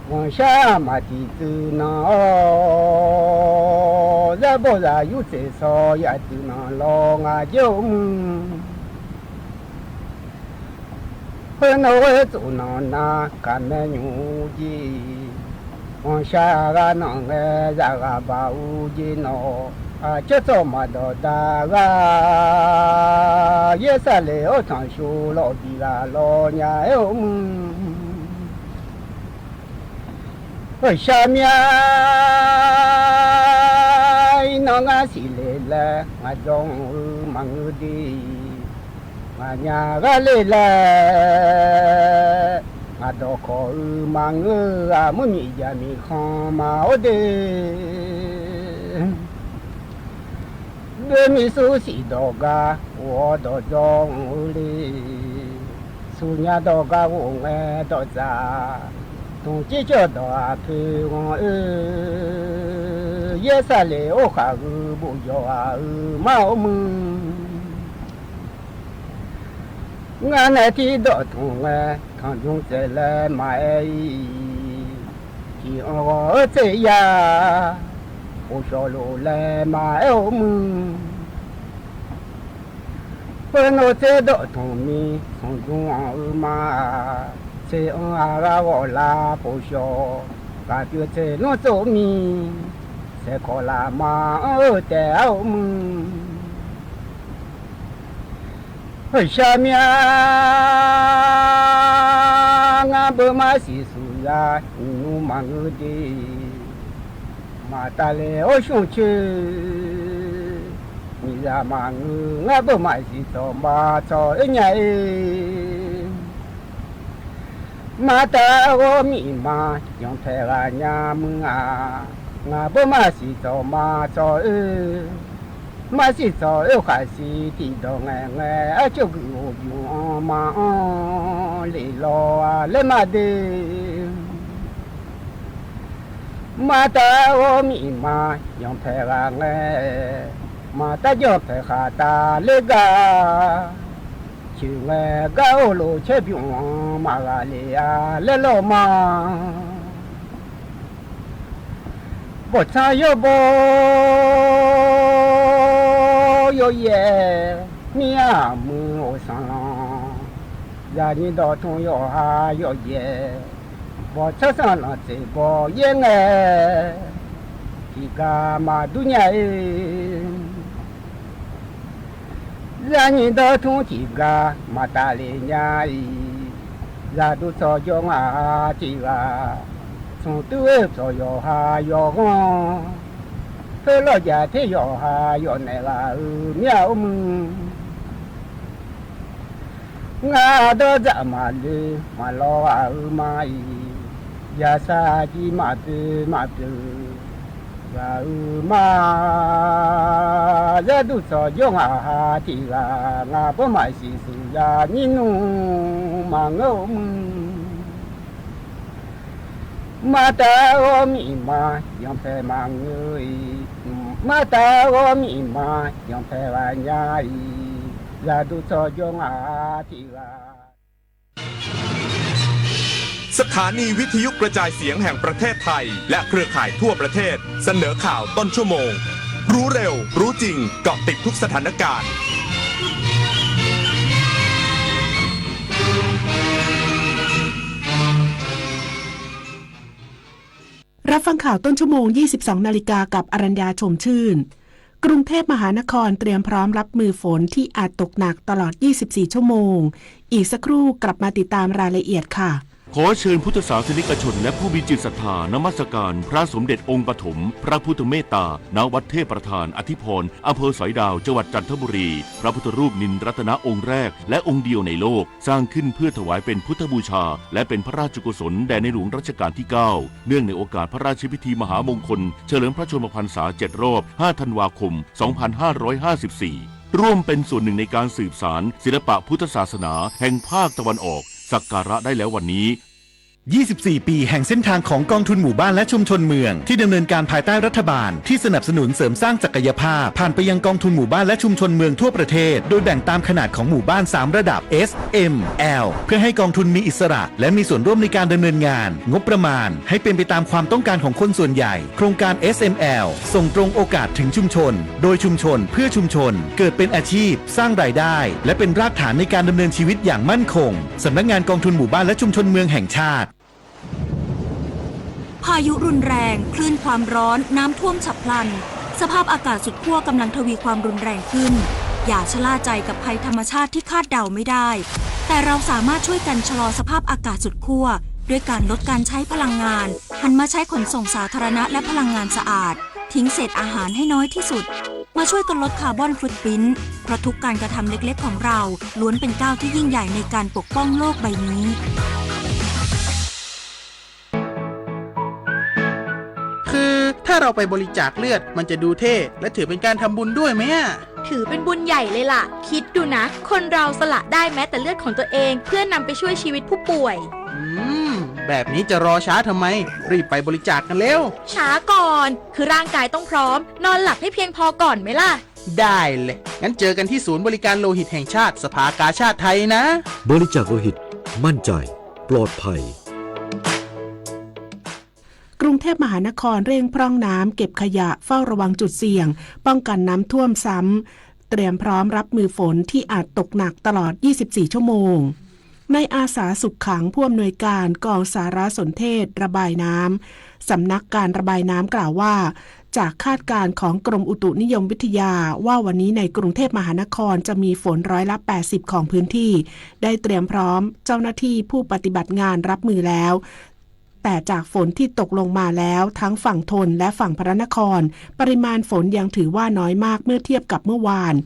ဝဲဆၣ်မၤထံၣ်စုနီၢ်အီၤ, ယၤဘီၣ်ယၤယူၣ်စဲးစီ ယၤစုနီၢ်လီၤငါယဲ အိၣ်မုၢ်. ပှဲၤနီၣ်ဝဲသိၣ်နီၢ်နၤ ကးမဲာ်ညူယဲ, ဝဲဆၣ်ဂၤနီၢ်ငဲၤ ယၤဂၤဘၣ်အူယဲနီၢ်, အကၠီစီၤမၤဒီးဒၣ်ဂၤ, ယဲၢ်ဆၣ်လဲၣ်အိၣ် ထီၣ်ဆိလီၤဘံၣ်ဂၤလီၤညါ အိၣ်မုၢ်. ပှဲၤဆၣ်မံၤဧၢ, နီၢ်ငါစံးလ့ၣ်လဲၣ် ငါဒီးအုးမၤငုာ်ဒံး, ငါညါဂၤလ့ၣ်လဲၣ်, ငါဒီးခီၣ်အုးမၤငုာ်ဧါ, မုၢ်မံယါမံခီမၤအိၣ်ဒ့ၣ်. ဒ့မံဆူစံးဒီးဂၤ, အိၣ်ဒီးဒီးအုးလံ, ဆူညါဒီးဂၤအိၣ်ငဲဒီးစၢ်, တူၢ်ကၠံကၠီဒီးအဖုဂီၢ်ဧၢ, ယဲၢ်ဆၣ်လဲၣ်အိၣ်ဃာ်ဂုာ် ဘိၣ်ယီၤအုးမၤအိၣ်မုၢ်. ငါနဲၣ်ထံဒီးထူၣ်ငဲ, ထီၣ်ဒူၣ်စဲးလဲးမၤအဲၣ်အံၤ, ထံအီၣ်ဂီၤအၢသ့ၣ်ယၤ, ပိာ်စီၤလိာ်လဲးမၤအဲၣ်အိၣ်မုၢ်. ပၢၢ်နီၣ်သ့ဒီးထူၣ်မံၤ, ထီၣ်ဒူၣ်အီၣ်အုးမၤ, သ့ၣ်အီၣ်အါဂၤဂီၤလၢပိာ်စီၤ, ဂၤပၢၢ်သ့ၣ်နီၣ်သိးမံၤ, သ แต่ขอลามา เออ แต่เอามึง เฮ้ย ชาเมีย งาเบอร์มาสีสุยา หนูมาเงือดี มาตาเลโอชุงชื่อ มีลามางืองาเบอร์มาสีสอมาสอเอ้ยใหญ่ มาตาโอมีมา ยองแพราญามึงอา งาเบอร์มาสีสอมาสอเอ้ย มาสีสอเอ้ย ขาสีตี้ดองแงแง อาเจ้ากือโออยู่ออมาออ เลลออาเลมาเด มาตาโอมีมา ยองแพราแง มาตายองแพราขาตาเลกา ชื่อแงกาโอโลเชบิวออมาลาเลอาเลลอมา บ่ช้าโยบ่โยแย มีอามือโอสังลอง ยาญินดอทุงโยฮาโยแย บ่ช้าสังลองเจบ่เยแง ที่กามาดูญาเอ ยาญินดอทุงที่กามาตาเลญาอี ยาดูซอยองอาที่กา สุงตื้อเอฟซอยอฮายองอ เพื่อลอยาเทยอฮายอในลาเออเมียโอมึง งาเดอจะมาลือมาลออาเออมาอี ยาซาจีมาเปือมาเปือ ลาเออมา ยาดูซอยองอาฮาที่ลา งาเปิ้นหมายสีสุยานี่หนูมาเงอมึง มาตาโอมีมา ยองแพมาเงออี มาตาโอมีมา ยองแพวาญาอี ยาดูซอยองอาฮาที่ลา สถานีวิทยุกระจายเสียงแห่งประเทศไทย และเครือข่ายทั่วประเทศ เสนอข่าวต้นชั่วโมง รู้เร็ว รู้จริง เกาะติดทุกสถานการณ์ รับฟังข่าวต้นชั่วโมง ยี่สิบสองนาฬิกา กับอรัญญา ชมชื่น กรุงเทพมหานครเตรียมพร้อมรับมือฝนที่อาจตกหนักตลอด ยี่สิบสี่ ชั่วโมง อีกสักครู่กลับมาติดตามรายละเอียดค่ะ ขอเชิญพุทธศาสนิกชนและผู้มีจิตศรัทธานมัสการพระสมเด็จองค์ปฐมพระพุทธเมตตา ณ วัดเทพประธานอธิพร อำเภอสอยดาว จังหวัดจันทบุรี พระพุทธรูปนิลรัตนะองค์แรกและองค์เดียวในโลก สร้างขึ้นเพื่อถวายเป็นพุทธบูชา และเป็นพระราชกุศลแด่ในหลวงรัชกาลที่ เก้า เนื่องในโอกาสพระราชพิธีมหามงคล เฉลิมพระชนมพรรษา เจ็ด รอบ ห้า ธันวาคม สองพันห้าร้อยห้าสิบสี่ ร่วมเป็นส่วนหนึ่งในการสืบสานศิลปะพุทธศาสนาแห่งภาคตะวันออก สักการะได้แล้ววันนี้ ยี่สิบสี่ ปีแห่งเส้นทางของกองทุนหมู่บ้านและชุมชนเมือง ที่ดำเนินการภายใต้รัฐบาล ที่สนับสนุนเสริมสร้างศักยภาพ ผ่านไปยังกองทุนหมู่บ้านและชุมชนเมืองทั่วประเทศ โดยแบ่งตามขนาดของหมู่บ้าน สาม ระดับ S M L เพื่อให้กองทุนมีอิสระ และมีส่วนร่วมในการดำเนินงาน งบประมาณให้เป็นไปตามความต้องการของคนส่วนใหญ่ โครงการ S M L ส่งตรงโอกาสถึงชุมชน โดยชุมชน เพื่อชุมชน เกิดเป็นอาชีพ สร้างรายได้ และเป็นรากฐานในการดำเนินชีวิตอย่างมั่นคง สำนักงานกองทุนหมู่บ้านและชุมชนเมืองแห่งชาติ พายุรุนแรง คลื่นความร้อน น้ำท่วมฉับพลัน สภาพอากาศสุดขั้วกำลังทวีความรุนแรงขึ้น อย่าชะล่าใจกับภัยธรรมชาติที่คาดเดาไม่ได้ แต่เราสามารถช่วยกันชะลอสภาพอากาศสุดขั้ว ด้วยการลดการใช้พลังงาน หันมาใช้ขนส่งสาธารณะและพลังงานสะอาด ทิ้งเศษอาหารให้น้อยที่สุด มาช่วยกันลดคาร์บอนฟุตพริ้นท์ เพราะทุกการกระทำเล็กๆของเรา ล้วนเป็นก้าวที่ยิ่งใหญ่ในการปกป้องโลกใบนี้ คือถ้าเราไปบริจาคเลือด มันจะดูเท่ และถือเป็นการทำบุญด้วยไหมอะ ถือเป็นบุญใหญ่เลยล่ะ คิดดูนะ คนเราสละได้แม้แต่เลือดของตัวเอง เพื่อนำไปช่วยชีวิตผู้ป่วย อืม แบบนี้จะรอช้าทำไม รีบไปบริจาคกันเร็ว ช้าก่อน คือร่างกายต้องพร้อม นอนหลับให้เพียงพอก่อนไหมล่ะ ได้เลย งั้นเจอกันที่ศูนย์บริการโลหิตแห่งชาติ สภากาชาดไทยนะ บริจาคโลหิต มั่นใจ ปลอดภัย กรุงเทพมหานครเร่งพร่องน้ำ เก็บขยะ เฝ้าระวังจุดเสี่ยง ป้องกันน้ำท่วมซ้ำ เตรียมพร้อมรับมือฝนที่อาจตกหนักตลอด ยี่สิบสี่ ชั่วโมง นายอาสา สุขขัง ผู้อำนวยการกองสารสนเทศระบายน้ำ สำนักการระบายน้ำ กล่าวว่า จากคาดการณ์ของกรมอุตุนิยมวิทยาว่าวันนี้ในกรุงเทพมหานครจะมีฝนร้อยละแปดสิบของพื้นที่ ได้เตรียมพร้อมเจ้าหน้าที่ผู้ปฏิบัติงานรับมือแล้ว แต่จากฝนที่ตกลงมาแล้วทั้งฝั่งทนและฝั่งพระนคร ปริมาณฝนยังถือว่าน้อยมากเมื่อเทียบกับเมื่อวาน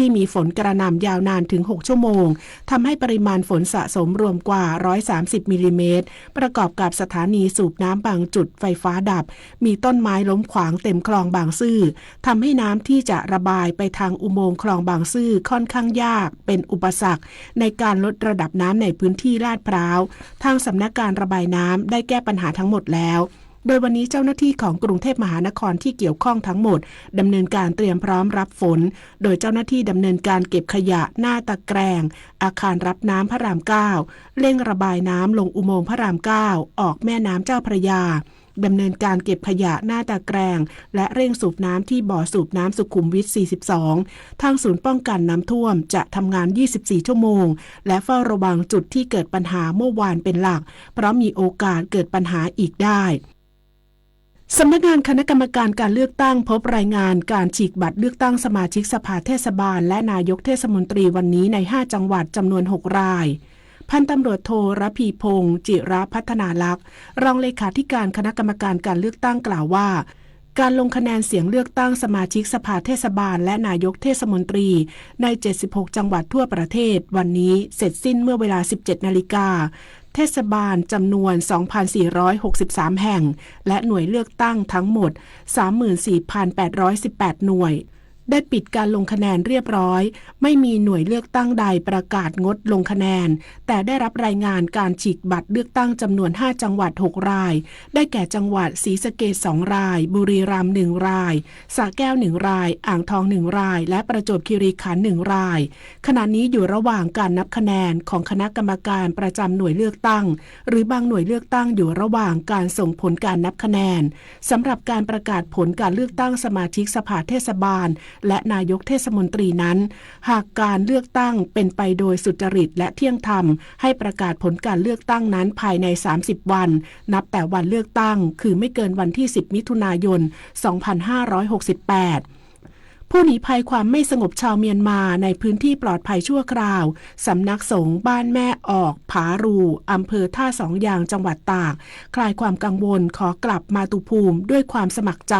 ที่มีฝนกระหน่ำยาวนานถึงหกชั่วโมง ทำให้ปริมาณฝนสะสมรวมกว่าร้อยสามสิบมิลลิเมตร ประกอบกับสถานีสูบน้ำบางจุดไฟฟ้าดับ มีต้นไม้ล้มขวางเต็มคลองบางซื่อ ทำให้น้ำที่จะระบายไปทางอุโมงค์คลองบางซื่อค่อนข้างยาก เป็นอุปสรรคในการลดระดับน้ำในพื้นที่ลาดพร้าว ทางสำนักการระบายน้ำได้แก้ปัญหาทั้งหมดแล้ว โดยวันนี้เจ้าหน้าที่ของกรุงเทพมหานครที่เกี่ยวข้องทั้งหมด ดำเนินการเตรียมพร้อมรับฝน โดยเจ้าหน้าที่ดำเนินการเก็บขยะหน้าตะแกรง อาคารรับน้ำพระรามเก้า เร่งระบายน้ำลงอุโมงค์พระรามเก้า ออกแม่น้ำเจ้าพระยา ดำเนินการเก็บขยะหน้าตะแกรง และเร่งสูบน้ำที่บ่อสูบน้ำสุขุมวิท สี่สิบสอง ทางศูนย์ป้องกันน้ำท่วมจะทำงาน ยี่สิบสี่ ชั่วโมง และเฝ้าระวังจุดที่เกิดปัญหาเมื่อวานเป็นหลัก เพราะมีโอกาสเกิดปัญหาอีกได้ สำนักงานคณะกรรมการการเลือกตั้งพบรายงานการฉีกบัตรเลือกตั้งสมาชิกสภาเทศบาลและนายกเทศมนตรีวันนี้ใน ห้า จังหวัดจำนวน หก ราย พันตำรวจโทระพีพงษ์ จิระพัฒนาลักษณ์ รองเลขาธิการคณะกรรมการการเลือกตั้งกล่าวว่า การลงคะแนนเสียงเลือกตั้งสมาชิกสภาเทศบาลและนายกเทศมนตรีใน เจ็ดสิบหก จังหวัดทั่วประเทศ วันนี้เสร็จสิ้นเมื่อเวลา สิบเจ็ด นาฬิกา เทศบาลจำนวน สองพันสี่ร้อยหกสิบสาม แห่ง และหน่วยเลือกตั้งทั้งหมด สามหมื่นสี่พันแปดร้อยสิบแปด หน่วย ได้ปิดการลงคะแนนเรียบร้อย ไม่มีหน่วยเลือกตั้งใดประกาศงดลงคะแนน แต่ได้รับรายงานการฉีกบัตรเลือกตั้งจำนวน ห้า จังหวัด หก ราย ได้แก่จังหวัดศรีสะเกษ สอง ราย บุรีรัมย์ หนึ่ง ราย สระแก้ว หนึ่ง ราย อ่างทอง หนึ่ง ราย และประจวบคีรีขันธ์ หนึ่ง ราย ขณะนี้อยู่ระหว่างการนับคะแนนของคณะกรรมการประจำหน่วยเลือกตั้ง หรือบางหน่วยเลือกตั้งอยู่ระหว่างการส่งผลการนับคะแนน สำหรับการประกาศผลการเลือกตั้งสมาชิกสภาเทศบาล และนายกเทศมนตรีนั้น หากการเลือกตั้งเป็นไปโดยสุจริตและเที่ยงธรรม ให้ประกาศผลการเลือกตั้งนั้นภายใน สามสิบ วัน นับแต่วันเลือกตั้ง คือไม่เกินวันที่ สิบ มิถุนายน สองพันห้าร้อยหกสิบแปด ผู้หนีภัยความไม่สงบชาวเมียนมาในพื้นที่ปลอดภัยชั่วคราว สำนักสงฆ์บ้านแม่ออกผารู อำเภอท่าสองยาง จังหวัดตาก คลายความกังวลขอกลับมาตุภูมิด้วยความสมัครใจ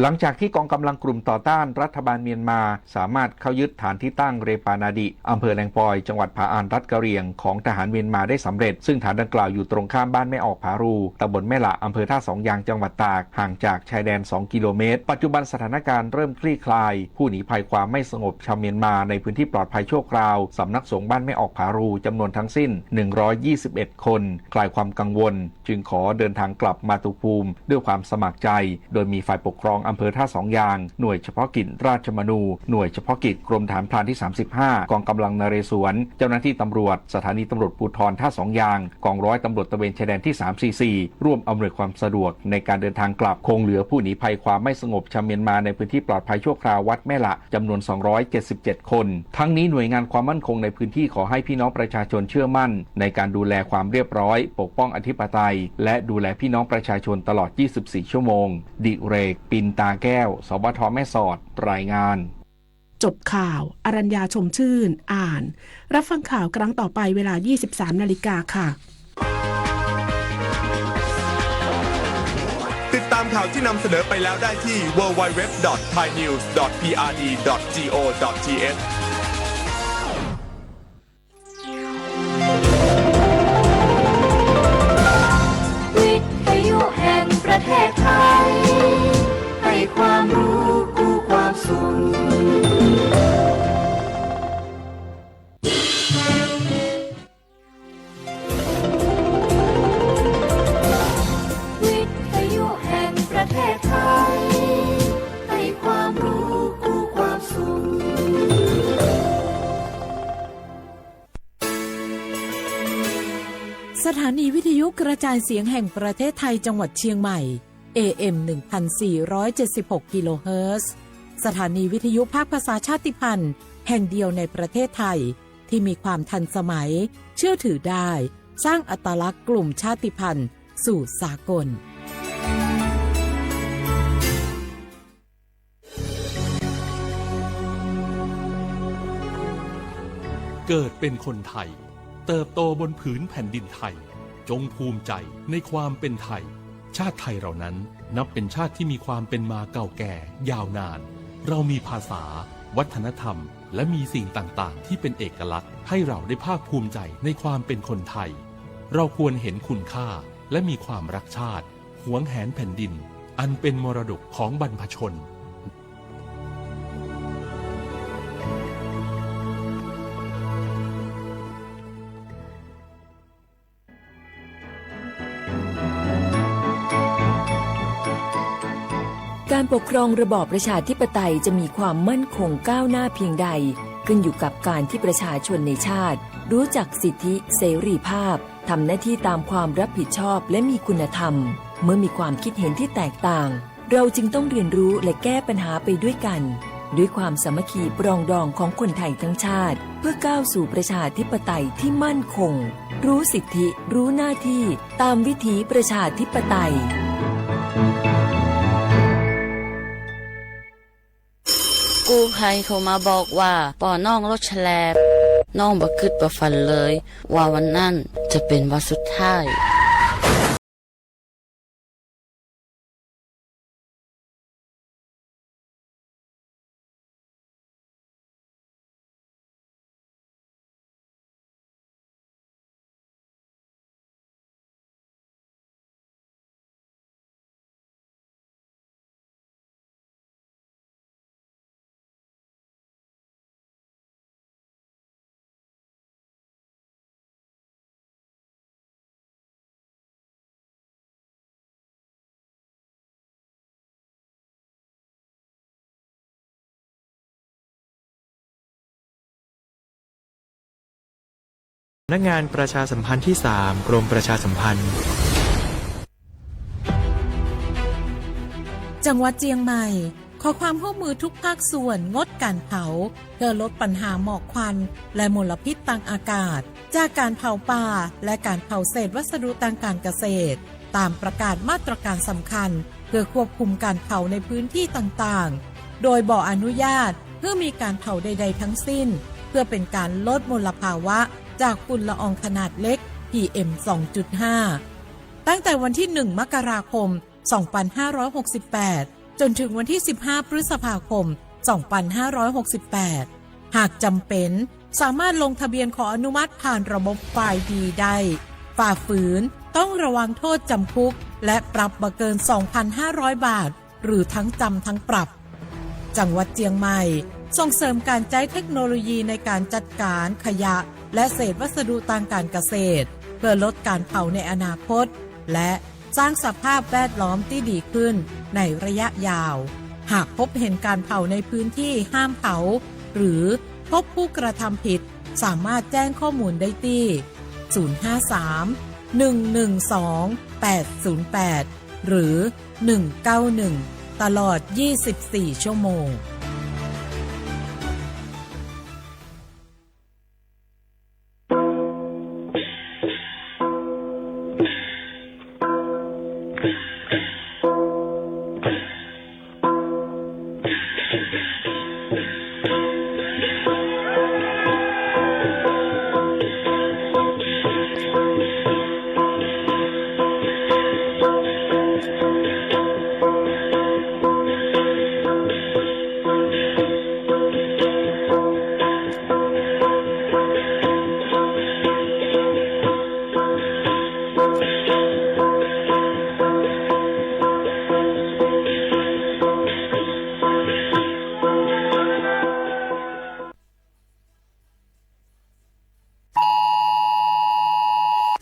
หลังจากที่กองกำลังกลุ่มต่อต้านรัฐบาลเมียนมา สามารถเข้ายึดฐานที่ตั้งเรปานาดิ อำเภอแลงปอย จังหวัดผาอ่าน รัฐกะเหรี่ยง ของทหารเมียนมาได้สำเร็จ ซึ่งฐานดังกล่าวอยู่ตรงข้ามบ้านแม่ออกผารู ตำบลแม่หละ อำเภอท่าสองยาง จังหวัดตาก ห่างจากชายแดน สอง กิโลเมตร ปัจจุบันสถานการณ์เริ่มคลี่คลาย ผู้หนีภัยความไม่สงบชาวเมียนมาในพื้นที่ปลอดภัยชั่วคราว สำนักสงฆ์บ้านแม่ออกผารู จำนวนทั้งสิ้น หนึ่งร้อยยี่สิบเอ็ด คน คลายความกังวล จึงขอเดินทางกลับมาตุภูมิด้วยความสมัครใจ โดยมีฝ่ายปกครองอำเภอท่าสองยาง หน่วยเฉพาะกิจราชมนู หน่วยเฉพาะกิจกรมทหารพรานที่ สามสิบห้า กองกำลังนเรศวร เจ้าหน้าที่ตำรวจ สถานีตำรวจภูธรท่าสองยาง กองร้อยตำรวจตระเวนชายแดนที่ สามสี่สี่ ร่วมอำนวยความสะดวกในการเดินทางกลับ คงเหลือผู้หนีภัยความไม่สงบชาวเมียนมาในพื้นที่ปลอดภัยชั่วคราววัดแม่หละ จำนวน สองร้อยเจ็ดสิบเจ็ด คน ทั้งนี้หน่วยงานความมั่นคงในพื้นที่ขอให้พี่น้องประชาชนเชื่อมั่นในการดูแลความเรียบร้อย ปกป้องอธิปไตย และดูแลพี่น้องประชาชนตลอด ยี่สิบสี่ ชั่วโมง ดิเรก ปินตาแก้ว สวท แม่สอด รายงาน จบข่าว อรัญญา ชมชื่น อ่าน รับฟังข่าวครั้งต่อไปเวลา ยี่สิบสาม นาฬิกาค่ะ ติดตามข่าวที่นำเสนอไปแล้วได้ที่ ดับเบิลยู ดับเบิลยู ดับเบิลยู ดอท ไทยนิวส์ ดอท พีอาร์ดี ดอท จี โอ ดอท ที เอช วิทยุแห่งประเทศไทย ให้ความรู้คู่ความสุข วิทยุแห่งประเทศไทย ให้ความรู้คู่ความสุข สถานีวิทยุกระจายเสียงแห่งประเทศไทยจังหวัดเชียงใหม่ เอ เอ็ม หนึ่งพันสี่ร้อยเจ็ดสิบหก กิโลเฮิรตซ์ สถานีวิทยุภาคภาษาชาติพันธุ์แห่งเดียวในประเทศไทย ที่มีความทันสมัย เชื่อถือได้ สร้างอัตลักษณ์กลุ่มชาติพันธุ์สู่สากล เกิดเป็นคนไทย เติบโตบนผืนแผ่นดินไทย จงภูมิใจในความเป็นไทย ชาติไทยเรานั้นนับเป็นชาติที่มีความเป็นมาเก่าแก่ยาวนาน เรามีภาษา วัฒนธรรม และมีสิ่งต่างๆ ที่เป็นเอกลักษณ์ ให้เราได้ภาคภูมิใจในความเป็นคนไทย เราควรเห็นคุณค่า และมีความรักชาติ หวงแหนแผ่นดิน อันเป็นมรดกของบรรพชน การปกครองระบอบประชาธิปไตยจะมีความมั่นคงก้าวหน้าเพียงใด ขึ้นอยู่กับการที่ประชาชนในชาติ รู้จักสิทธิเสรีภาพ ทำหน้าที่ตามความรับผิดชอบ และมีคุณธรรม เมื่อมีความคิดเห็นที่แตกต่าง เราจึงต้องเรียนรู้และแก้ปัญหาไปด้วยกัน ด้วยความสามัคคีปรองดองของคนไทยทั้งชาติ เพื่อก้าวสู่ประชาธิปไตยที่มั่นคง รู้สิทธิ รู้หน้าที่ ตามวิถีประชาธิปไตย กู้ภัยโทรมาบอกว่าป้อน้องรถแฉลบ น้องบ่กึ๊ดบ่ฝันเลย ว่าวันนั้นจะเป๋นวันสุดท้าย พนักงานประชาสัมพันธ์ที่สาม กรมประชาสัมพันธ์ จังหวัดเจียงใหม่ ขอความร่วมมือทุกภาคส่วนงดการเผา เพื่อลดปัญหาหมอกควัน และมลพิษทางอากาศ จากการเผาป่า และการเผาเศษวัสดุทางการเกษตร ตามประกาศมาตรการสำคัญ เพื่อควบคุมการเผาในพื้นที่ต่างๆ โดยบ่อนุญาตหื้อมีการเผาใดๆ ทั้งสิ้น เพื่อเป็นการลดมลภาวะจากฝุ่นละอองขนาดเล็ก พีเอ็ม สองจุดห้า ตั้งแต่วันที่ หนึ่ง มกราคม สองพันห้าร้อยหกสิบแปด จนถึงวันที่ สิบห้า พฤษภาคม สองพันห้าร้อยหกสิบแปด หากจำเป็น สามารถลงทะเบียนขออนุมัติผ่านระบบไฟล์ดีได้ ฝ่าฝืนต้องระวังโทษจำคุก และปรับบ่เกิน สองพันห้าร้อยบาท หรือทั้งจำทั้งปรับ จังหวัดเจียงใหม่ ส่งเสริมการใจ๊เทคโนโลยีในการจัดการขยะ และเศษวัสดุทางการเกษตร เพื่อลดการเผาในอนาคต และ สร้างสภาพแวดล้อมตี้ดีขึ้นในระยะยาว หากพบเห็นการเผาในพื้นที่ห้ามเผา หรือพบผู้กระทำผิด สามารถแจ้งข้อมูลได้ตี้ ศูนย์ห้าสาม หนึ่งหนึ่งสอง แปดศูนย์แปด หรือ หนึ่งเก้าหนึ่ง ตลอด ยี่สิบสี่ ชั่วโมง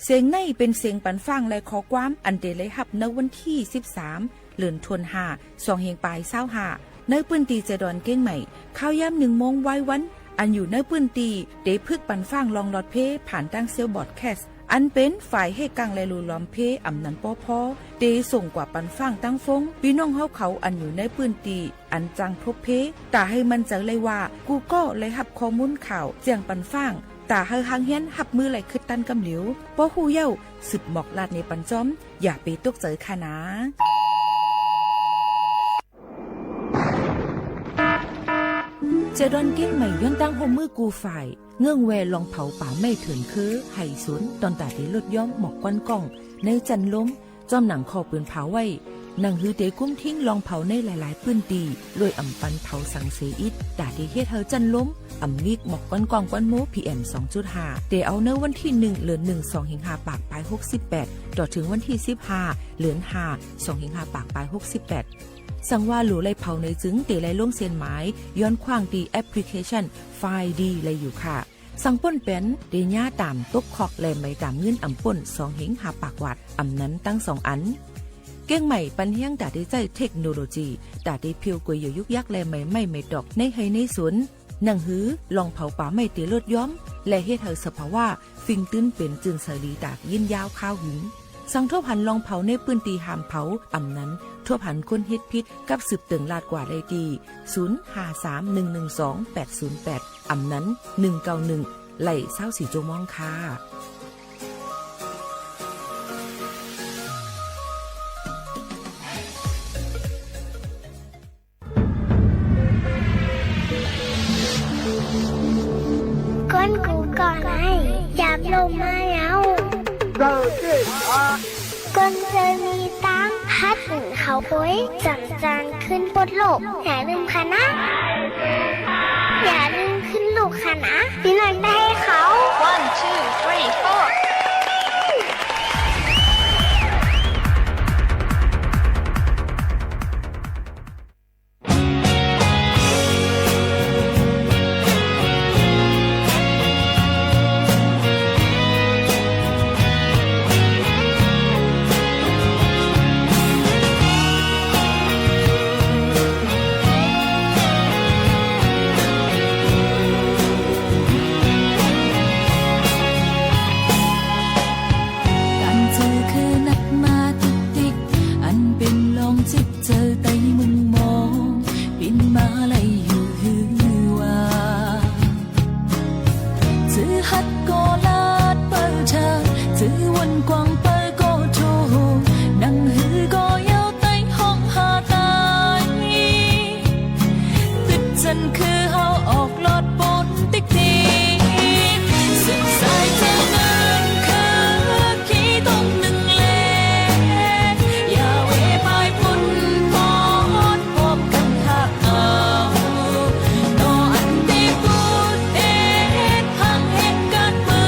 เสียงในเป๋นเสียงปันฟั่งและข้อความอันเต๋ได้ฮับในวันตี้ สิบสาม เดือนธันวา สองเฮงปายซาวห้า ในปื้นตี้เจดอนเกียงใหม่ ข่าวยามหนึ่งโมงวายวัน อันอยู่ในปื้นตี้เต๋พึกปันฟั่งล่องลอดเพผ่านตางเซี่ยวบรอดแคสต์ อันเป๋นฝ่ายเฮกางและหลู่หลอมเพอำนาจ ปภ เต๋ส่งกว่าปันฟั่งตางโฟง ปี้น้องเฮาเขาอันอยู่ในปื้นตี้อันจางทบเพ ต๋าหื้อมั่นใจ๋เลยว่า กู้ก้อได้ฮับข้อมูลข่าวเจื้องปันฟั่ง ต๋าหื้อห้างเฮียนฮับมือและกึ๊ดตันกำเหลียว ปอฮู้เย้า สืบมอกลาดเนปันจ้อม อย่าไปตกใจ๋ค่ะนา เจดอนเกียงใหม่ย้อนต้านร่วมมือกู้ฝ่าย เงื่อนแวลองเผาป่าไม้เถินเคือ ไห่สน ต้อนต๋าเต๋ลดย้อมหมอกควันก้อง ในจั้นลม จ้อมหนังข้อปืนเผาไว้ หนังหือเต๋กุมทิ้งลองเผาในหลายๆ ปื้นตี้ โดยอ่ำปันเผาสังเสียอิด ต๋าเต๋เฮ็ดหื้อจั้นลม อ่ำมีหมอกควันก้องควันโม พีเอ็ม สองจุดห้า เต๋เอาในวันตี้หนึ่ง เดือนหนึ่ง สองเหียงห้าปากปายหกสิบแปด ต่อเถิงวันตี้สิบห้า เดือนห้า สองเหียงห้าปากปายหกสิบแปด สังว่าหลู่ไล่เผาในจึงเต๋ไล่ลงเส้นหมาย ย้อนขว้างตี้แอปพลิเคชัน ไฟล์ดี ไล่อยู่ค่ะ สังป้นแป๋น เต๋เยียะต๋ามตกคอกและไหมต๋ามเงินอ่ำป้น สองเหียงห้าปากวาท อ่ำนั้นตึงสองอัน เกียงใหม่ปันแฮงต๋าเต๋ใจ๊เทคโนโลยี ต๋าเต๋เผี้ยวก๋วยเหยื่อยุกยักษ์และไหมไม้ไหมตอกในไฮ่ในสน หนังหือลองเผาป่าไม้เต๋ลดย้อม และเฮ็ดหื้อสภาวะ ฟิงตื้นเป๋นจื้นใสดีต๋ายินยาวคาวหึง สังทบหันลองเผาในปื้นตี้ห้ามเผา อ่ำนั้น ทบหันคนเฮ็ดผิดกับสืบเติ่งลาดกว่าได้ตี้ ศูนย์ ห้า สาม หนึ่ง หนึ่ง สอง แปด ศูนย์ แปด อ่ำนั้น หนึ่ง เก้า หนึ่ง ไล่ ซาวสี่ จั่วโมงค่ะ ก้นกูก่อนไอ้ หยาบลงมาแล้ว ก้นเจอมีตัง ฮัดหนึ่งเขาโอย จำจานขึ้นปดโลก อย่าลืมค่ะนะ อย่าลืมขึ้นลูกค่ะนะ พี่น้องได้เขา One, two, three, four. ตังจื้อคือนัดมาติ๊กติ๊ก อันเป๋นลองจิตเจอไตมุมมอง ปิ้นมาไล่อยู่หื้อว่า จื้อฮัดก็ลาดเปิ้ลเถิง จื้อวนกว้างเปิ้ลก็โท หนังหือก็เย้าไตห้องหาตาย ตึกจั้นคือเฮาออกลอดปนติ๊กติ๊ก ซึ่งสายเจ้าเงินคือขี้ตมนึ่งแล อย่าเวปายปนปอน พบกั๋นหากเอา ต่ออันตี้ปูดเอ็ด พังแห่งกั๋นเปื้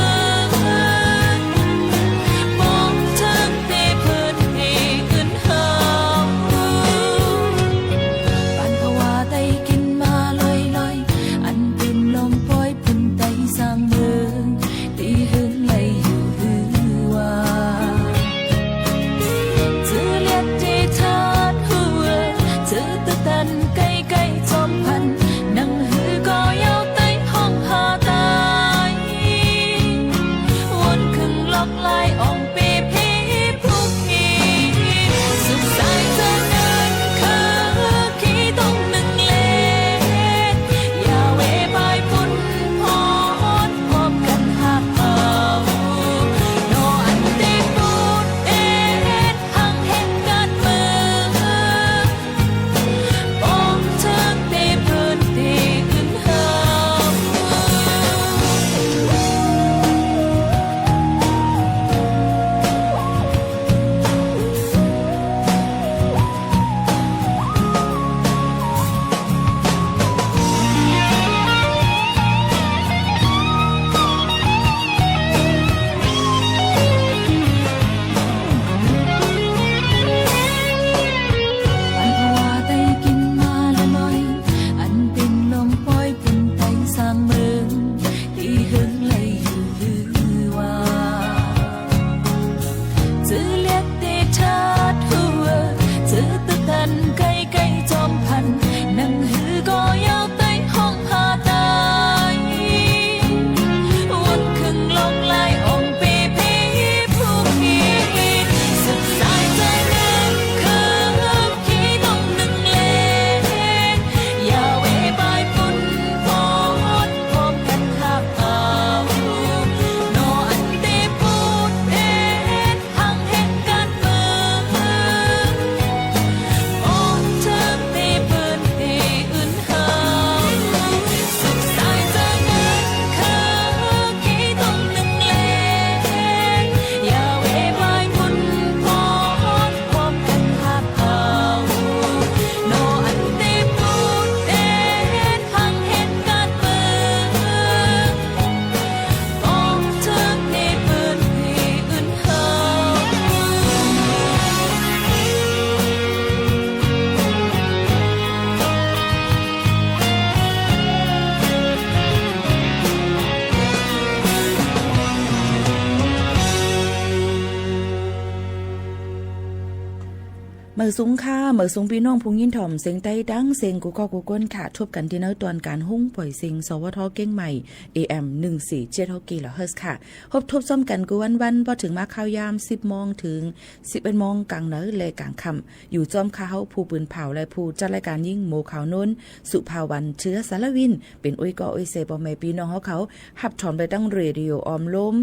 หมายสูงค่ะ หมายสูงปี้น้องผู้ยินถ่อมเสียงใต้ตังเสียงกู้ก้อกู้ก้นค่ะ ทบกั๋นตี้ในตอนก๋านฮุ่งป่อยเสียง สวท เกียงใหม่ เอเอ็ม หนึ่งสี่เจ็ดหก กิโลเฮิรตซ์ค่ะ ฮบทบจ้อมกั๋นกู้วันๆ ปอเถิงมาข่าวยาม สิบโมงเถิง สิบเอ็ดโมง ก๋างเหนือและก๋างค่ำ อยู่จ้อมข้าเฮาผู้ปืนเผ่าและผู้จัดรายก๋านญิงหมวกขาวโน้น สุภาวรรณ เชื้อสารวิน เป๋นอุ้ยก้ออุ้ยเซ ปอแม่ปี้น้องเฮาเขา ฮับถอมได้ตังเรดิโอออมโลม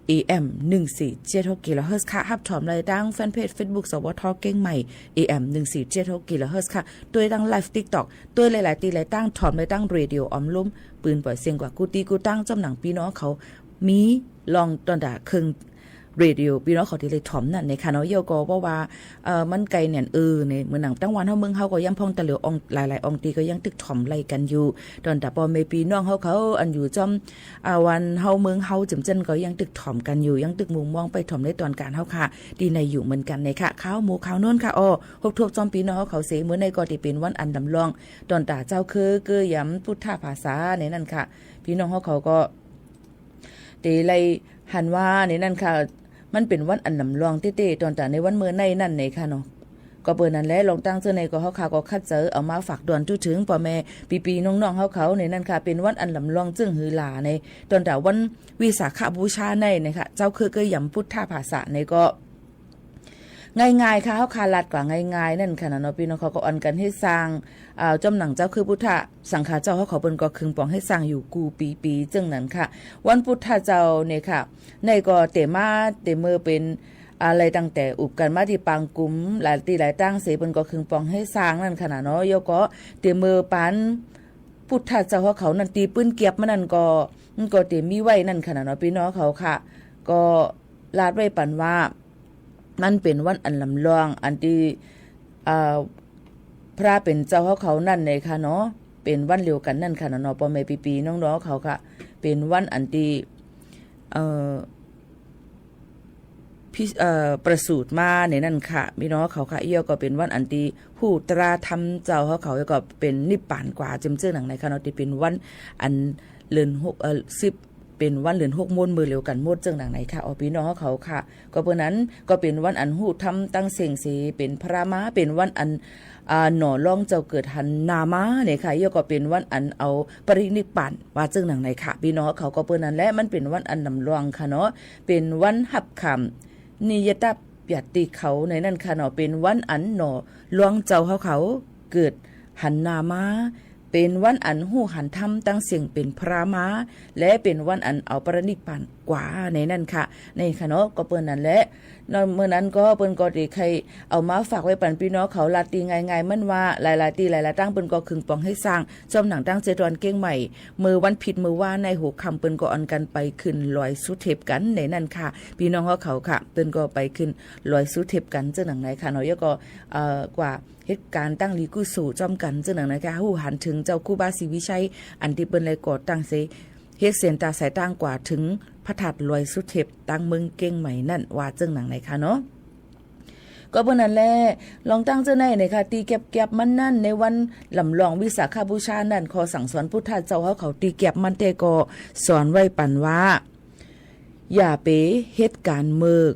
เอเอ็ม หนึ่งสี่เจ็ดหก กิโลเฮิรตซ์ค่ะ ฮับถอมได้ตังแฟนเพจเฟซบุ๊ก สวท เกียงใหม่ เอเอ็ม หนึ่งสี่เจ็ดหก กิโลเฮิรตซ์ค่ะ ตวยตังไลฟ์ติ๊กต็อก ตวยหลายๆ ตี้หลายตาง ถอมได้ตังเรดิโอออมโลม ปืนป่อยเสียงกว่ากู้ตี้กู้ตัง จ้อมหนังปี้น้องเขา มีลองตอนตาเครื่องเรดิโอปี้น้องเขาตี้ได้ถอมนั่นเน่ยค่ะเนาะ เยี่ยวก็เพราะว่า เอ่อ มันไกลแหน่น เออ เน่ย เหมือนหนังตังวันเฮาเมืองเฮาก็ยังพ่องตะเหลียวอ่อง หลายๆ อ่องตี้ก็ยังตึกถอมไล่กั๋นอยู่ ตอนตาปอแม่ปี้น้องเฮาเขา อันอยู่จ้อม อ่า วันเฮาเมืองเฮาเจิ่มเจิ้นก็ยังตึกถอมกั๋นอยู่ ยังตึกมุงมองไปถอมในตอนก๋านเฮาค่ะ ตี้ในอยู่เหมือนกั๋นเน่ยค่ะ ข้าวหมูข้าวโน้นค่ะ อ้อ ฮบทบจ้อมปี้น้องเฮาเขาเส มื้อในก็ตี้เป๋นวันอันลำลอง ตอนตาเจ้าเค้อเก๊ยหยำปุทธภาษาในนั้นค่ะ ปี้น้องเฮาเขาก็ ตี้ไล่หันว่าในนั้นค่ะ มันเป๋นวันอันลำลองเต๊ๆ ตอนตาในวันมื้อในนั้นเน่ยค่ะเนาะ ก็เปิ้นนั้นแหละ ลองตั้งเตื้อในก็เฮาค่ะก็คัดเจอเอามาฝากตวนจู้เถิงปอแม่ปี้ๆ น้องๆ เฮาเขาในนั้นค่ะ เป๋นวันอันลำลองเจิ่งหือหลาใน ตอนตาวันวิสาขบูชาในนะคะ เจ้าเค้อเก๊ยหยำปุทธภาษาในก็ ง่ายๆ ค่ะ เฮาค่ะ ลาดกว่าง่ายๆ นั่นค่ะนะเนาะ ปี้น้องเขาก็อ่อนกั๋นเฮ็ดสร้าง อ่า จ้อมหนังเจ้าคือพุทธสังฆาเจ้าเฮาเขาเปิ้นก็คึงปองเฮ็ดสร้างอยู่กู้ปีๆ เจิ่งนั้นค่ะ วันพุทธเจ้าเนี่ยค่ะ ในก็เต๋มาเต๋เมอเป๋น อะไรตั้งแต่อุบกั๋นมาตี้ปางกุ๋ม หลายตี้หลายตางเส เปิ้นก็คึงปองเฮ็ดสร้างนั่นค่ะนะเนาะ เยี่ยวก็เต๋เมอปานพุทธเจ้าเฮาเขานั่น ตี้ปื๊นเกียบมานั่นก็ มันก็เต๋มีไว้นั่นค่ะนะเนาะ ปี้น้องเขาค่ะ ก็ลาดไว้ปันว่า มันเป๋นวันอันลำลอง อันตี้ เอ่อ พระเป๋นเจ้าเฮาเขานั่นเน่ยค่ะเนาะ เป๋นวันเดียวกั๋นนั่นค่ะนะเนาะ ปอแม่ปี้ๆ น้องๆ เขาค่ะ เป๋นวันอันตี้ เอ่อ พิ- เอ่อ ประสูติมาในนั้นค่ะ ปี้น้องเขาค่ะ เยี่ยวก็เป๋นวันอันตี้ฮู้ตราธรรมเจ้าเฮาเขา แล้วก็เป๋นนิพพานกว่า เจิ่มเจิ้นหนังในค่ะเนาะ ตี้เป๋นวันอันเดือนหก เอ่อ สิบ เป๋นวันเดือนหกโมนมื้อเดียวกั๋นหมด เจิ่งหนังในค่ะ อ้อ ปี้น้องเฮาเขาค่ะ ก็เปิ้นนั้นก็เป๋นวันอันฮู้ธรรมตังเส้งเส เป๋นพระมา เป๋นวันอัน อ่า หน่อรองเจ้าเกิดหันหน้ามาเนี่ยค่ะ เยี่ยวก็เป๋นวันอันเอาปรินิพพาน ว่าเจิ่งหนังในค่ะ ปี้น้องเฮาเขา ก็เปิ้นนั้นแหละ มันเป๋นวันอันลำลองค่ะเนาะ เป๋นวันฮับขำ นิยตปฏิเขาในนั้นค่ะเนาะ เป๋นวันอันหน่อรองเจ้าเฮาเขาเกิดหันหน้ามา เป๋นวันอันฮู้หันธรรมตังเส้งเป๋นพระมา และเป๋นวันอันเอาปรินิพพานกว่าในนั้นค่ะ ในค่ะเนาะ ก็เปิ้นนั้นแหละ เนาะ มื้อนั้นก็เปิ้นก็ตี้ใค่เอามาฝากไว้ปันปี้น้องเขา ลาดตี้ง่ายๆ มันว่าหลายๆ ตี้หลายๆ ตางเปิ้นก็คึงปองเฮ็ดสร้าง จ้อมหนังตังเจตวันเกียงใหม่ เมื่อวันผิดเมื่อวานในหัวค่ำเปิ้นก็อ่อนกั๋นไปขึ้นลอยสุเทพกั๋นในนั้นค่ะ ปี้น้องเฮาเขาค่ะ เปิ้นก็ไปขึ้นลอยสุเทพกั๋นเจิ่งหนังในค่ะเนาะ แล้วก็ เอ่อ กว่าเฮ็ดก๋านตังหลีกู้สูจ้อมกั๋นเจิ่งหนังในค่ะ ฮู้หันเถิงเจ้าครูบาศรีวิชัย อันตี้เปิ้นได้ก่อตั้งเส เฮ็ดเส้นตาสายตางกว่าเถิงพระธาตุลอยสุเทพตังเมืองเกียงใหม่นั่น ว่าเจิ่งหนังในค่ะเนาะ ก็เปิ้นนั้นแหละ ลองตั้งเตื้อในนะคะ ตี้เก็บๆ มันนั่น ในวันลำลองวิสาขบูชานั่น ข้อสั่งสอนพุทธเจ้าเฮาเขาตี้เก็บมันแต๊ก็สอนไว้ปันว่า อย่าไปเฮ็ดก๋านเมิก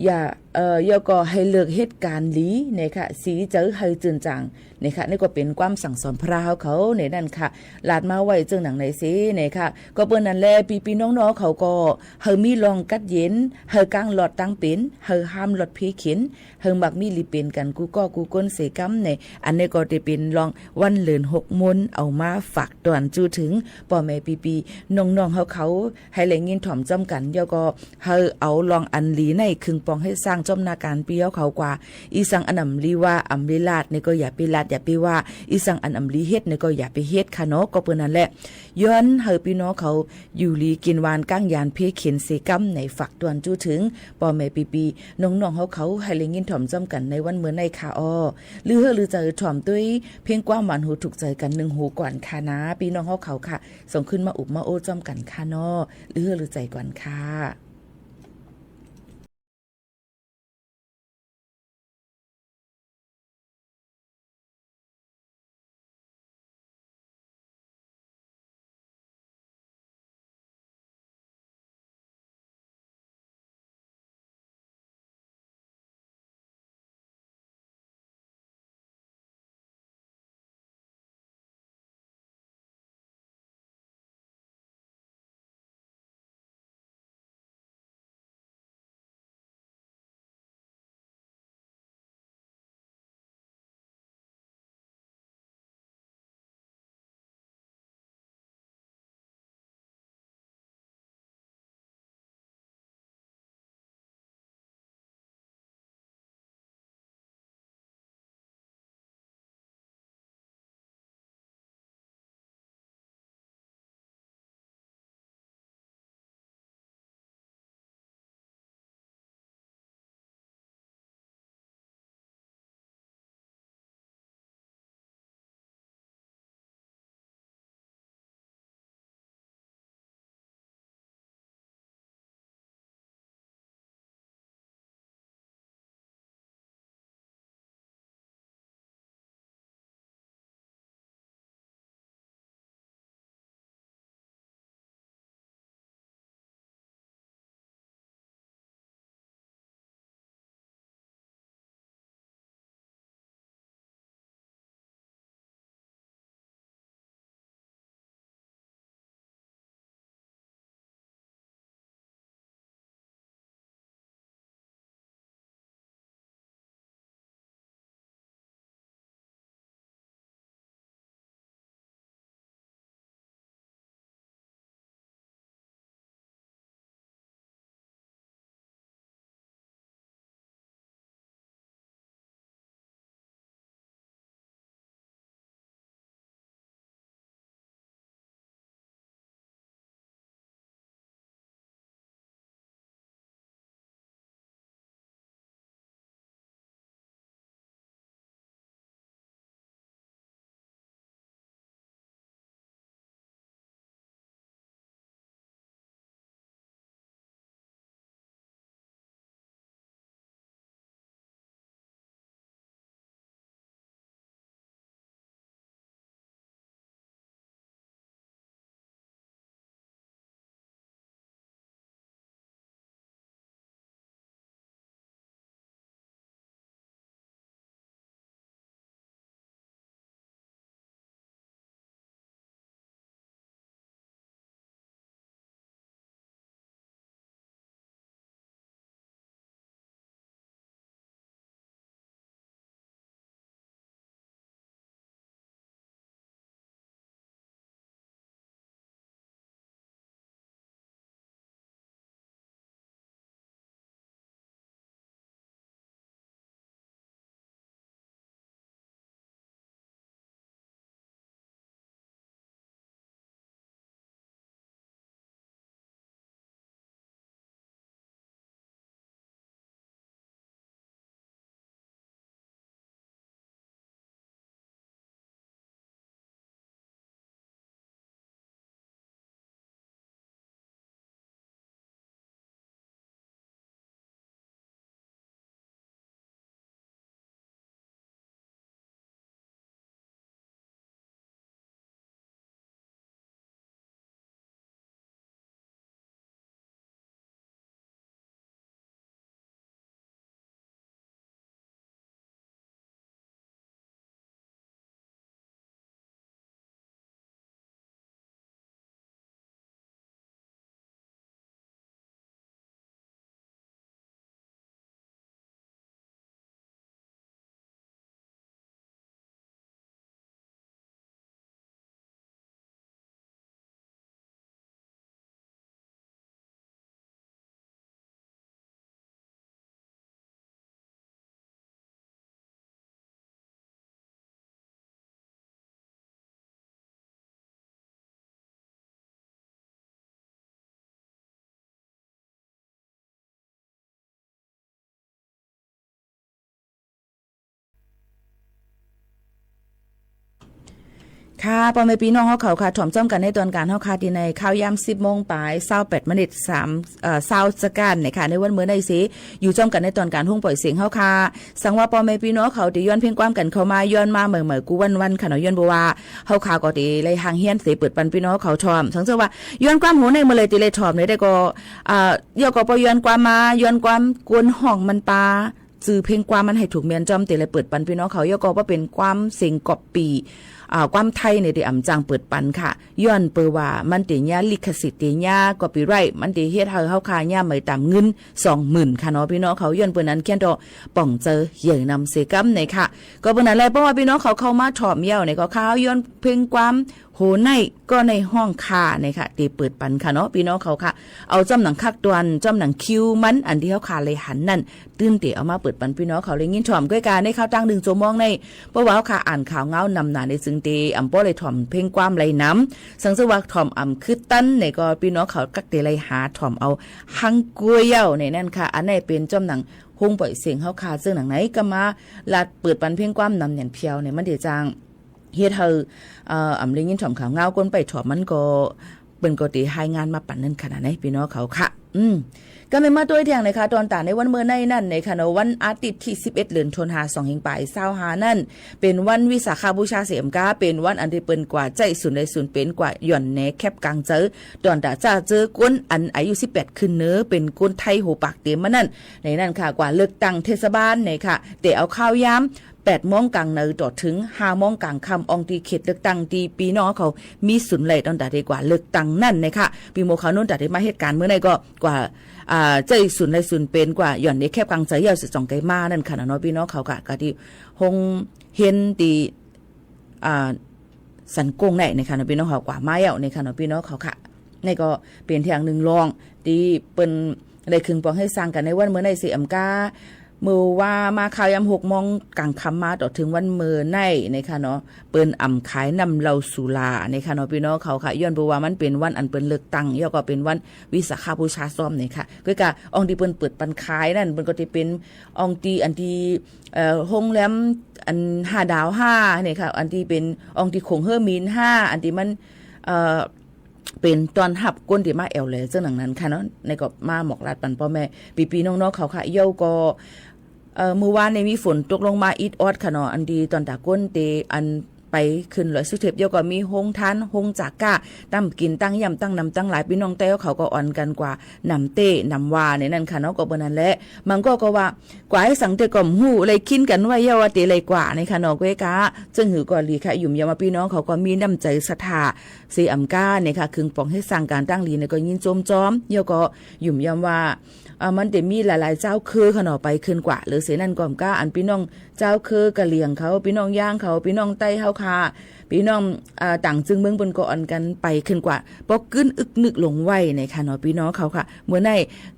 อย่า เอ่อ แล้วก็หื้อเลือกเฮ็ดก๋านหลีนะคะ สีเจอหื้อจืนจางนะคะ นี่ก็เป๋นความสั่งสอนพระเฮาเขาในนั้นค่ะ ลาดมาไว้เจิ่งหนังในเสนะคะ ก็เปิ้นนั้นแหละ ปี้ๆ น้องๆ เขาก็ หื้อมีลองกัดเย็น หื้อก้างลอดตังเป๋น หื้อห้ามลอดเพเข็ญ หื้อมักมีหลีเป๋นกั๋นกู้ก้อกู้ก้นเสก้ำใน อันนี้ก็ตี้เป๋นลองวันเดือนหกโมน เอามาฝากตวนจู้เถิงปอแม่ปี้ๆ น้องๆ เฮาเขา หื้อได้ยินถ่อมจ้อมกั๋น แล้วก็หื้อเอาลองอันหลีในคึงปองเฮ็ดสร้างจ้อมนาก๋านปี้เฮาเขากว่า อี่สังอันอ่ำหลีว่าอ่ำหลีลาดนี่ก็อย่าไปลาดอย่าไปว่า อี่สังอันอ่ำหลีเฮ็ดนี่ก็อย่าไปเฮ็ดค่ะเนาะ ก็เปิ้นนั้นแหละ ย้อนหื้อปี้น้องเขา อยู่หลีกิ๋นหวานก้างยานเพเข็ญเสก้ำใน ฝากตวนจู้เถิงปอแม่ปี้ๆ น้องๆ เฮาเขา หื้อได้ยินถ่อมจ้อมกั๋นในวันมื้อในค่ะอ้อ ลือเฮอลือใจ๋ถ่อมตวยเพลงความหวานหูถูกใจ๋กั๋นนึ่งหูก่อนค่ะนะ ปี้น้องเฮาเขาค่ะ ส่งขึ้นมาอุบมาโอ้จ้อมกั๋นค่ะเนาะ ลือเฮอลือใจ๋ก่อนค่ะ ค่ะ ป้อแม่ปี้น้องเฮาเขาค่ะ ถ่อมจ้อมกั๋นในตอนก๋านเฮาค่ะ ตี้ในข่าวยามสิบโมงป๋าย ซาวแปดมินิต สาม เอ่อ ซาวเซกั๋นเนี่ยค่ะ ในวันเมื่อในเส อยู่จ้อมกั๋นในตอนก๋านฮุ้งป่อยเสียงเฮาค่ะ สังว่าป้อแม่ปี้น้องเขาตี้ย้อนเพลงความกั๋นเข้ามา ย้อนมาใหม่ๆ กู้วันๆ ค่ะเนาะ ย้อนบ่ว่าเฮาค่ะก็ตี้ไล่ห่างเหียนเส เปิดปันปี้น้องเขาถ่อม สังเจ้าว่าย้อนความหัวในเมื่อไหร่ตี้ไล่ถ่อมเนี่ยได้ก็ อ่า เดี๋ยวก็ป้อย้อนความมา ย้อนความก้นห้องมันปา จื้อเพลงความมันหื้อถูกเมี้ยนจ้อมตี้ไล่เปิดปันปี้น้องเขา เดี๋ยวก็ป้อเป๋นความเสียงก๊อปปี้ อ่า ความไทยเนี่ยตี้อ่ำจั้งเปิดปันค่ะ ย้อนเปื้อว่ามันตี้เยียะลิขสิทธิ์ ตี้เยียะ copyright มันตี้เฮ็ดหื้อเฮาค่ะเยียะไม่ต๋ามเงินสองหมื่นค่ะเนาะปี้น้องเขา ย้อนเปื้อนั้นเขียนต่อป๋องเจอเยื่อนำเสก๋ำเนี่ยค่ะ ก็เปื้อนั้นแหละ ป้อว่าปี้น้องเขาเข้ามาถ่อมเย้าเนี่ยก็ข่าวย้อนเพลงความ หัวในก็ในห้องค่ะเนี่ยค่ะ ตี้เปิดปันค่ะเนาะปี้น้องเขาค่ะ เอาจ้อมหนังคักตอน จ้อมหนังคิวมัน อันตี้เฮาค่ะไล่หันนั่น ตึงตี้เอามาเปิดปันปี้น้องเขาไล่ยินถ่อมก้วยกั๋นในข่าวตั้งนึ่งจั่วโมงใน เพราะว่าเฮาค่ะอ่านข่าวเงานำหนาในจึงตี้อ่ำป้อไล่ถ่อมเพลงความไล่นำ สังเจ้าว่าถ่อมอ่ำคือตันเนี่ยก็ปี้น้องเขากั๊กตี้ไล่หาถ่อมเอาหังก้วยเย้าเนี่ยนั่นค่ะ อันนี้เป๋นจ้อมหนังฮุ้งป่อยเสียงเฮาค่ะ ซึ่งหนังไหนก็มาลัดเปิดปันเพลงความนำแหน่นเพียวเนี่ย มันตี้จั้ง เฮ็ดหื้อ เอ่อ อ่ำได้ยินถ่อมข่าวเงา ก้นไปถ่อมมันก็ เปิ้นก็ตี้รายงานมาปันนั่นค่ะนะ ปี้น้องเขาค่ะ อืม ก็แม่นมาตวยเที่ยงนะคะ ตอนต๋าในวันเมื่อในนั่นนะคะเนาะ วันอาทิตย์ตี้สิบเอ็ด เดือนธันวา สองพันปายซาวห้านั่น เป๋นวันวิสาขบูชาเสียมก้า เป๋นวันอันตี้เปิ้นกว่าใจ๊ศูนย์ไล่ศูนย์เป๋น กว่าหย่อนแหนแคปก๋างเจอ ตอนต๋าจะเจอก้นอันอายุสิบแปดขึ้นเน้อ เป๋นก้นไทยหัวปากเต๋มมานั่น ในนั่นค่ะ กว่าเลือกตั้งเทศบาลเนี่ยค่ะ ตี้เอาข่าวยาม แปดโมงก๋างเนินต่อเถิงห้าโมงก๋างค่ำ อ่องตี้เขตเลือกตั้งตี้ปี้น้องเขามีศูนย์ไล่ตอนต๋าตี้กว่าเลือกตั้งนั่นเนี่ยค่ะ ปี้หมวกขาวนุ่นต๋าตี้มาเหตุก๋ารณ์เมื่อในก็กว่า อ่า ใจ๊ศูนย์ไล่ศูนย์เป๋น กว่าหย่อนแหนแคปก๋างเจอ เย้าเสียจ่องไกมานั่นค่ะเนาะ ปี้น้องเขาค่ะ ก็ตี้ฮงเฮียนตี้ อ่า สันโก้งในเนี่ยค่ะเนาะ ปี้น้องเขากว่ามาเย้าเนี่ยค่ะเนาะ ปี้น้องเขาค่ะ นี่ก็เป๋นเที่ยงนึ่งล่อง ตี้เปิ้นได้เคิงปองหื้อสร้างกั๋นในวันเมื่อในเส อ่ำก้า เมื่อว่ามาข่าวยามหกโมงก๋างค่ำมาต่อเถิงวันเมื่อในเนี่ยค่ะเนาะ เปิ้นอ่ำขายน้ำเหล้าสุราเนี่ยค่ะเนาะ ปี้น้องเขาค่ะ ย้อนเปื้อว่ามันเป๋นวันอันเปิ้นเลือกตั้ง แล้วก็เป๋นวันวิสาขบูชาซ้อมเนี่ยค่ะ ก็กะอ่องตี้เปิ้นเปิดปันขายนั่น เปิ้นก็ตี้เป๋นอ่องตี้อันตี้ เอ่อ โฮงแรมอันห้าดาวห้าเนี่ยค่ะ อันตี้เป๋นอ่องตี้โขงเฮอหมินห้า อันตี้มัน เอ่อ เป๋นต้อนฮับก้นตี้มาแอ่วแหลเซิ่งหนังนั้นค่ะเนาะ นี่ก็มาหมอกลัดปันป้อแม่ปี้ๆ น้องๆ เขาค่ะ เย้าก็ เอ่อ มื้อวานนี่มีฝนตกลงมาอิดออดค่ะเนาะ อันตี้ตอนต๋าก้นตี้อันไปขึ้นลอยสุเทพ เย้าก็มีโฮงทาน โฮงจากก้า ตั้งกิ๋นตั้งย่ำตั้งนำตั้งหลาย ปี้น้องแต๊วเขาก็อ่อนกั๋นกว่านำเต๊นำว่าในนั่นค่ะเนาะ ก็เปื้อนั้นแหละ บางก็ก็ว่า กว่าหื้อสังเต๊ก็บ่ฮู้ ไล่คิดกั๋นไว้เย้าว่าตี้ไล่กว่าเนี่ยค่ะเนาะ ก้วยกะ เซิ่งหื้อก็หลีค่ะ หยุมยำว่าปี้น้องเขาก็มีน้ำใจ๋ศรัทธา เส อ่ำก้าเนี่ยค่ะ เคิงปองหื้อสร้างก๋านตั้งหลีเนี่ยก็ยินจมจอม เย้าก็หยุมยำว่า อ่า มันตี้มีหลายๆ เจ้าเคือค่ะเนาะ ไปขึ้นกว่า หรือเสนั่นก็อ่ำก้า อันปี้น้องเจ้าเคือกะเหรี่ยงเขา ปี้น้องยางเขา ปี้น้องใต้เฮาค่ะ ปี้น้อง อ่า ต่างจึงเมืองเปิ้นก็อ่อนกั๋นไปขึ้นกว่า ปอกกึ๊นอึกนึกลงไว้เนี่ยค่ะเนาะ ปี้น้องเขาค่ะ เมื่อใน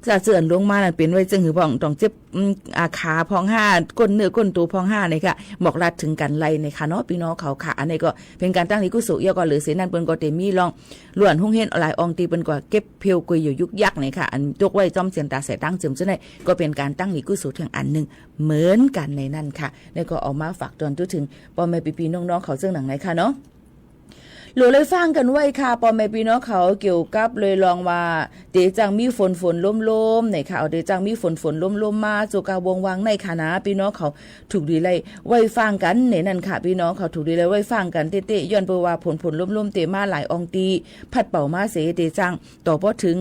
จะเจื้ออันลงมานั่นเป๋นไว้เจิ่งหื้อพ่อง ต้องเจ็บ อืม อ่า ขาพ่องห้า ก้นเนื้อก้นตั๋วพ่องห้าเนี่ยค่ะ หมอกลัดเถิงกั๋นไล่เนี่ยค่ะเนาะ ปี้น้องเขาค่ะ อันนี้ก็เป๋นก๋านตั้งหลีกู้สุข เย้าก็หรือเสนั่นเปิ้นก็ตี้มีล่อง ล้วนฮุ้งเฮียนหลายอ่องตี้เปิ้นก็เก็บเผี้ยวกุยอยู่ยุกยักเนี่ยค่ะ อันตกไว้จ้อมเสียนต๋าแสตั้งเจิมเจ้าไหน ก็เป๋นก๋านตั้งหลีกู้สุขเถิงอันนึ่งเหมือนกั๋นในนั่นค่ะ นี่ก็เอามาฝากตอนตู้เถิงป้อแม่ปี้ๆ น้องๆ เขาเซิ่งหนังไหนค่ะเนาะ หลัวไล่ฟังกั๋นไว้ค่ะ ป้อแม่ปี้น้องเขา เกี่ยวกับเรื่องว่า เต๋จังมีฝนๆ ลมๆ เนี่ยค่ะ เอา เต๋จังมีฝนๆ ลมๆ มา จั่วก้าววงวางในค่ะนะ ปี้น้องเขา ถูกดีไล่ไว้ฟังกั๋นในนั่นค่ะ ปี้น้องเขา ถูกดีไล่ไว้ฟังกั๋นเต๊ะๆ ย้อนเปื้อว่าฝนๆ ลมๆ เต๋มาหลายอ่องตี้ พัดเป่ามาเส เต๋จัง ต่อปอเถิง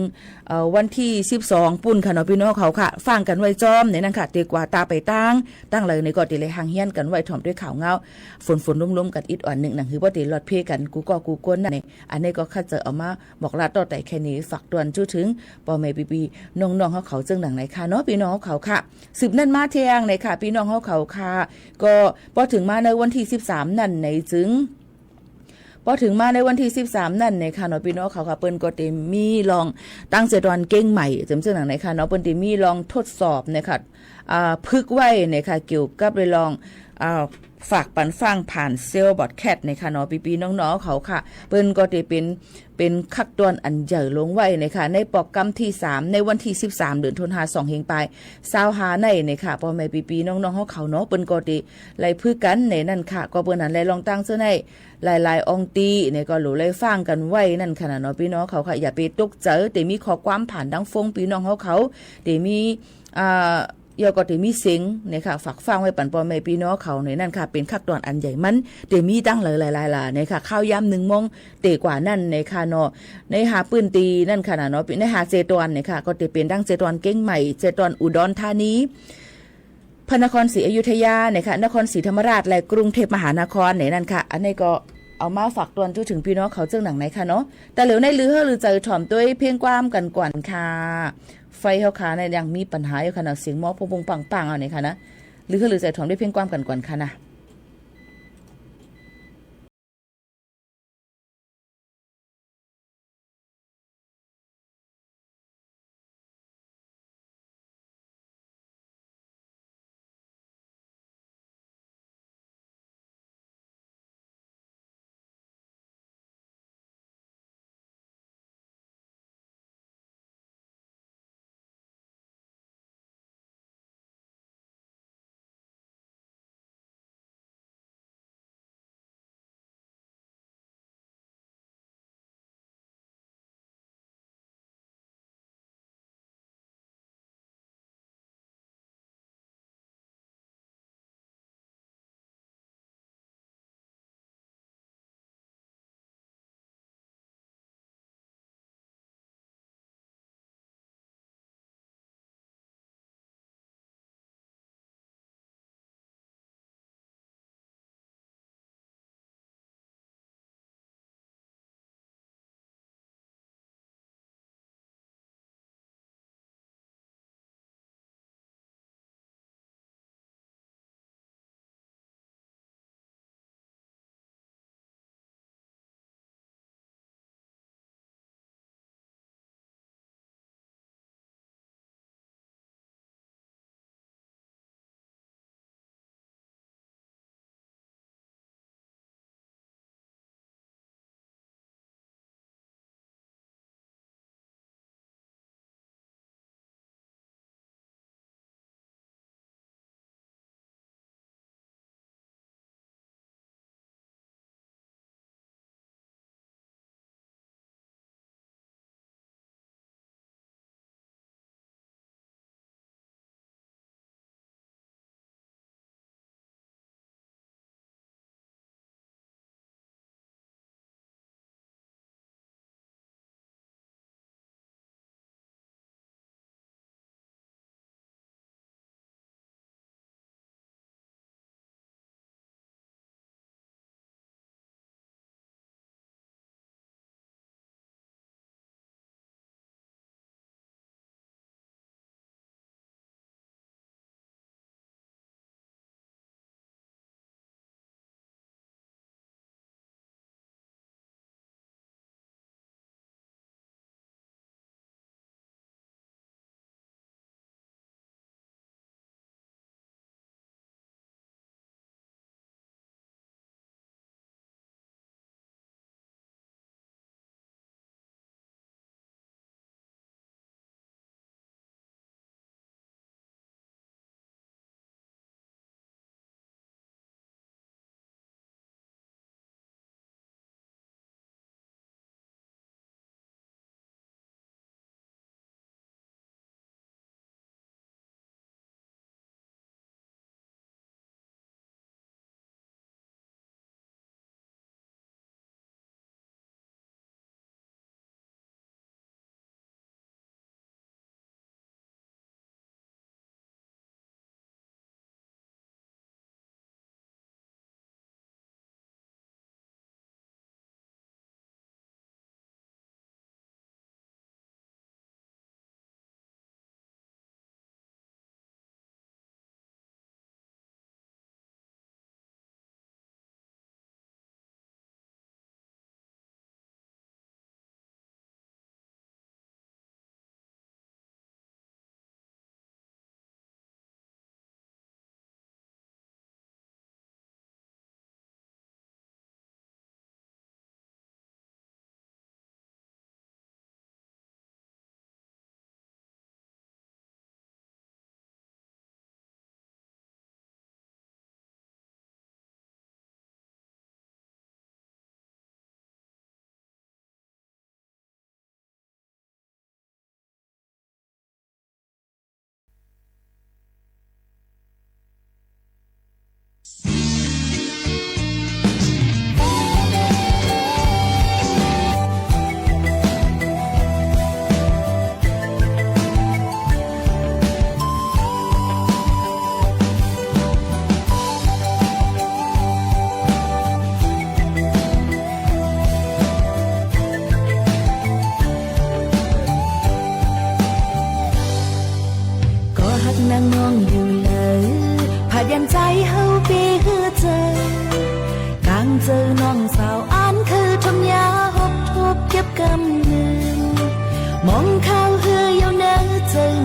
เอ่อ วันตี้สิบสองปู้นค่ะเนาะ ปี้น้องเขาค่ะ ฟังกั๋นไว้จ้อมในนั่นค่ะ เต๋กว่าต๋าไปตั้ง ตั้งเลยนี่ก็เต๋ไล่ห่างเฮียนกั๋นไว้ถ่อมตวยข่าวเงา ฝนๆ ลมๆ กั๋นอิดอ่อนนึ่ง หนังหื้อบ่เต๋ลอดเพกั๋น กู้ก้อกู้ก้นนั่นเอง อันนี้ก็ข้าเจ้าเอามาบอกลาต่อไต่แค่นี้ ฝากตวนจู้เถิง ป้อแม่ปี้ๆ น้องๆ เฮาเขาเจิ่งหนังไหนค่ะเนาะ ปี้น้องเฮาเขาค่ะ สืบนั่นมาเที่ยงไหนค่ะ ปี้น้องเฮาเขาค่ะ ก็ปอเถิงมาในวันตี้สิบสามนั่นไหนจึง ปอเถิงมาในวันตี้สิบสามนั่นไหนค่ะเนาะ ปี้น้องเขาค่ะ เปิ้นก็เต๋มีล่องตั้งเจตวันเก้งใหม่ เจิ่งเจิ่งหนังไหนค่ะเนาะ เปิ้นเต๋มีล่องทดสอบไหนค่ะ อ่า ฝึกไว้ไหนค่ะ เกี่ยวกับเรื่อง อ่า ฝากปันฟังผ่านเซลล์บอดแคสต์เนี่ยค่ะเนาะ ปี้ๆ น้องๆ เขาค่ะ เปิ้นก็เต๋เป๋น เป๋นคักตอนอันใหญ่ลงไว้เนี่ยค่ะ ในปอกกำตี้สาม ในวันตี้สิบสาม เดือนธันวา สองเฮงปายซาวห้าในเนี่ยค่ะ ป้อแม่ปี้ๆ น้องๆ เฮาเขาเนาะ เปิ้นก็เต๋ไล่ปึกกั๋นในนั้นค่ะ ก็เปิ้นหันไล่ลองตั้งเสื้อในหลายๆ อ่องตี้เนี่ย ก็หลูไล่ฟังกั๋นไว้นั่นค่ะเนาะ ปี้น้องเขาค่ะ อย่าไปตกใจ๋ เต๋มีข้อความผ่านตางโฟนปี้น้องเฮาเขา เต๋มี อ่า เยียะก็เต๋มีเสียงเนี่ยค่ะ ฝากฟังไว้ปันป้อแม่ปี้น้องเขาในนั้นค่ะ เป๋นคักตอนอันใหญ่ มันเต๋มีตั้งหลายๆ หลายๆ เนี่ยค่ะ ข่าวยามหนึ่งโมงเต๋กว่านั่นเนี่ยค่ะเนาะ ในห้าปื้นตี้นั่นค่ะเนาะ ในห้าเจตอนเนี่ยค่ะ ก็เต๋เป๋นตังเจตอนเจียงใหม่ เจตอนอุดรธานี พระนครศรีอยุธยาเนี่ยค่ะ นครศรีธรรมราช และกรุงเทพมหานครเนี่ยนั่นค่ะ อันนี้ก็เอามาฝากตอนจู้เถิงปี้น้องเขาเจิ่งหนังในค่ะเนาะ แต่เหลียวในลือเฮอลือใจ๋ถ่อมตวยเพลงความกั๋นก่อนค่ะ ไฟเฮาค่ะเนี่ยยังมีปัญหาอยู่ค่ะเนาะ เสียงหม้อปุ้งๆ ปังๆ เอาเนี่ยค่ะนะ ลือเฮอลือใจ๋ถ่อมตวยเพลงความกั๋นก่อนค่ะนะ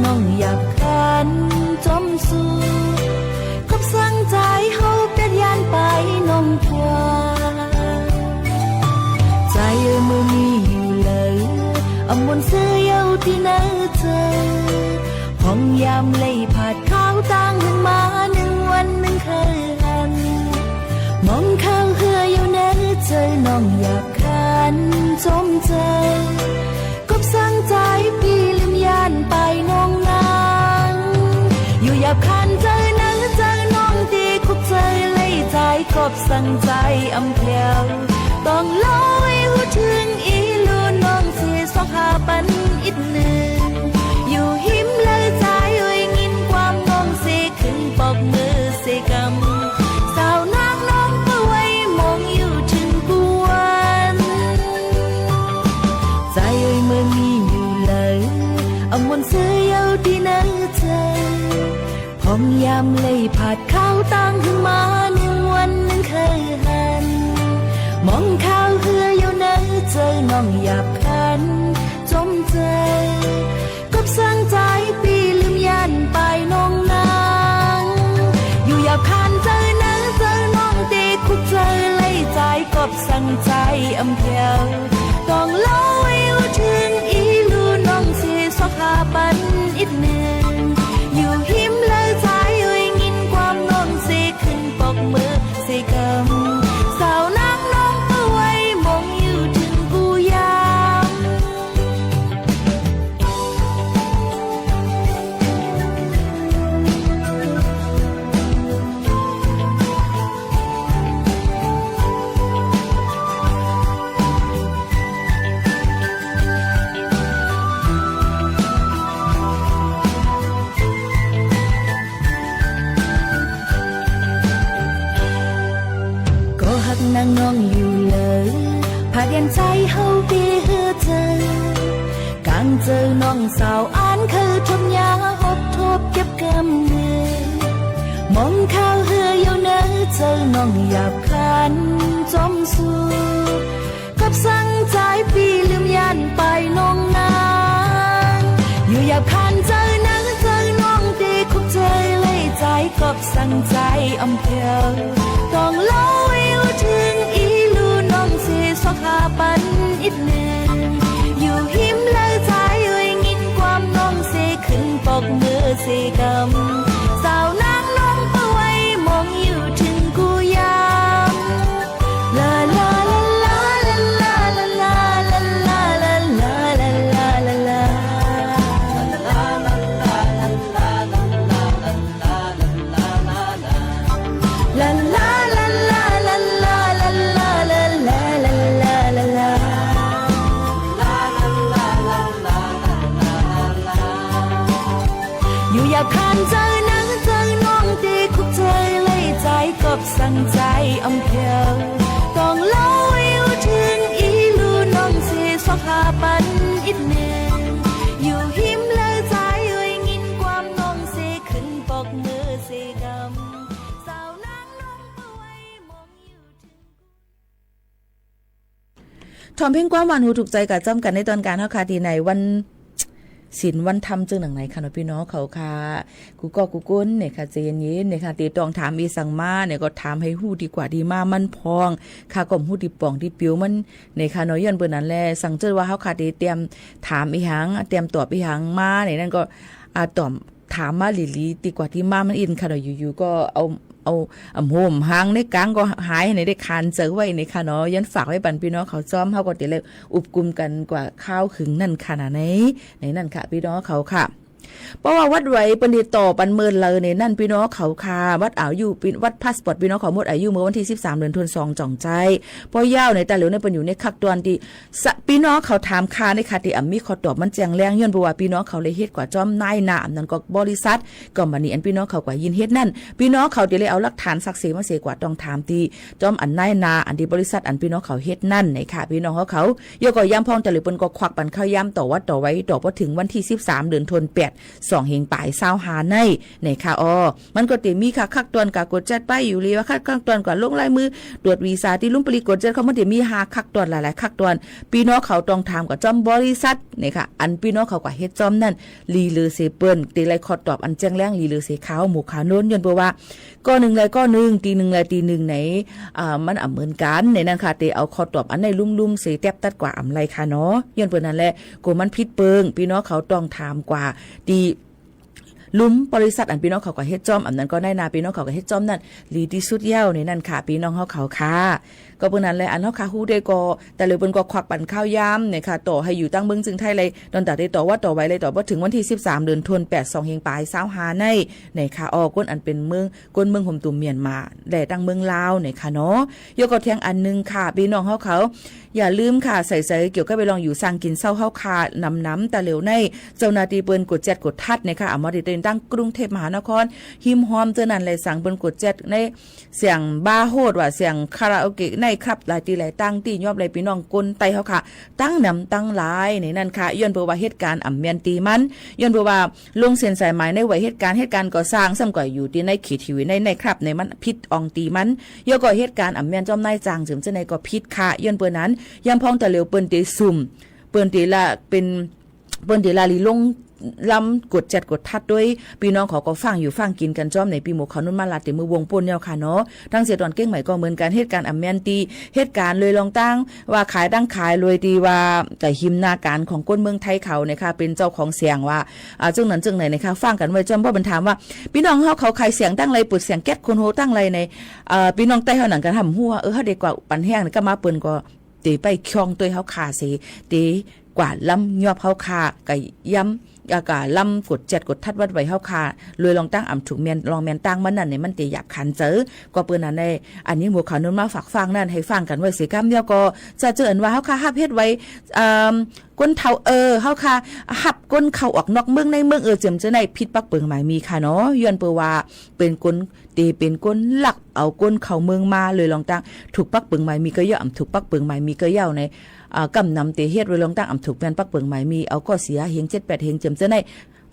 น้องหยาบขันจอมสู้ กบสังใจ๋เฮาเปียดย้านไปน้องกว่า ใจ๋เอ่ยเมื่อมีอยู่เลย อำมนต์ซื่อเย้าตี้เนื้อเจิ่ง ผ่องยามเลยผาดคาวตางหึงมา นึ่งวันนึ่งเคิยหัน มองข้าวเฮือเย้าเนื้อเจิ่ง น้องหยาบขันจอมเจิ่ง กบสังใจ๋ปี้ลืมย้านไปน้องนาง อยู่หยาบขันเจิ่งเนื้อเจิ่ง น้องตี้คุกเจิ่งเลยใจ๋ กบสังใจ๋อำแผว ต้องเล่าหื้อฮู้เถิงอี่ลู่น้องเส ซอกหาปันอิดนึ่ง อยู่หิมเลยใจ๋เอ่ย งิ้นความน้องเส ขึ้นปอกมือเสกำ สาวนางน้องเปิ้นไว้มองอยู่เถิงกู้วัน ใจ๋เอ่ยเมื่อมีอยู่เลย อำมนต์ซื่อเย้าตี้เนื้อเจิ่ง ผ่องยามเลยผาดคาวตางหึงมา นึ่งวันนึ่งเคิยหัน มองข้าวเฮือเย้าเนื้อเจิ่ง น้องหยาบขันจอมเจิ่ง กบสังใจ๋ปี้ลืมย้านไปน้องนาง อยู่หยาบขันเจิ่งเนื้อเจิ่ง น้องตี้คุกเจิ่งเลยใจ๋ กบสังใจ๋อำแผว ต้องเล่าหื้อฮู้เถิงอี่ลู่น้องเส ซอกหาปันอิดนึ่ง อยู่หิมเลยใจ๋เอ่ย งิ้นความน้องเส ขึ้นปอกมือเสกำ สาวนางน้องเปิ้นไว้มองอยู่เถิงกู้ยาม ก็ฮักนางน้องอยู่เลย ผาดยันใจ๋เฮาปี้หื้อเจิ่ง ก๋างเจิ่งน้องสาวอันเคิยทนยาก อดทนเก็บกำเนิด มองข้าวเฮือเย้าเนื้อเจิ่ง น้องหยาบขันจอมสู้ กบสังใจ๋ปี้ลืมย้านไปน้องนาง อยู่หยาบขันเจิ่งเนื้อเจิ่ง น้องตี้คุกเจิ่งเลยใจ๋ กบสังใจ๋อำแผว ต้องเล่าหื้อฮู้เถิงอี่ลู่น้องเส ซอกหาปันอิดนึ่ง อยู่หิมเลยใจ๋เอ่ย งิ้นความน้องเส ขึ้นปอกมือเสกำ สาวนางน้องเปิ้นไว้มองอยู่เถิงกู้ยาม อยู่หยาบขันเจิ่งเนื้อเจิ่ง น้องตี้คุกเจิ่งเลยใจ๋ กบสังใจ๋อำแผว ต้องเล่าหื้อฮู้เถิงอี่ลู่น้องเส ซอกหาปันอิดนึ่ง อยู่หิมเลยใจ๋เอ่ย งิ้นความน้องเส ขึ้นปอกมือเสกำ สาวนางน้องเปิ้นไว้มองอยู่เถิง ถอมเพลงความหวานหูถูกใจ๋กาจ้ำกั๋นในตอนก๋างเฮาค่ะ ตี้ในวันศีลวันธรรมเจิ่งหนังไหนค่ะเนาะ ปี้น้องเขาค่ะ กู้ก้อกู้คนเนี่ยค่ะ ใจ๋เย็นๆ เนี่ยค่ะ ตี้ต้องถามอี่สังมาเนี่ย ก็ถามหื้อฮู้ตี้กว่าตี้มามันพ่องค่ะ ก็บ่ฮู้ตี้ป่องตี้ปิ๋วมันเนี่ยค่ะเนาะ ย้อนเปิ้นนั้นแล สังเจิดว่าเฮาค่ะ ตี้เตรียมถามอี่หยัง เตรียมตอบอี่หยังมาเนี่ย นั่นก็ อ่า ตอบถามมาหลีๆ ตี้กว่าตี้มามันอิ้นค่ะเนาะ อยู่ๆ ก็เอา เอา อ่ำโหมหางในก๋างก็หาย ไหนได้คานเจิ่งไว้เนี่ยค่ะเนาะ ย้อนฝากไว้ปันปี้น้องเขาจ้อม เฮาก็ตี้เลยอุบกุมกั๋นกว่าคาวขึงนั่นค่ะนะ ใน ในนั่นค่ะ ปี้น้องเขาค่ะ เพราะว่าวัดไหวเปิ้นติดต่อปันเมินเลยในนั่น ปี้น้องเขาค่ะ วัดอายุ ปี้ วัดพาสปอร์ตปี้น้องเขาหมดอายุเมื่อวันตี้สิบสาม เดือนธันวา สอง จ่องใจ๊ เพราะยาวในต๋าเหลียวในเปิ้นอยู่ในคักตอนตี้ สะ ปี้น้องเขาถามข้าในค่ะ ตี้อ่ำมีข้อตอบมันแจ้งแรง ย้อนบ่าปี้น้องเขาเลยเฮ็ดกว่าจ้อมนายหน้า อันนั้นก็บริษัท ก็บ่านี้อันปี้น้องเขากว่ายินเฮ็ดนั่น ปี้น้องเขาตี้เลยเอาหลักฐานสักเสมาเสกว่าต้องถามตี้จ้อมอันนายหน้า อันตี้บริษัทอันปี้น้องเขาเฮ็ดนั่นในค่ะ ปี้น้องเขา เขา ยาวก็ยามพ่องต๋าเหลียวเปิ้นก็ควักปันข้าวยามต่อวัดต่อไหว ต่อพอเถิงวันตี้สิบสาม เดือนธันวา แปด สองเฮงป๋ายซาวห้าใน ในค่ะ อ้อ มันก็เต๋มีค่ะ ขั้นต๋อนก๋านกดแจ็ตไปอยู่เลยว่า ขั้น ขั้นต๋อนก๋านลงลายมือ ตรวจวีซ่าตี้ลุมปลี กดแจ็ตเข้า มันเต๋มีห้าขั้นต๋อน หลายๆ ขั้นต๋อน ปี้น้องเขาต้องถามกับจ้อมบริษัท ในค่ะ อันปี้น้องเขากว่าเฮ็ดจ้อมนั้น หลีเหลือเสียเปิ้น เต๋ไล่ข้อตอบอันแจ้งแรง หลีเหลือเสียขาวหมู่ขาวโน้น ย้อนเปื้อว่า ก้อนึ่งลายก้อนึ่ง ตี้นึ่งลายตี้นึ่งใน อ่า มันอ่ำเหมือนกั๋น ในนั้นค่ะ เต๋เอาข้อตอบอันไหนลุ่มๆ เสียแต๊บตัดกว่าอ่ำไล่ค่ะเนาะ ย้อนเปื้อนั้นแหละ กั๋วมันผิดเปิ้ง ปี้น้องเขาต้องถามกว่า ตี้ ลุมบริษัทอันปี้น้องเขาก็เฮ็ดจ้อม อันนั้นก็นายหน้าปี้น้องเขาก็เฮ็ดจ้อมนั้น หลีตี้สุดเย้าในนั้นค่ะ ปี้น้องเฮาเขาค่ะ ก็เปื้อนั้นแหละ อันเฮาค่ะฮู้ได้ก็ ตะเหลียวเปิ้นก็ควักปันข้าวยามในค่ะ ต่อหื้ออยู่ตั้งเมืองเจียงไฮ้เลย ตอนต๋าได้ต่อว่าต่อไหวเลย ต่อว่าเถิงวันตี้สิบสาม เดือนธันวา สองเฮงป๋ายซาวห้าใน ในค่ะ อ้อ คนอันเป๋นเมือง คนเมืองโฮมตุ่มเมียนมา และตั้งเมืองลาวในค่ะเนาะ ย้อนก็แถมอันนึ่งค่ะ ปี้น้องเฮาเขา อย่าลืมค่ะ ใส่ใจ๋เกี่ยวกับเรื่องอยู่สร้างกิ๋นเซาเฮาค่ะ นำๆ ตะเหลียวใน เจ้าหน้าตี้เปิ้นกวดแจ็ตกวดทัดในค่ะ อ่ำว่าตี้เต้นตั้งกรุงเทพมหานคร ฮิมฮอมเจ้านั้นแหละ สังเปิ้นกวดแจ็ตในเสียงบาร์โฮสว่า เสียงคาราโอเกะ ไนท์คลับ หลายตี้หลายตั้งตี้ ยอบเลยปี้น้องคนใต้เฮาค่ะ ตั้งนำตั้งหลายในนั้นค่ะ ย้อนเปื้อว่าเหตุก๋ารณ์อ่ำแม่นตี้มัน ย้อนเปื้อว่าลงเส้นสายไหมในไหวเหตุก๋ารณ์ เหตุก๋ารณ์ก่อสร้าง ซ้ำก็อยู่ตี้ในเขตตี้ใน ไนท์คลับใน มันผิดอ่องตี้มัน ย้อนก็เหตุก๋ารณ์อ่ำแม่นจ้อมนายจ้าง เจิมเจ้าในก็ผิดค่ะ ย้อนเปื้อนั้น ยามพ่องตะเหลียวเปิ้นเต๋ซุ่ม เปิ้นเต๋ละเป๋น เปิ้นเต๋ละหลีลงลำกวดแจ็ตกวดทัดตวย ปี้น้องเขาก็ฟั่งอยู่ฟั่งกิ๋นกั๋นจ้อมใน ปี้หมู่เขาโน้นมาลาดเต๋เมื่อวงปู๊นเย้าค่ะเนาะ ตึงเสียต๋อนเกียงใหม่ก็เหมือนกั๋น เหตุก๋ารณ์อ่ำแม่นตี้ เหตุก๋ารณ์เลยลองตั้งว่าขายตั้งขายเลยตี้ว่า แต่ฮิมนาก๋านของคนเมืองไทยเขาในค่ะ เป๋นเจ้าของเสียงว่า อ่า เจิ่งนั้นเจิ่งไหนในค่ะ ฟั่งกั๋นไว้จ้อม เพราะเปิ้นถามว่า ปี้น้องเฮาเขาขายเสียงตังใด เปิดเสียงแก๊สโคนโฮตังใดใน เอ่อ ปี้น้องใต้เฮาหนังกั๋นหำหัว เออ เฮาได้กว่าปันแฮงใน ก็มาเปิ้นก็ เต๋ไปคล้องตวยเฮาค่ะเส เต๋กว่าลำยอบเฮาค่ะ กะย้ำ อ่ะ กะลำกวดแจ็ตกวดทัดวัดไหวเฮาค่ะ เลยลองตั้งอ่ำถูกแม่น ลองแม่นตั้งมันนั้นใน มันเต๋หยาบขันเจ๋อ ก็เปื้อนั้นใน อันนี้หมู่เขาโน้นมาฝากฟั่งนั้น หื้อฟั่งกั๋นไว้เสียกำ แล้วก็จะเจิญว่าเฮาค่ะฮับเฮ็ดไว้ เอ่อ คนเฒ่า เออ เฮาค่ะฮับคนเข้าออกนอกเมืองในเมือง เออ เจิมเจ้าใน ผิดปักเปิงหมายมีค่ะเนาะ ย้อนเปื้อว่าเป๋นคน เต๋เป๋นคนลักเอาคนเข้าเมืองมา เลยลองตั้งถูกปักเปิงหมายมีก็เย้า อ่ำถูกปักเปิงหมายมีก็เย้าใน อ่า กำนำเต๋เฮ็ดเลยลองตั้งอ่ำถูกแม่นปักเปิงหมายมี เอาก็เสียเฮงเจ็ดแปดเฮง เจิมเจ้าใน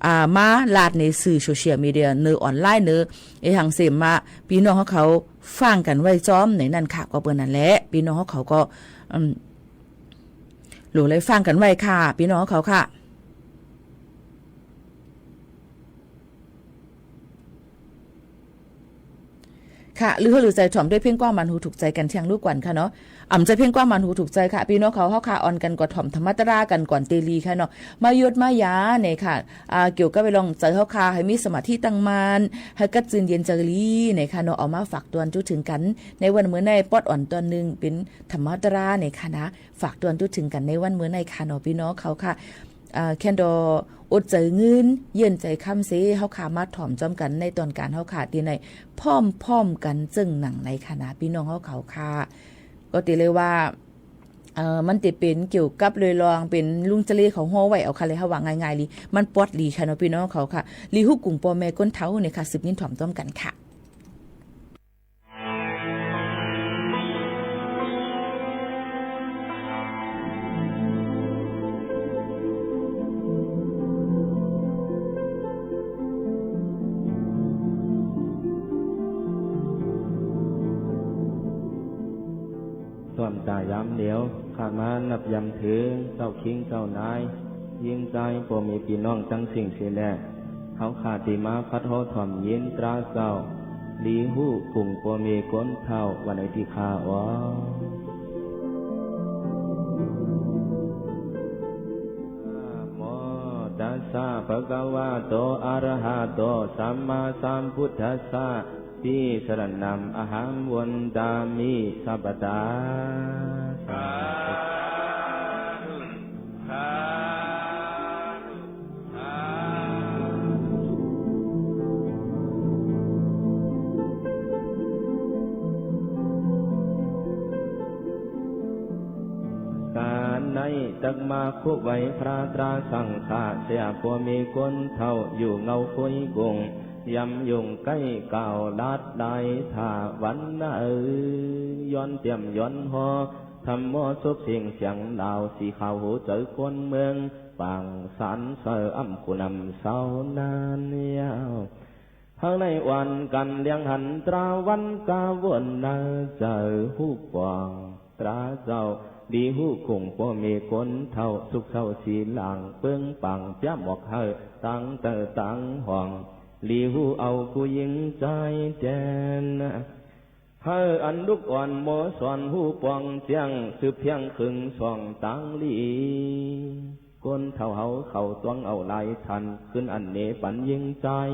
อ่า มาลาดในสื่อโซเชียลมีเดีย เนอออนไลน์ เนอ เอหังเสมา ปี้น้องเฮาเขาฟั่งกั๋นไว้จ้อมในนั้นค่ะ ก็เปื้อนั้นแหละ ปี้น้องเฮาเขาก็ อืม หลูเลยฟั่งกั๋นไว้ค่ะ ปี้น้องเฮาเขาค่ะ ค่ะ ลือหื้อลือใจ๋ถ่อมด้วยเพลงกว้างมันหูถูกใจ๋กั๋นเที่ยงลูกก่อนค่ะเนาะ อ่ำใจ๋เพลงกว้างมันหูถูกใจ๋ค่ะ ปี้น้องเขาเฮาค่ะ อ่อนกั๋นก็ถ่อมธรรมะตรากั๋นก่อนเต๋ลีค่ะเนาะ มายดมายาในค่ะ อ่า เกี่ยวกับเรื่องใจ๋เฮาค่ะ หื้อมีสมาธิตั้งมั่น หื้อกั๊ดจืนเย็นใจ๋ลีในค่ะเนาะ เอามาฝากตวนจุเถิงกั๋น ในวันเมื่อใน ปอดอ่อนตอนนึ่ง เป๋นธรรมะตราในค่ะนะ ฝากตวนจุเถิงกั๋นในวันเมื่อในค่ะเนาะ ปี้น้องเขาค่ะ อ่า แคนดอ อดใจ๋เงิน เย็นใจ๋คำเส เฮาค่ะมาถ่อมจ้อมกั๋นในตอนก๋านเฮาค่ะ ตี้ใน พร้อมๆ กั๋นเจิ่งหนังในค่ะนะ ปี้น้องเฮาเขาค่ะ ก็เต๋เลยว่า เอ่อ มันเต๋เป๋นเกี่ยวกับเลยลองเป๋นลุงเจเลเขาฮ้อไว้เอาค่ะเลย เฮาว่าง่ายๆ ลี มันปอดลีค่ะเนาะ ปี้น้องเขาค่ะ ลีฮู้กุ่งป้อแม่ก้นเฒ่าในค่ะ สืบยินถ่อมจ้อมกั๋นค่ะ ส่วนต๋ายามเหลียว ข้ามานับยามเถิง เจ้าคิงเจ้านาย ญิงจาย ป้อแม่ปี้น้องตังสิ้นเสียแล เฮาข้าตี้มาพัดฮ้อถ่อมยินตราเซ้า หลีฮู้กุ่งป้อแม่ก้นเฒ่า วันไหนตี้ข้าอ๋อ นะโมตัสสะ ภะคะวะโต อะระหะโต สัมมาสัมพุทธัสสะ ติสรณัง อะหัง วันตามิ สัพพะทา สาธุ สาธุ สาธุ ก๋านในตักมาคุไหว้พระตราสังฆะ เสียป้อแม่ก้นเฒ่า อยู่เหง้าคุยกุ่ง ยำยุงใก้ก่าวลัดได้ถ้าวันเอ๋ย ย้อนเตียมย้อนฮ้อ นโม สุบเสียงเสียงลาว สีขาวหูเจ๋อคนเมือง ปางสารเสออ้ำผู้นำเซานั้นยาว เฮาได้อ่อนกั๋นเลียงหันตราวันกาวนในเจ๋อฮู้ปอง ตราเจ้าดีฮู้กุ้ง ป้อแม่คนเฒ่า สุขเศร้าสีหลาง เปิ้งปังเปียะหมวกเฮอ ตางเต๊อะตางห้อง ดีฮู้เอากู้ญิงจายแต๋น เฮออันลุกอ่อนโมสอนฮู้ปองแจ้ง สืบเพียงเคิงส่องตางหลี คนเฒ่าเฮาเขาตวงเอาหลายตัน ขึ้นอันเนปันญิงจาย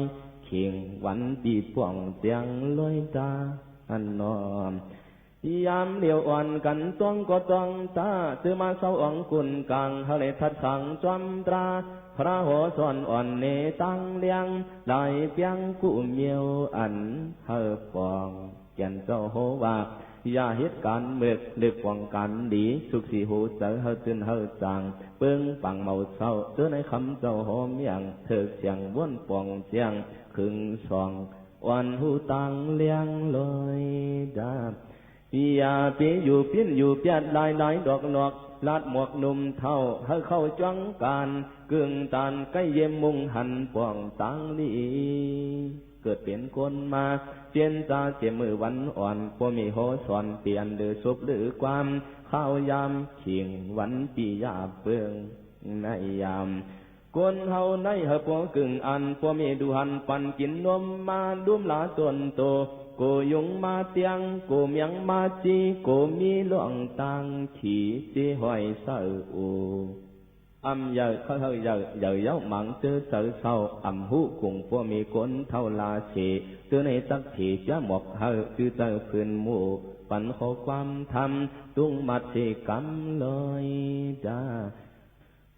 เข่งวันปี้ป้องแจ้งลอยต๋าอันนอม ยามเหลียวอ่อนกั๋นตวงก็ตวงต๋า เตื้อมาเซาอ่องกุ่นก๋าง เฮาได้ทัดสังจอมตรา พระโหสอนอ่อนเนตางเลียง หลายเปียงกู้เมียวอันเฮอปอง แก่นเจ้าโหว่า อย่าเฮ็ดก๋านเมิก เลิกปองก๋านดี สุขสีหูเจ๋อเฮอตื่นเฮอจ่าง เปิ้งปังเมาเซา เตื้อในคำเจ้าโหเมียง เถิกเสียงว้นปองแจ้ง เคิงส่อง อ่อนฮู้ตางเลียงลอยต๋า อย่าไปอยู่ปิ้นอยู่เปียดหลายหลายดอกหลอก ลาดหมวกหนุ่มเฒ่า เฮอเข้าจ้วงก๋าน เกิ่งตานใก้เยี่ยมมุ่งหันปองตางหลี เกิดเป๋นคนมา เจียนจาเจียมมื้อวันอ่อน ป้อแม่โหสอนเปลี่ยนหรือสุบหรือความ ข้าวยามเข่งวันปี้ยาเปิ้ง ในยาม คนเฮาในเฮอปัวกึ่งอัน ป้อแม่ดูหันปันกิ๋นนมมา ดุมหลาต้นโต โกยุงมาเตียง โกเมียงมาจี โกมีล่วงตางขี่ จีห้อยเสออู อ่ำเยาว์ เฮอเยาว์ เยาว์เย้าหมางเตื้อเสอเศร้า อ่ำฮู้กุ้งป้อแม่คนเฒ่าลาเส เตื้อในตักเถเปียะหมวกเฮอ จื้อเจ้าพื้นหมู่ ปันข้อความธรรม ตุ้งมัดเสก๋ำลอยต๋า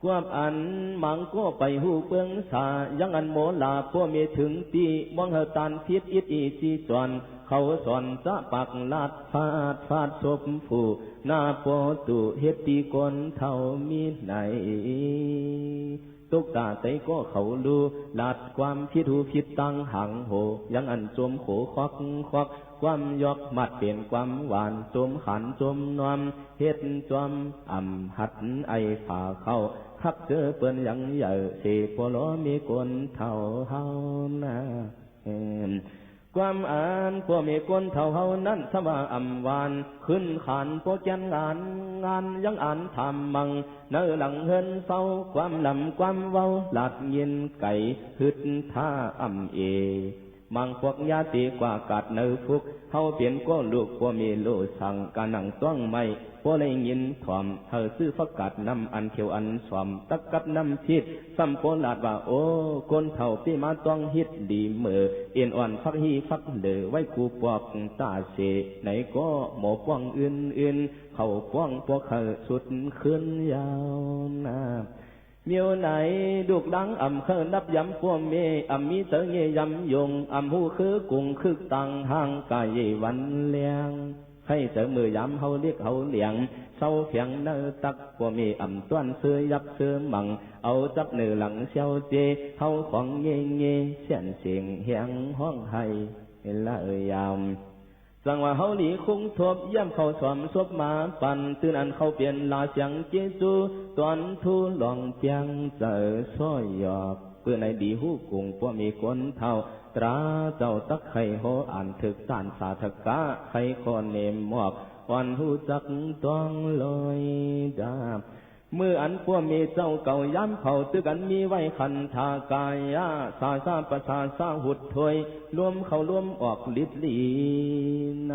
กวบอันหมางก็ไปฮู้เปิ้งสา ยังอันโมลาป้อแม่เถิงตี้ มองเฮอตานผิดอิดอีจีจวน เขาสอนจะปากลาดฟาดฟาดศพผู้ หน้าป้อตู่เฮ็ดตี้คนเฒ่ามีไหน ตุ๊กต๋าไตก็เขาฮู้ ลาดความผิดฮู้ผิดตางหางโห ยังอันจมโขคอกคอก ความยอกมัดเป๋นความหวาน จมขานจมนอม เฮ็ดจอมอ่ำหัดไอฝ่าเข้า คักเจอเปิ้นยังเยาว์เส ป้อลอแม่คนเฒ่าเฮานา เอิ่ม ความอันป้อแม่คนเฒ่าเฮานั้น สำว่าอ่ำหวาน ขึ้นขานป้อแก่นงาน งานยังอันถามมั่ง ในหลังเฮือนเซา ความลำความเว้า ลาดยินไก๋ ฮึดถ้าอ่ำเอ มังปวกยาตีกว่ากาดในฟุก เฮาเป๋นก็ลูกป้อแม่โลสั่ง กาหนังต้องไม้ ป้อได้ยินถ่อม เฮอซื้อฟักกาดน้ำอันเขียวอันสอม ตักกับน้ำพริก ซ้ำป้อลาดว่า โอ้ คนเฒ่าปี้มาต้องฮิตดีเหมอ เอ็นอ่อนฟักฮี่ฟักเหลือ ไว้กูปอกต๋าเส ไหนก็หมอป้องอื่นๆ เขาป้องปวกเฮอสุดขึ้นยาวนา เมียวไหน ลูกหลางอ่ำเฮอนับยำป้อแม่ อ่ำมีเต๋อเย่ยยำยง อ่ำฮู้คือกุ้งคึกต่างห่างกาเยวันแลง ใค่เต๋อมื้อยามเฮาเล็กเฮาเหลียง เซาแข็งในตักป้อแม่อ่ำต้วนเสื้อยักษ์เสื้อมัง เอาจับเนื้อหลังเซียวเจ เฮาของเย่เย่เสี้ยนเสียงแหงฮ้องไห้ละยาม จังว่าเฮาหลีคุ้งทบ เยี่ยมเข้าสอมศพมาปัน ตื่นอันเข้าเปลี่ยนลาเสียงเจจู ตอนทูลองเปียงเจอซ้อยหยอก เปื้อในดีฮู้กุ้งป้อแม่คนเฒ่า ตราเจ้าตักใค่โหอ่านถึกต้านสาธกะ ใค่ข้อเนมมอบ อ่อนฮู้จักต้องลอยดา มื้ออันป้อแม่เจ้าเก่ายามเผา ตึกอันมีไว้ขันธากายะ สาสะปะสาสะหุดถ้วย รวมเข้ารวมออกลิดลีใน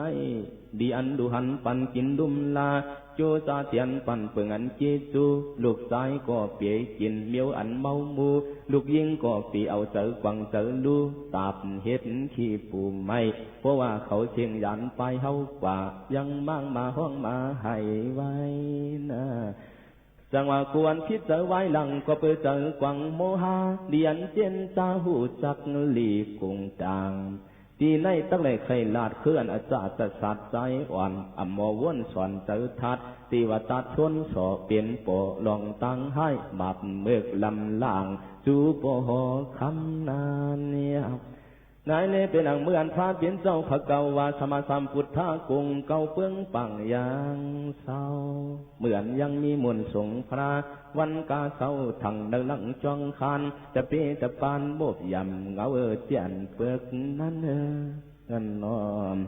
ดีอันดูหันปันกิ๋นดุมลา จู๋จาเตียนปันเปิงอันเจจู ลูกจายก็เปียกิ๋น เมียวอันเมาหมู่ ลูกญิงก็เปียเอาเจอกวางเจอลู่ ตาบเฮ็ดขี้ปูไม้ เพราะว่าเขาเชียงหยานปายเฮากว่า ยังม้างมาฮ้องมาไห้ไว้นา จังว่าควรผิดเจอไว้หลัง ก็เปื้อเจอกวางโมหะ เดียนเจนจาฮู้จักหลีกกุงตาง ตี้ในตักได้ใค่ลาด คืออันอาจารย์จะสัตย์ใจอ่อน อ่ำหมอว้นสอนเจอทัด ตี้ว่าตัดทนส่อเป๋นป่อ ลองตังไห้ บาปเมิกลำล่าง จู๋ป่อหอคำนาเนีย นายแลเป๋นอันเหมือนพระเป๋นเจ้าภะคะวาสัมมาสัมพุทธะ กุ่งเก่าเปิ้งปังยังเศร้า เหมือนยังมีมนต์สงฆ์พระ วันกาเศร้า ตังเนินหลังจ้องคาน ตะเปตะปานโบกย่ำเหงาเอ่อเจียนเปิกนั้นเอ่อ นั้นน้อม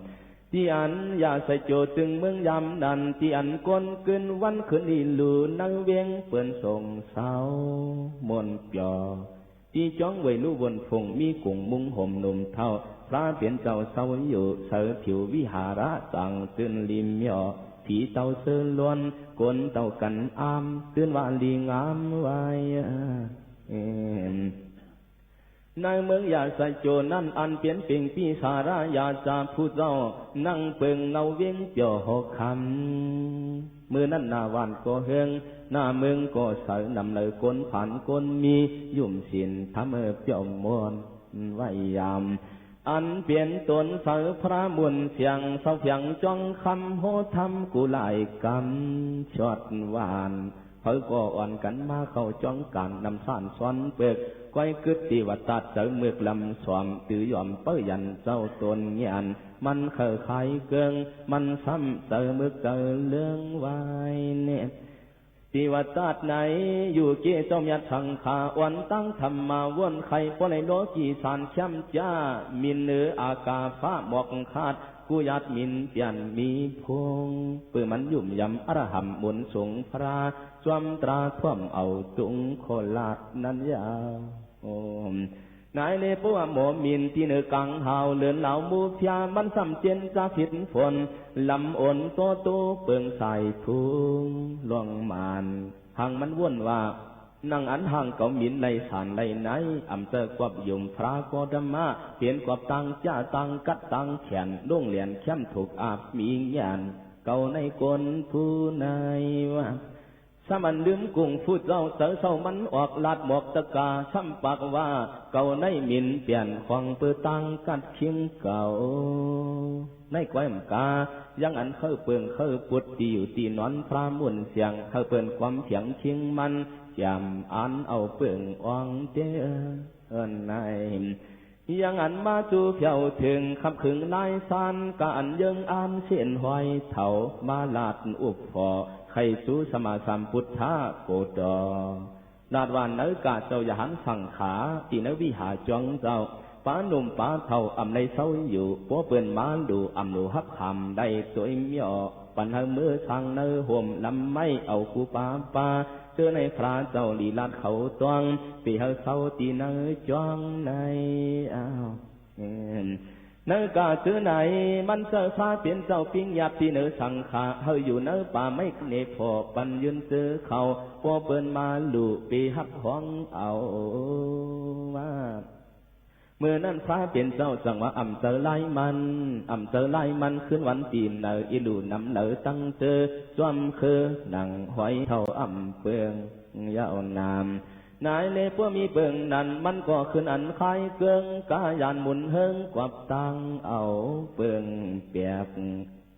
ตี้อันอย่าใส่โจตึงเมืองยามนั้น ตี้อันก้นกึ้นวันคืนนี้ลู ในเวงเปิ้นสงเศร้า มนต์เปียว ตี้จ้องเวยลุวนฟง มีกุ่งมุงห่มหนุ่มเฒ่า พระเป๋นเจ้าเศร้าอยู่ ใส่ผิววิหาระต่างตื่นลิมเหยาะ ผีเต้าเสื้อล้วน กลเต้ากันอาม ตื่นว่าลีงามไว้ เอ่อ ในเมืองยาสะโจนั้น อันเป๋นเป่งปี้สาระยาจาผู้เจ้า นั่งเปิงเงาเวงเปียวหอกคำ มื้อนั้นหน้าหว่านก็เฮิง หน้าเมืองก็ใส นำเหล่าคนผ่านคนมี ยุ่มศีลธรรมเปียวมนต์ไว้ยาม อันเป๋นต๋นใสพระมนต์เสียง เศร้าเพียงจ้องคำ โหธรรมกู้หลายกำ ชอดหวาน เผาก็อ่อนกั๋นมาเข้าจ้องก๋าน นำสานซ้อนเปิก ก้อยกึ๊ดตี้ว่าตัดใจ๋เมือกลำสวม ตื้อยอมเป้อยันเจ้าต๋นเงียน มันเข้าขายเกิง มันซ้ำใจ๋เมือกใจ๋เลิงไว้เน่ ตี้ว่าตัดไหน อยู่เก้เจ้าเมียดสังขา อ่อนตั้งธรรมาวนไข ป้อไหลโลกีสารแคมจ้า หมิ่นเหนืออากาฟ้าหมอกคาด กู้หยาดหมิ่นเปียนมีพง เปื้อมันยุ่มยำอรหัมมนต์สงฆ์พระ จวมตราท่วมเอาตุงโคราชนั้นยาว โอ้ นายเลปัวหมอหมิ่นตี้เหนือกลางหาว เลินหลาวหมู่เพีย มันซ้ำเจนจะผิดฝน ลำโอนโตโตเปิงสายทุง ล่วงมาน หังมันว่นว่า นังอันหังเก๋าหมิ่นในสารในใน อ่ำเจอกวบหยุมพระก็ธรรมะ เป๋นกวบตังจ้าตังกัดตังแขน ลุ่งเหลียนเข้มถูกอาบมีญาณ เก๋าในคนผู้ในว่า สมันลืมกุ่งผู้เจ้า เจ้าเศร้ามันออกลาดหมอกตะกา ซ้ำปากว่า เก๋าในหมิ่นเปียนของเปื้อตังกัดคิงเก๋า ในก้อยมกา ยังอันเข้าเปิงเข้าปุดตี้อยู่ตี้นอนพระมนต์เสียง เข้าเปิ้นความเถียงคิงมัน จำอันเอาเปิงอ่องเตี้ยเอิ้นใน ยังอันมาจูเผียวเถิง ขับขึงลายซาน กะอันเยิงอานเส้นห้อยเถา มาลาดอุบฝ่อ ไขสู่สัมมาสัมพุทธะโกฏอ ลาดว่าเนกาเจ้าอย่าหันสังขา ตี้ในวิหารจวงเจ้า ป๋าหนุ่มป๋าเฒ่าอ่ำได้เซาอยู่ ปัวเปิ้นมาดูอ่ำหลูฮับหามได้ตวยเมียว ปันหื้อเมือสร้างเนอโฮมลำไม้ เอากูปาปา เจื้อในพระเจ้าหลีลาดเขาตวง ปี้หื้อเซาตี้ในจวงใน อ้าว เออ เนกาเจื้อใน มันเจ้าพระเป๋นเจ้าปิ้งหยาบตี้เนอสังขา หื้ออยู่เนอป่าไม้เนผ่อ ปันยืนเจื้อเขา ปัวเปิ้นมาลูปี้ฮับฮ้องเอาว่า เมื่อนั้นพระเป๋นเจ้าจังว่าอ่ำเจอไล่มัน อ่ำเจอไล่มัน คืนวันตี้เนอ อิหลู่นำเนอตั้งเจอ จ้วมคือหนังห้อยเถาอ่ำเปิง ยาวนาม นายเลปัวมีเปิงนั้น มันก็คืนอันคายเกิง กาย่านหมุนเฮิงกวับตังเอาเปิงเปียก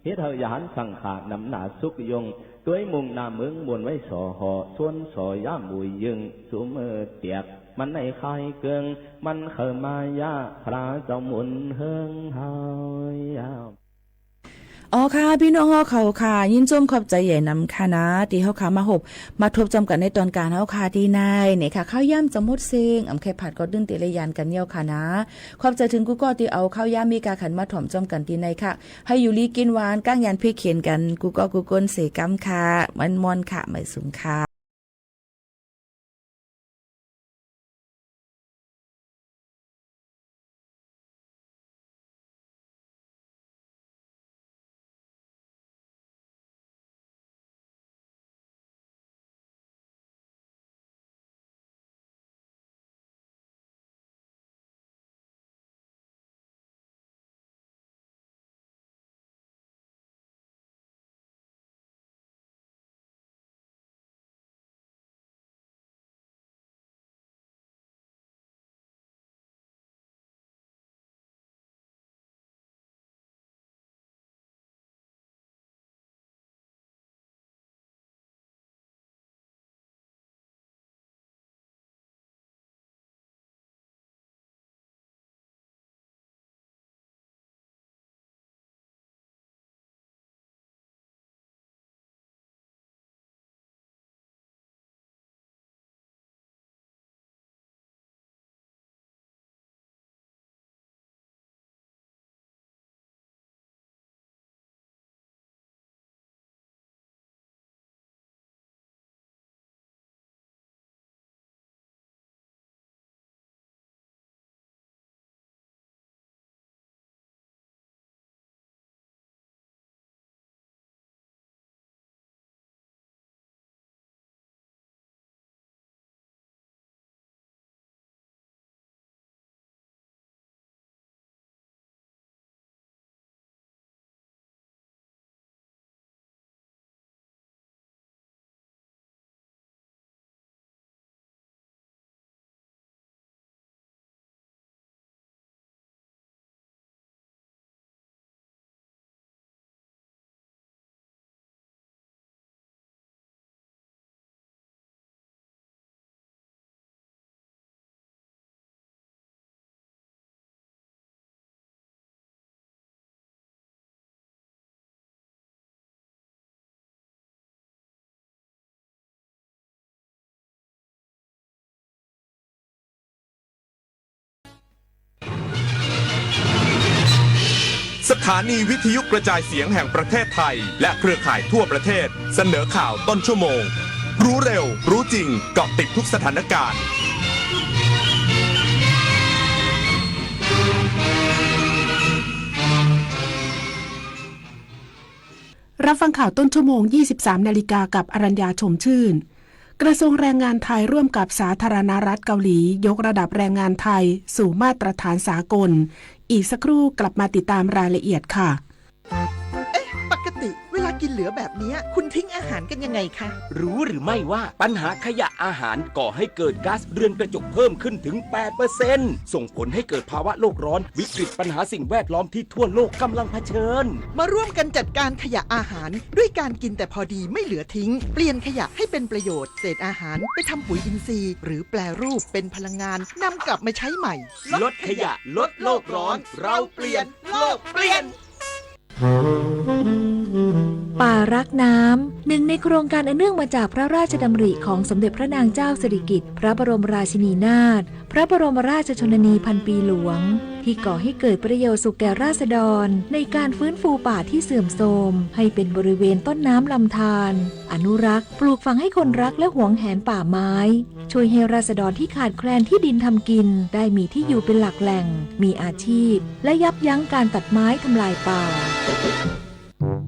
เฮ็ดหื้ออย่าหันสังขานำหน้าสุกยง ตวยมุ่งหน้าเมืองมวลไว้ส่อห่อ ส่วนส่อย่าหมู่ยึง สุเมอเตียก มันในคายเกิง มันเข้ามายา พระเจ้าหมุนเฮิงเฮา อ๋อค่ะ ปี้น้องฮ้องเขาค่ะ ยินจมขอบใจ๋ใหญ่นำค่ะนะ ตี้เฮาค่ะมาฮบมาทบจอมกั๋นในตอนก๋างเฮาค่ะตี้ใน เนี่ยค่ะ ข้าวยามจะหมดเส้ง อ่ำแค่ผัดก็ตื่นเตียนและยานกั๋นเยี่ยวค่ะนะ ขอบใจ๋เถิงกู้ก้อตี้เอาข้าวยามมีกาขันมาถ่อมจอมกั๋นตี้ในค่ะ หื้ออยู่ลีกิ๋นหวาน ก้างยานเพ่เข็ญกั๋น กู้ก้อกู้คนเสก๋ำค่ะ ม่วนๆ ค่ะ หมายสุงค่ะ สถานีวิทยุกระจายเสียงแห่งประเทศไทย และเครือข่ายทั่วประเทศ เสนอข่าวต้นชั่วโมง รู้เร็ว รู้จริง เกาะติดทุกสถานการณ์ รับฟังข่าวต้นชั่วโมง ยี่สิบสามนาฬิกา กับอรัญญา ชมชื่น กระทรวงแรงงานไทยร่วมกับสาธารณรัฐเกาหลี ยกระดับแรงงานไทยสู่มาตรฐานสากล อีกสักครู่กลับมาติดตามรายละเอียดค่ะ เอ๊ะ ปกติเวลากินเหลือแบบเนี้ย คุณทิ้งอาหารกันยังไงคะ รู้หรือไม่ว่าปัญหาขยะอาหารก่อให้เกิดก๊าซเรือนกระจกเพิ่มขึ้นถึง แปดเปอร์เซ็นต์ ส่งผลให้เกิดภาวะโลกร้อน วิกฤตปัญหาสิ่งแวดล้อมที่ทั่วโลกกำลังเผชิญ มาร่วมกันจัดการขยะอาหาร ด้วยการกินแต่พอดีไม่เหลือทิ้ง เปลี่ยนขยะให้เป็นประโยชน์ เศษอาหารไปทำปุ๋ยอินทรีย์ หรือแปรรูปเป็นพลังงาน นำกลับมาใช้ใหม่ ลดขยะ ลดโลกร้อน เราเปลี่ยน โลกเปลี่ยน ป่ารักน้ำ หนึ่งในโครงการอันเนื่องมาจากพระราชดำริของสมเด็จพระนางเจ้าสิริกิติ์ พระบรมราชินีนาถ พระบรมราชชนนีพันปีหลวง ที่ก่อให้เกิดประโยชน์สุขแก่ราษฎร ในการฟื้นฟูป่าที่เสื่อมโทรม ให้เป็นบริเวณต้นน้ำลำธาร อนุรักษ์ ปลูกฝังให้คนรักและหวงแหนป่าไม้ ช่วยให้ราษฎรที่ขาดแคลนที่ดินทำกิน ได้มีที่อยู่เป็นหลักแหล่ง มีอาชีพ และยับยั้งการตัดไม้ทำลายป่า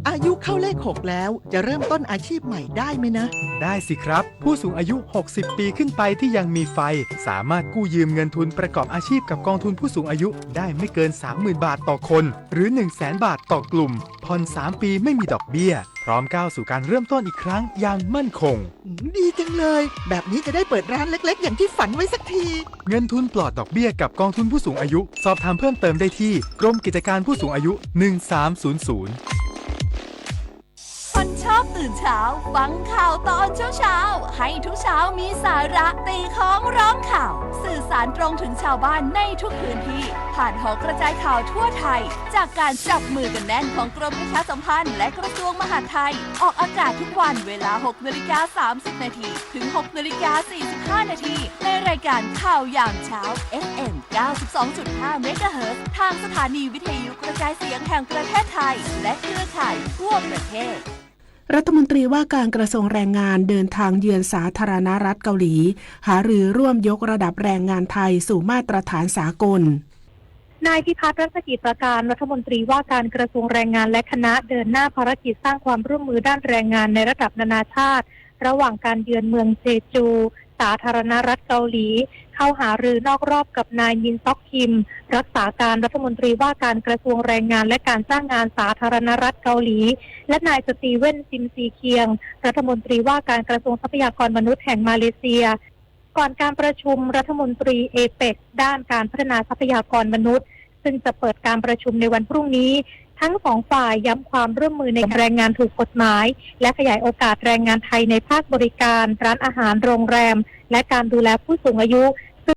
อายุเข้าเลขหกแล้ว จะเริ่มต้นอาชีพใหม่ได้ไหมนะ ได้สิครับ ผู้สูงอายุ หกสิบปีขึ้นไปที่ยังมีไฟ สามารถกู้ยืมเงินทุนประกอบอาชีพกับกองทุนผู้สูงอายุได้ไม่เกิน สามหมื่นบาทต่อคน หรือ หนึ่งแสนบาทต่อกลุ่ม ผ่อนสามปีไม่มีดอกเบี้ย พร้อมก้าวสู่การเริ่มต้นอีกครั้งอย่างมั่นคง อืม ดีจังเลย แบบนี้จะได้เปิดร้านเล็กๆ อย่างที่ฝันไว้สักที เงินทุนปลอดดอกเบี้ยกับกองทุนผู้สูงอายุ สอบถามเพิ่มเติมได้ที่กรมกิจการผู้สูงอายุ หนึ่งสามศูนย์ศูนย์ คนชอบตื่นเช้า ฟังข่าวตอนเช้าๆ ให้ทุกเช้ามีสาระ ตีค้องร้องข่าว สื่อสารตรงถึงชาวบ้านในทุกพื้นที่ ผ่านหอกระจายข่าวทั่วไทย จากการจับมือกันแน่นของกรมประชาสัมพันธ์และกระทรวงมหาดไทย ออกอากาศทุกวันเวลา หกนาฬิกาสามสิบนาที ถึง หกนาฬิกาสี่สิบห้านาที ในรายการข่าวยามเช้า เอฟเอ็ม เก้าสิบสองจุดห้าเมกะเฮิรตซ์ ทางสถานีวิทยุกระจายเสียงแห่งประเทศไทย และเครือข่ายทั่วประเทศ รัฐมนตรีว่าการกระทรวงแรงงานเดินทางเยือนสาธารณรัฐเกาหลี หารือร่วมยกระดับแรงงานไทยสู่มาตรฐานสากล นายพิพัฒน์ รัชกิจประการ รัฐมนตรีว่าการกระทรวงแรงงานและคณะ เดินหน้าภารกิจสร้างความร่วมมือด้านแรงงานในระดับนานาชาติ ระหว่างการเยือนเมืองเจจู สาธารณรัฐเกาหลี เข้าหารือนอกรอบกับนายมินซ็อกคิม รักษาการรัฐมนตรีว่าการกระทรวงแรงงานและการจ้างงานสาธารณรัฐเกาหลี และนายสตีเวน ซิมซีเคียง รัฐมนตรีว่าการกระทรวงทรัพยากรมนุษย์แห่งมาเลเซีย ก่อนการประชุมรัฐมนตรีเอเปกด้านการพัฒนาทรัพยากรมนุษย์ ซึ่งจะเปิดการประชุมในวันพรุ่งนี้ ทั้งสองฝ่ายย้ำความร่วมมือในการแรงงานถูกกฎหมาย และขยายโอกาสแรงงานไทยในภาคบริการ ร้านอาหาร โรงแรม และการดูแลผู้สูงอายุ